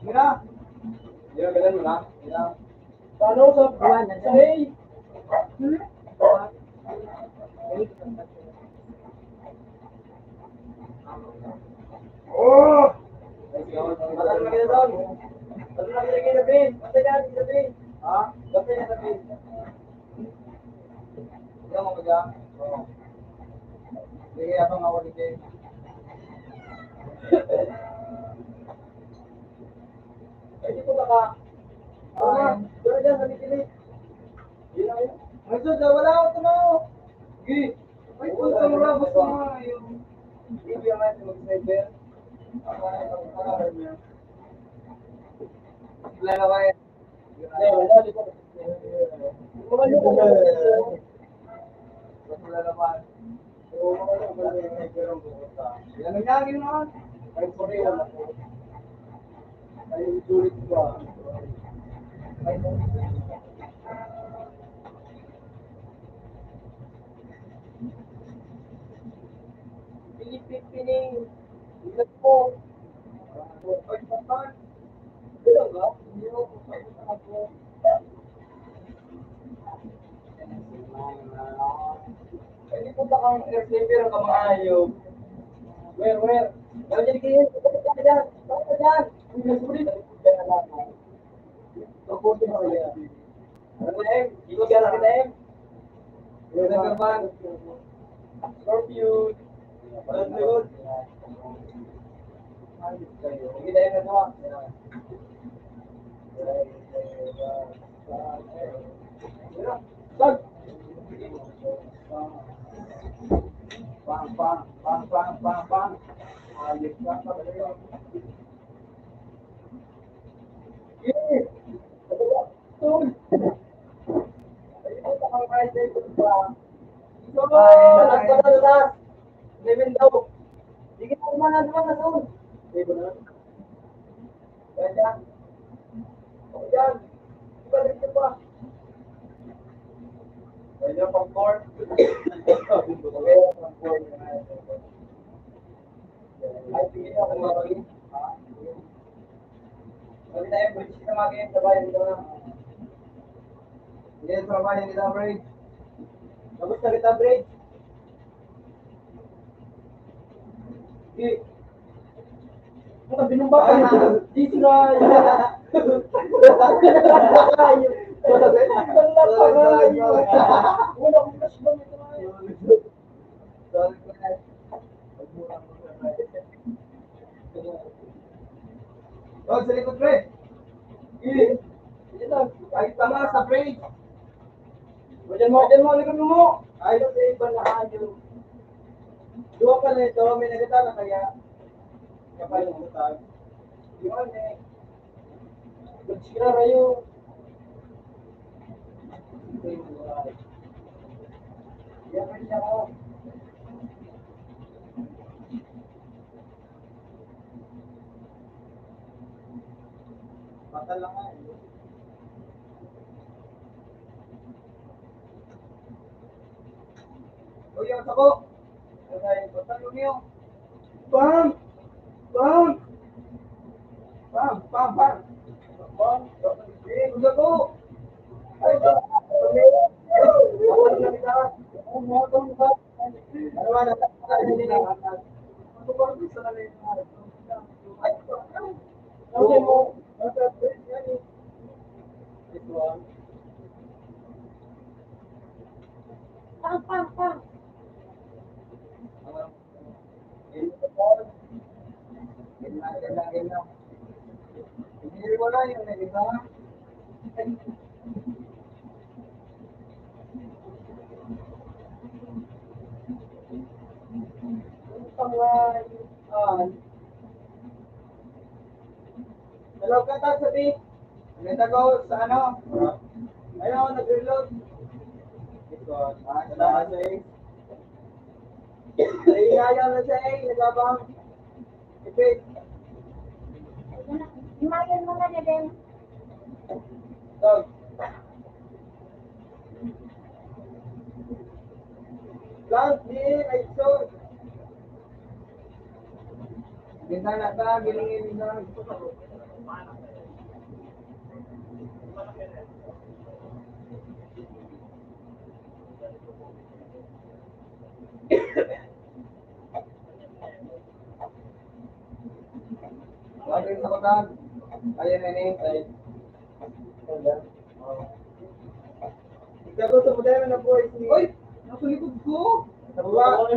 Mira. Mira, ganun mo na. Mira. Paano sa, sa A? Hmm? Oh! Matan na kita doon. Matan na kita, Bin. Matan na kita, Bin. Ha? Matan na kita, Bin. Diyan mo ba dyan? Oo. Sige, abang ako dito. Ay, di ko baka. Ah, pero dyan, sa mikilig. Yun lang yun. Ay, sus, wala akong tumaw. Sige. Ay, punta mo lang, gusto mo nga yun. Hindi naman, mag-sniper. Ang mga, ang mga, Wala na kayo. Pinipipining. Hindi po ba kang air sniper ang kamaayo? Where, where? Daw dyan kayo. Daw dyan. Daw dyan. Ang nagsulit. Daw dyan na lang. Daw po dyan ako yan. Ano na, M? Ikaw dyan na kita, M. Sniper man. Scorpion. Parang likod. Sige, M, ano? Tag! Pang, pang, pang, pang, pang, pang. Ayos ka, pag-, eh. Ay, ay, ay. Ay, ay, ay. Sige, kumain naman na doon. Di ba na? Kaya dyan. O, dyan. Ibalik ko pa. Kaya pang-court. Kaya pang-court. Ay, sige, ako mabalik. Ha? Kami na yung bridge na mag-iingat sa bayan nito na. Hindi, sa bayan nito, bridge. Tapos na kita, bridge. Sige. Ano, binumba ka na? Dito na, yun. Wala pa nga, yun. Wala akong flashbang ito, ay. Oh, sa likod, pre. Eh, ito, kahit tama sa pre. Diyan mo, diyan mo, likod mo. Ay, sa iba na, yun. Duwa pa na ito, may nagkita na kaya. Kapal ng utang. Yun, eh. Magsira kayo. Mata lang nga, eh. Uy, ang sako! Ay, ba't ang lumiyo? Bang! Bang! Bang! Bang! Bang! Eh, ang sako! Ay, bang! Bang! Bang! Bang! Bang! Bang! Bang! Bang! Pang, pang, pang. Pangalan. Hello, kanta sa beat. Kanta ko sa ano? Ayun, nag-reload. Ito, ah, sa taas eh. Naiiyayaw na siya eh, nagabang. Ipit. Himayan mo na niya din. Dog. Plant ni Edson. Bintana ta, giling ni Edson. Bakit sa kotan? Ayan na ni. Ay. Ikaw sa modelo na po, eh, si Uy! Nasa likod ko! Sa baba.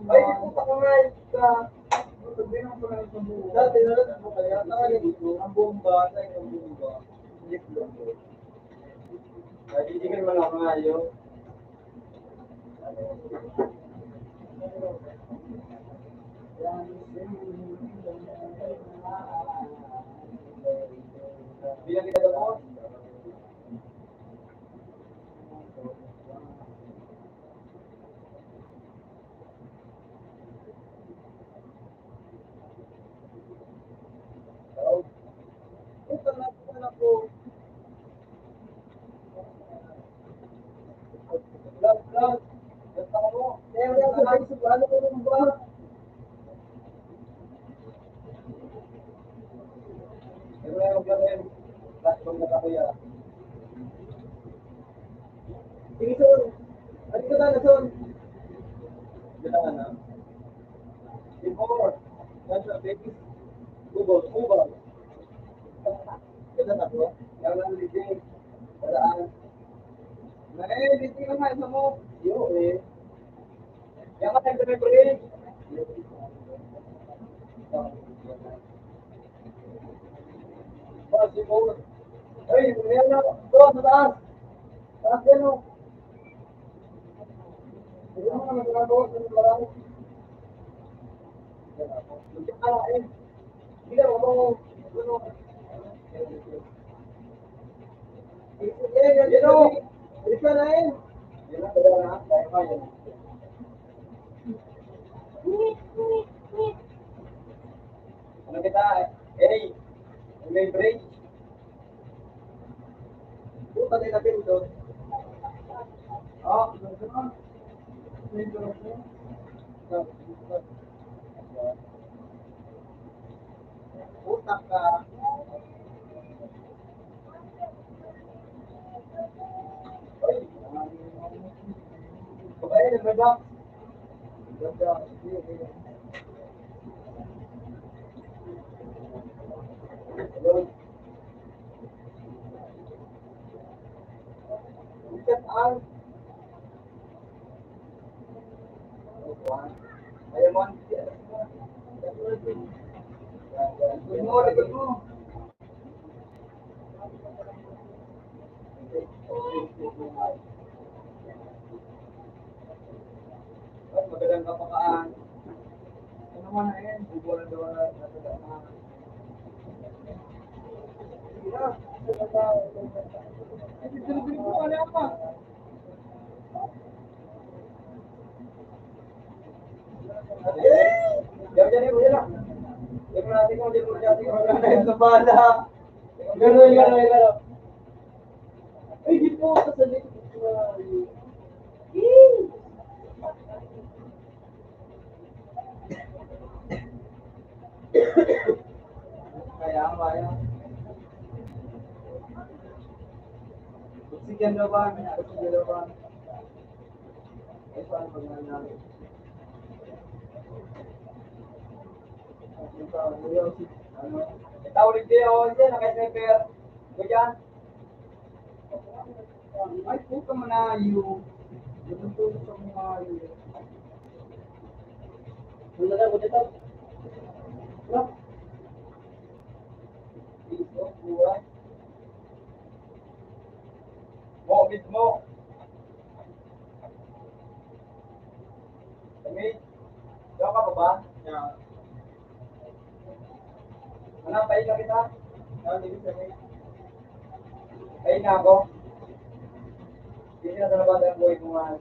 Ay, di po pa ka nga, eh, sa Dati na lang po kaya, ang bomba, ang bomba. Ay, hindi ka naman ako ngayon. Bilang kita po. Sige, Son. Ano ka na, Son? Before, nasa Betis, Google, Google. Ganda na to. Yan ang living. Walaan. Na eh, living na nga, isa mo. Yo, eh. Yan ka, nagdadagdag. Ay, ayan na. Doon, sa taas. Taas yan, oh. Ayan, mga nagkakabawas ng marami. Hindi ka, eh. Hindi ka, ano, ano. Ayan, ayan, ayan, oh. Ayan na, eh. Ayan na, ayan na. Ayan na, ayan na. Ano kita? Hey, may break. Puta, di na pinto. Oh, puta ka. Babae, may box. Hello. Look at our Ayaw mo ang Good morning, good morning. Ay, magandang kapakaan. Ano naman na yan? Bubuan daw na natagaan. Ay, dito, dito, dito, ano yan pa? Diyan, diyan, diyan, diyan lang. Diyan mo natin kung diyan mo natin kung ano na yung sabala. Gano'n, gano'n, gano'n. Ay, di po, kasalit ko na. Kaya, kaya. Oxygen daw ba? Oxygen daw ba? Tawag din ako, hindi, naka-sniper. Diyan. Ay, puta, manayo. Ito po sa mga yun. Ang lagay mo dito. No? Mo, mismo. Kami. Diyan ka pa ba? Yan. Ano, pahinga kita? Ano, hindi ko sabihin. Pahinga ako. Hindi na talaga ang buhay ko nga.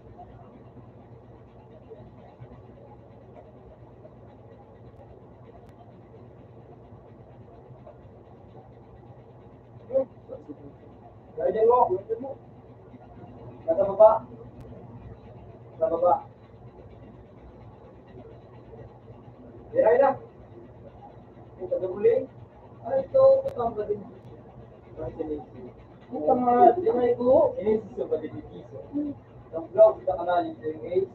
Guardian mo. Nasa baba. Sa baba. Diray na. Sa dubuling. Ay, ito, ito ang pwede. Ito ang mga, di ba ito? Ini sa pagdidikiso. Ang vlog, sa kanal, yung age.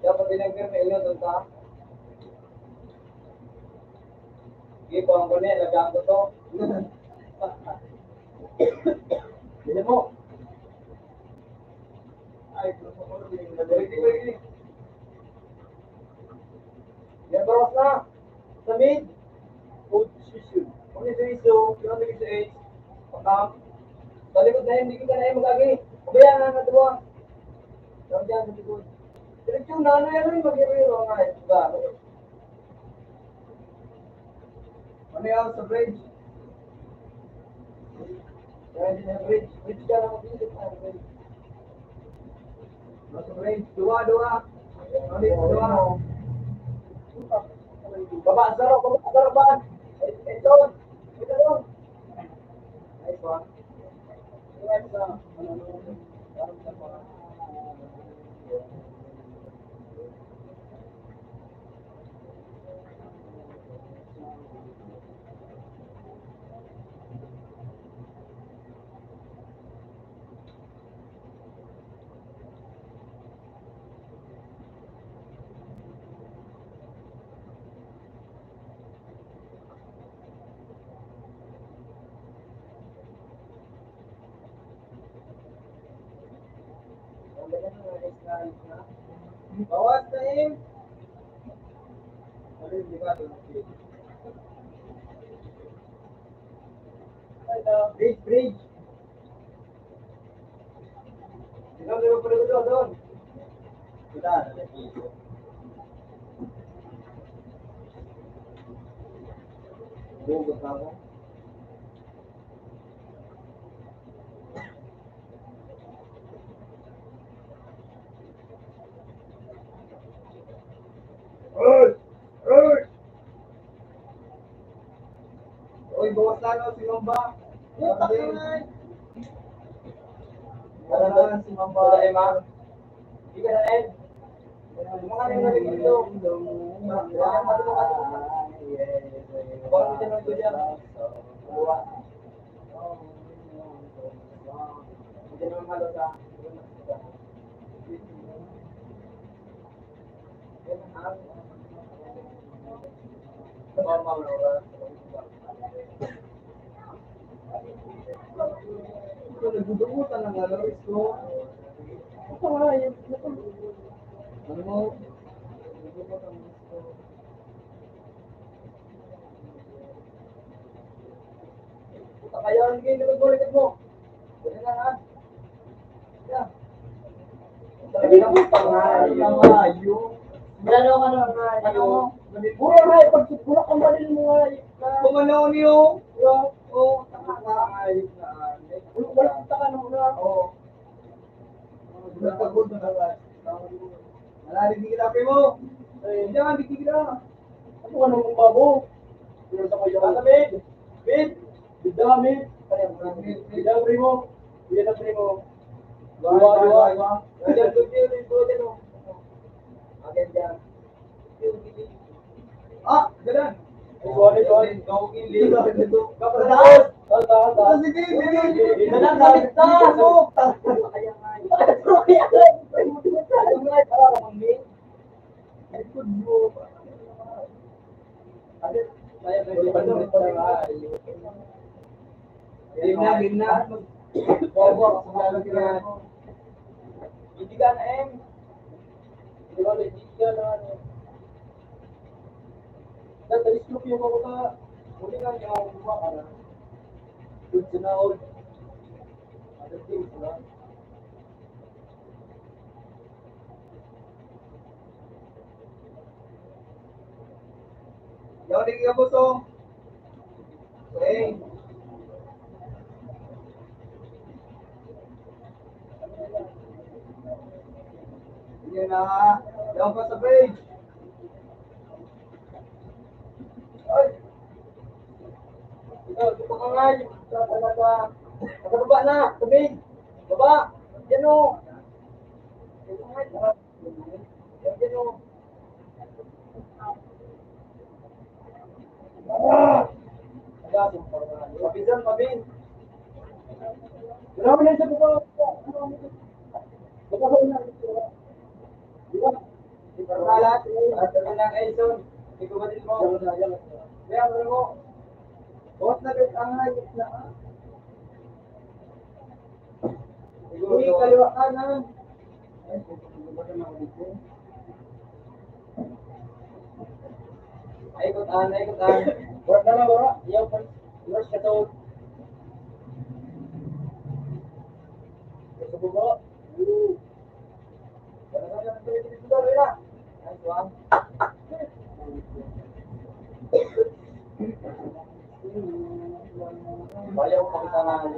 Dapat tinagpir na inyo doon sa Sige po, ang kunin, lagyan ko to. Bili mo. Ay, gusto ko rin. Nabalik ko rin. Yan, bawas na. Sa mid. Good position. Kung ito iso, kung ito iso, eh. Pakam. Sa likod na yun, hindi kita na yun mag-agi. Pabayaan na ang katuwa. Tawag dyan sa likod. Direksyon na, ano yan, ano yung mag-iroyo, mga ito. Ano yan sa bridge? Yan, yan, bridge. Bridge ka lang, bridge ka lang, bridge. Nasa bridge. Dua, dua. Ano yung dua? Baba, sarap, baba, sarap, ba? Ito. Ito. Nice one. Nice one. Bawas na eh. Bridge, bridge. Ikaw, di ba pala ito, doon? Kita, nalagay ko. Hugot na ako. Oy! Oy! Oy, bawas na, no, si Mamba. Puta ka na. Bawas na si Mamba. Wala, Emma. Hindi ka na, Ed. Mga rin na rin ito. Wala, wala, wala. Bawal mo dyan, ito dyan. Buwa. Hindi naman halos, ah. Nagdudugot ang mga laris ko. Ano mo? Nagdudugot ang laris ko. Puta, kaya ang game, nagbulikat mo. Pwede na, ha? Yeah. Hindi po, pangayo, pangayo. Wala na akong ano, ano, ano. Puro na, ipagtutulak ang balil mo nga, eh. Kung ano, ano yung, oh, tama na. Wala, wala, taka na muna. Oo. Nagtagod na ka. Nalaligid kita, primo. Eh, hindi naman, bigyan kita. Ano ka nang babo? Pero sa kayo. Ano, mid? Mid? Bida, mid? Bida, primo. Bida na, primo. Dua, dua. Dua, dua. Dua, dua, dua, dua, dua. Agad yan. Ah, gadan. Sorry, sorry. Kapatid. Tal, tal, tal. Sige, sige, sige. Gadan, kapit na. Ano? Game na, game na. Bobo, ako sa lalo kaya. Hindi ka na, em. Hindi ba, hindi ka na, ano. Nagtalistok yung mga, huli nga niya, kumuha ka na. Good to know. Other things, no? Yaw, di ka busog. Okay. Yan na. Yaw pa sa page. Ay. Ito, ito pa ka nga. Ito talaga. Nasa baba na. Tubig. Baba. Yan o. Yan o. Ah! Pabisan, pabin. Grabe na siya, buka. Buka na. Di ba? Di ba? Lahat, eh. At ang mga kaison, di ko ba din mo? Kaya, ano mo? Bukas na, bet, ang hayop na, ah. Uy, kaliwa kanan. Ay, kutaan, ay, kutaan. Wala na, wala. Yaw pa. Wala siya to. Gusto ko ba? Woo. Bayaw pang tangan.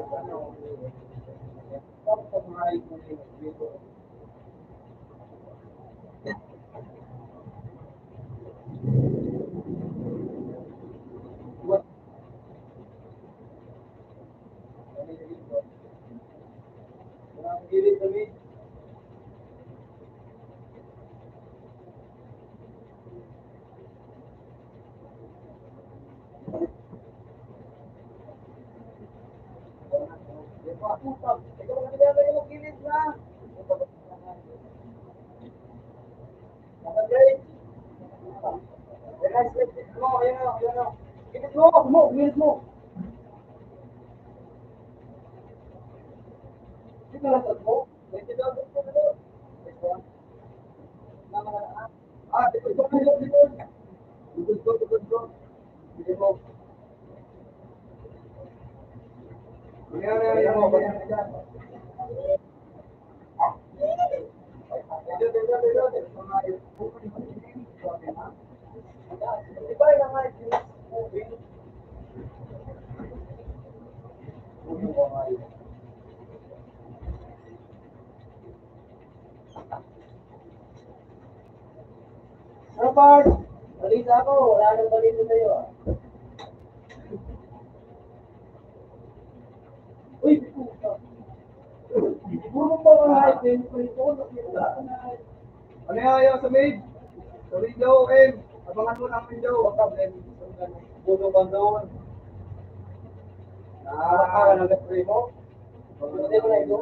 Mo, ayan o, ayan o. Gilid mo, mo, gilid mo. Dito lang mo. Ah, dito, dito, dito, dito. Dito, dito, dito, dito. Dito mo. Yan, yan, yan, yan. Robert, balita ko, wala nang balita sa'yo, ah. Uy, puta. Puro pa mga hype, eh. Ano yan, yan sa mid? Sa window, M. Abangan mo ng window. Wag ka, M. Puto bandon. Ah, nag-free mo? Pagkatay mo na ito.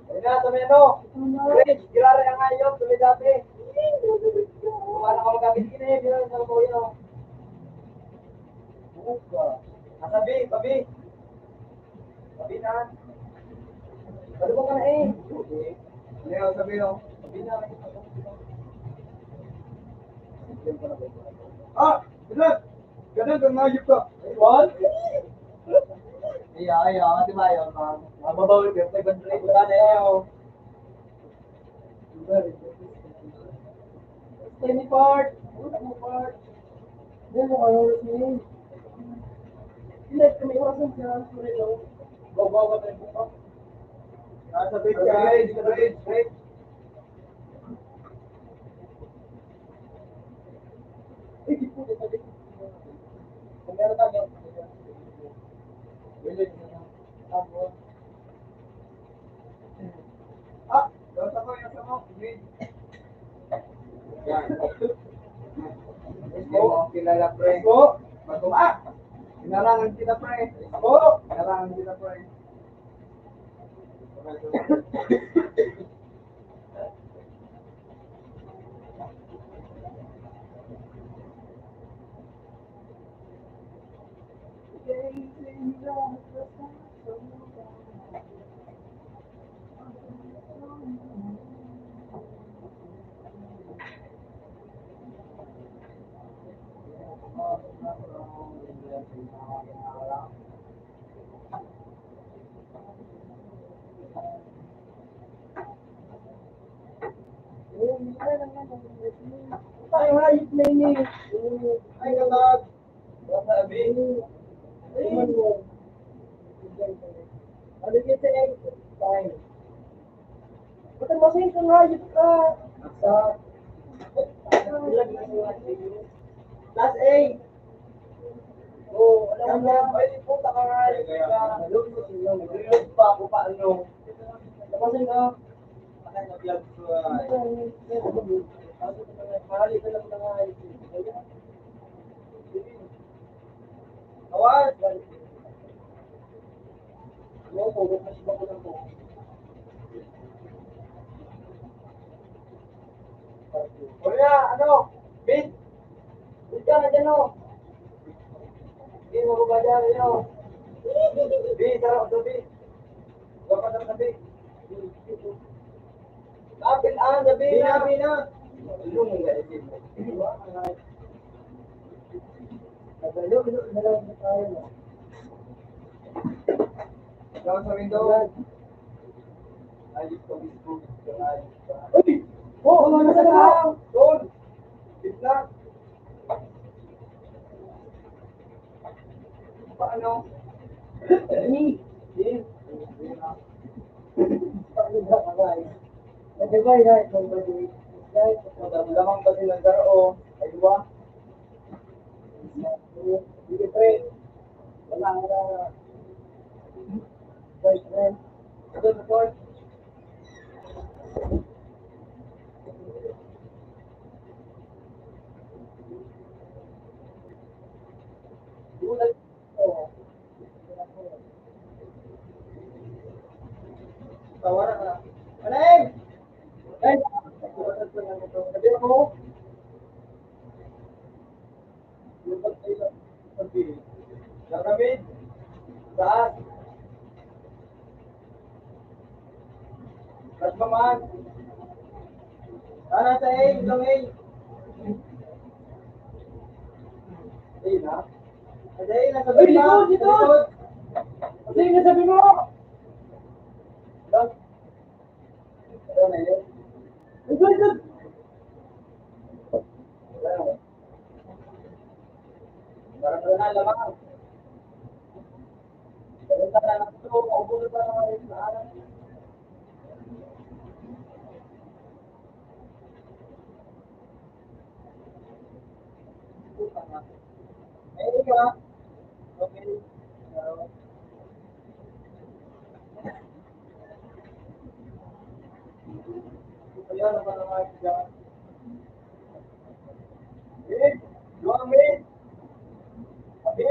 Ayun na, ito na yan, oh. Grace, girara ang ayop, tuloy dati. Wala ka magkabit ini, girara sa babaw yan, oh. Buka. Nasabi, tabi. Tabi na. Ano ba ka na eh? Hindi, sabi, oh. Tabi na. Ah! Bilat! Ganun, ang ayop ka. What? Iya, iya, di ba yun, ma'am? Mababawi ka, five hundred. Wala na yun. Tiny part. Tiny part. Hindi mo kayo, hindi. Hindi, kami oras ng kailangan ko rin, oh. Bawa ka tayo bukas. Nasa bridge, guys. Bridge, bridge. Ah, doon sa ko, yung sa mo. Yan. Hindi mo kilala, pre. Ako? Bago, ah! Inarangan kita, pre. Ako? Inarangan kita, pre. Ay, hayop na ini. Ay, kabag. Sabi. Ay. Ano yun sa X? Fine. Ba't ang masaya kang hayop ka? Sa... Class A. Oo, alam mo na. Ay, puta ka nga. Nalulog pa ako, paano? Tapos yun, ah. Bakit nag-vlog ko, ah? Mahali ka lang na nga. Awas! Ano po, bukas ba ko lang po? Kuya, ano? Bit? Bit ka na dyan, oh. Hindi mo ba dyan, ano? Bit, sarap sa bit. Dapat ang sabi. Apil ang sabi na. Bina, bina. Ano mo nga, Ito sa window. Ayos ka, mismo. Ayos ka. Uy! Oh, ano na sa tao? Doon. Gitna. Paano? Ni. Ni. Paano ba, guys? Nagkagay na itong balik. Guys, lamang ba silang garo? Aywa. Hindi, pre. Wala nga. Boyfriend. Ito, support. Gulay. Tawaran ka. Ano eh? Ay! Sabi mo? Dakamit. Taas. Taas naman. Ano sa A? Itong A. A na? Sa A na sa... Ay, likod, likod! Likod! Ano yung nasabi mo? Ano na yun? Likod, likod! Wala na. Parang wala na lamang. Parang wala na. Ito, maubos na naman yung naanan. Puta na. Eh, ika. Okay. Pero, ayan naman ang mga kaibigan. Eh, duwang minute. Abi.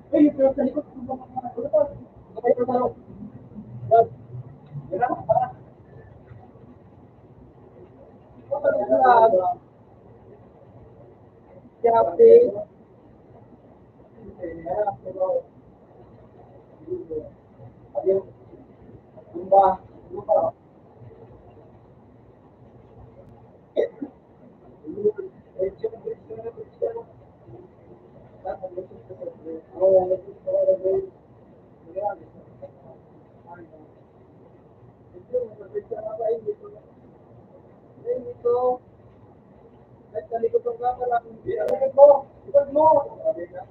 Ay, pero sa likod, ano pa? Ano pa? Yan. Yan na. Yan na. Grabe. Tumba. Tumba. Sabi,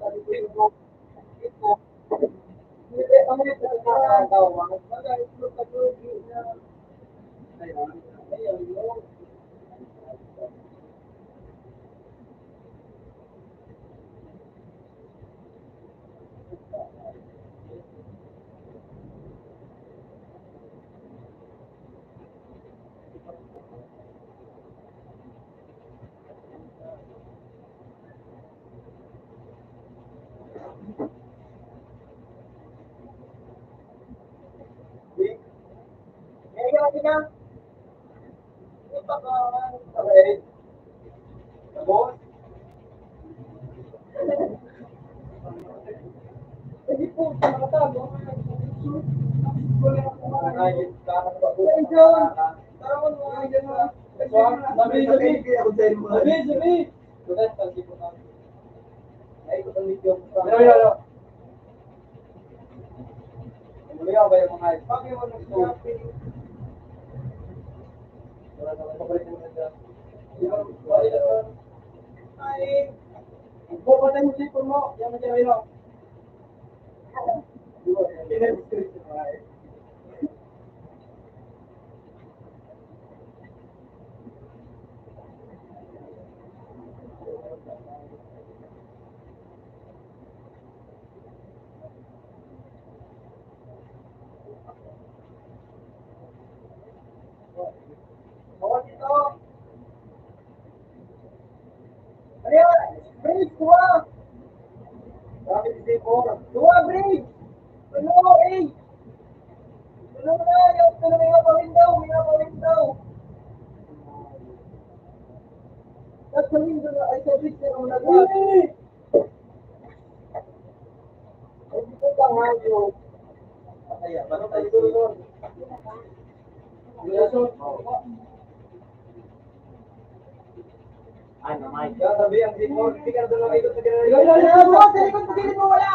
sabi. Sabi, sabi. Ay, ito ang video. Pero, pero, pero. Ano ba yung mga pag-iwan mo ito? Ay, ipapatay mo cellphone mo. Yan ang gawin mo. Ano yan? Bridge, duwa! Bakit hindi po? Duwa, bridge! Ano, eh? Ano na, yung ano, may mga window, may mga window. Tapos sa window na, ay, sa bridge na naman nag- Ano, Mike? Sabi ang Bicol, hindi ka na doon nakikot sa ginagawa. Wala, wala, wala, wala, wala.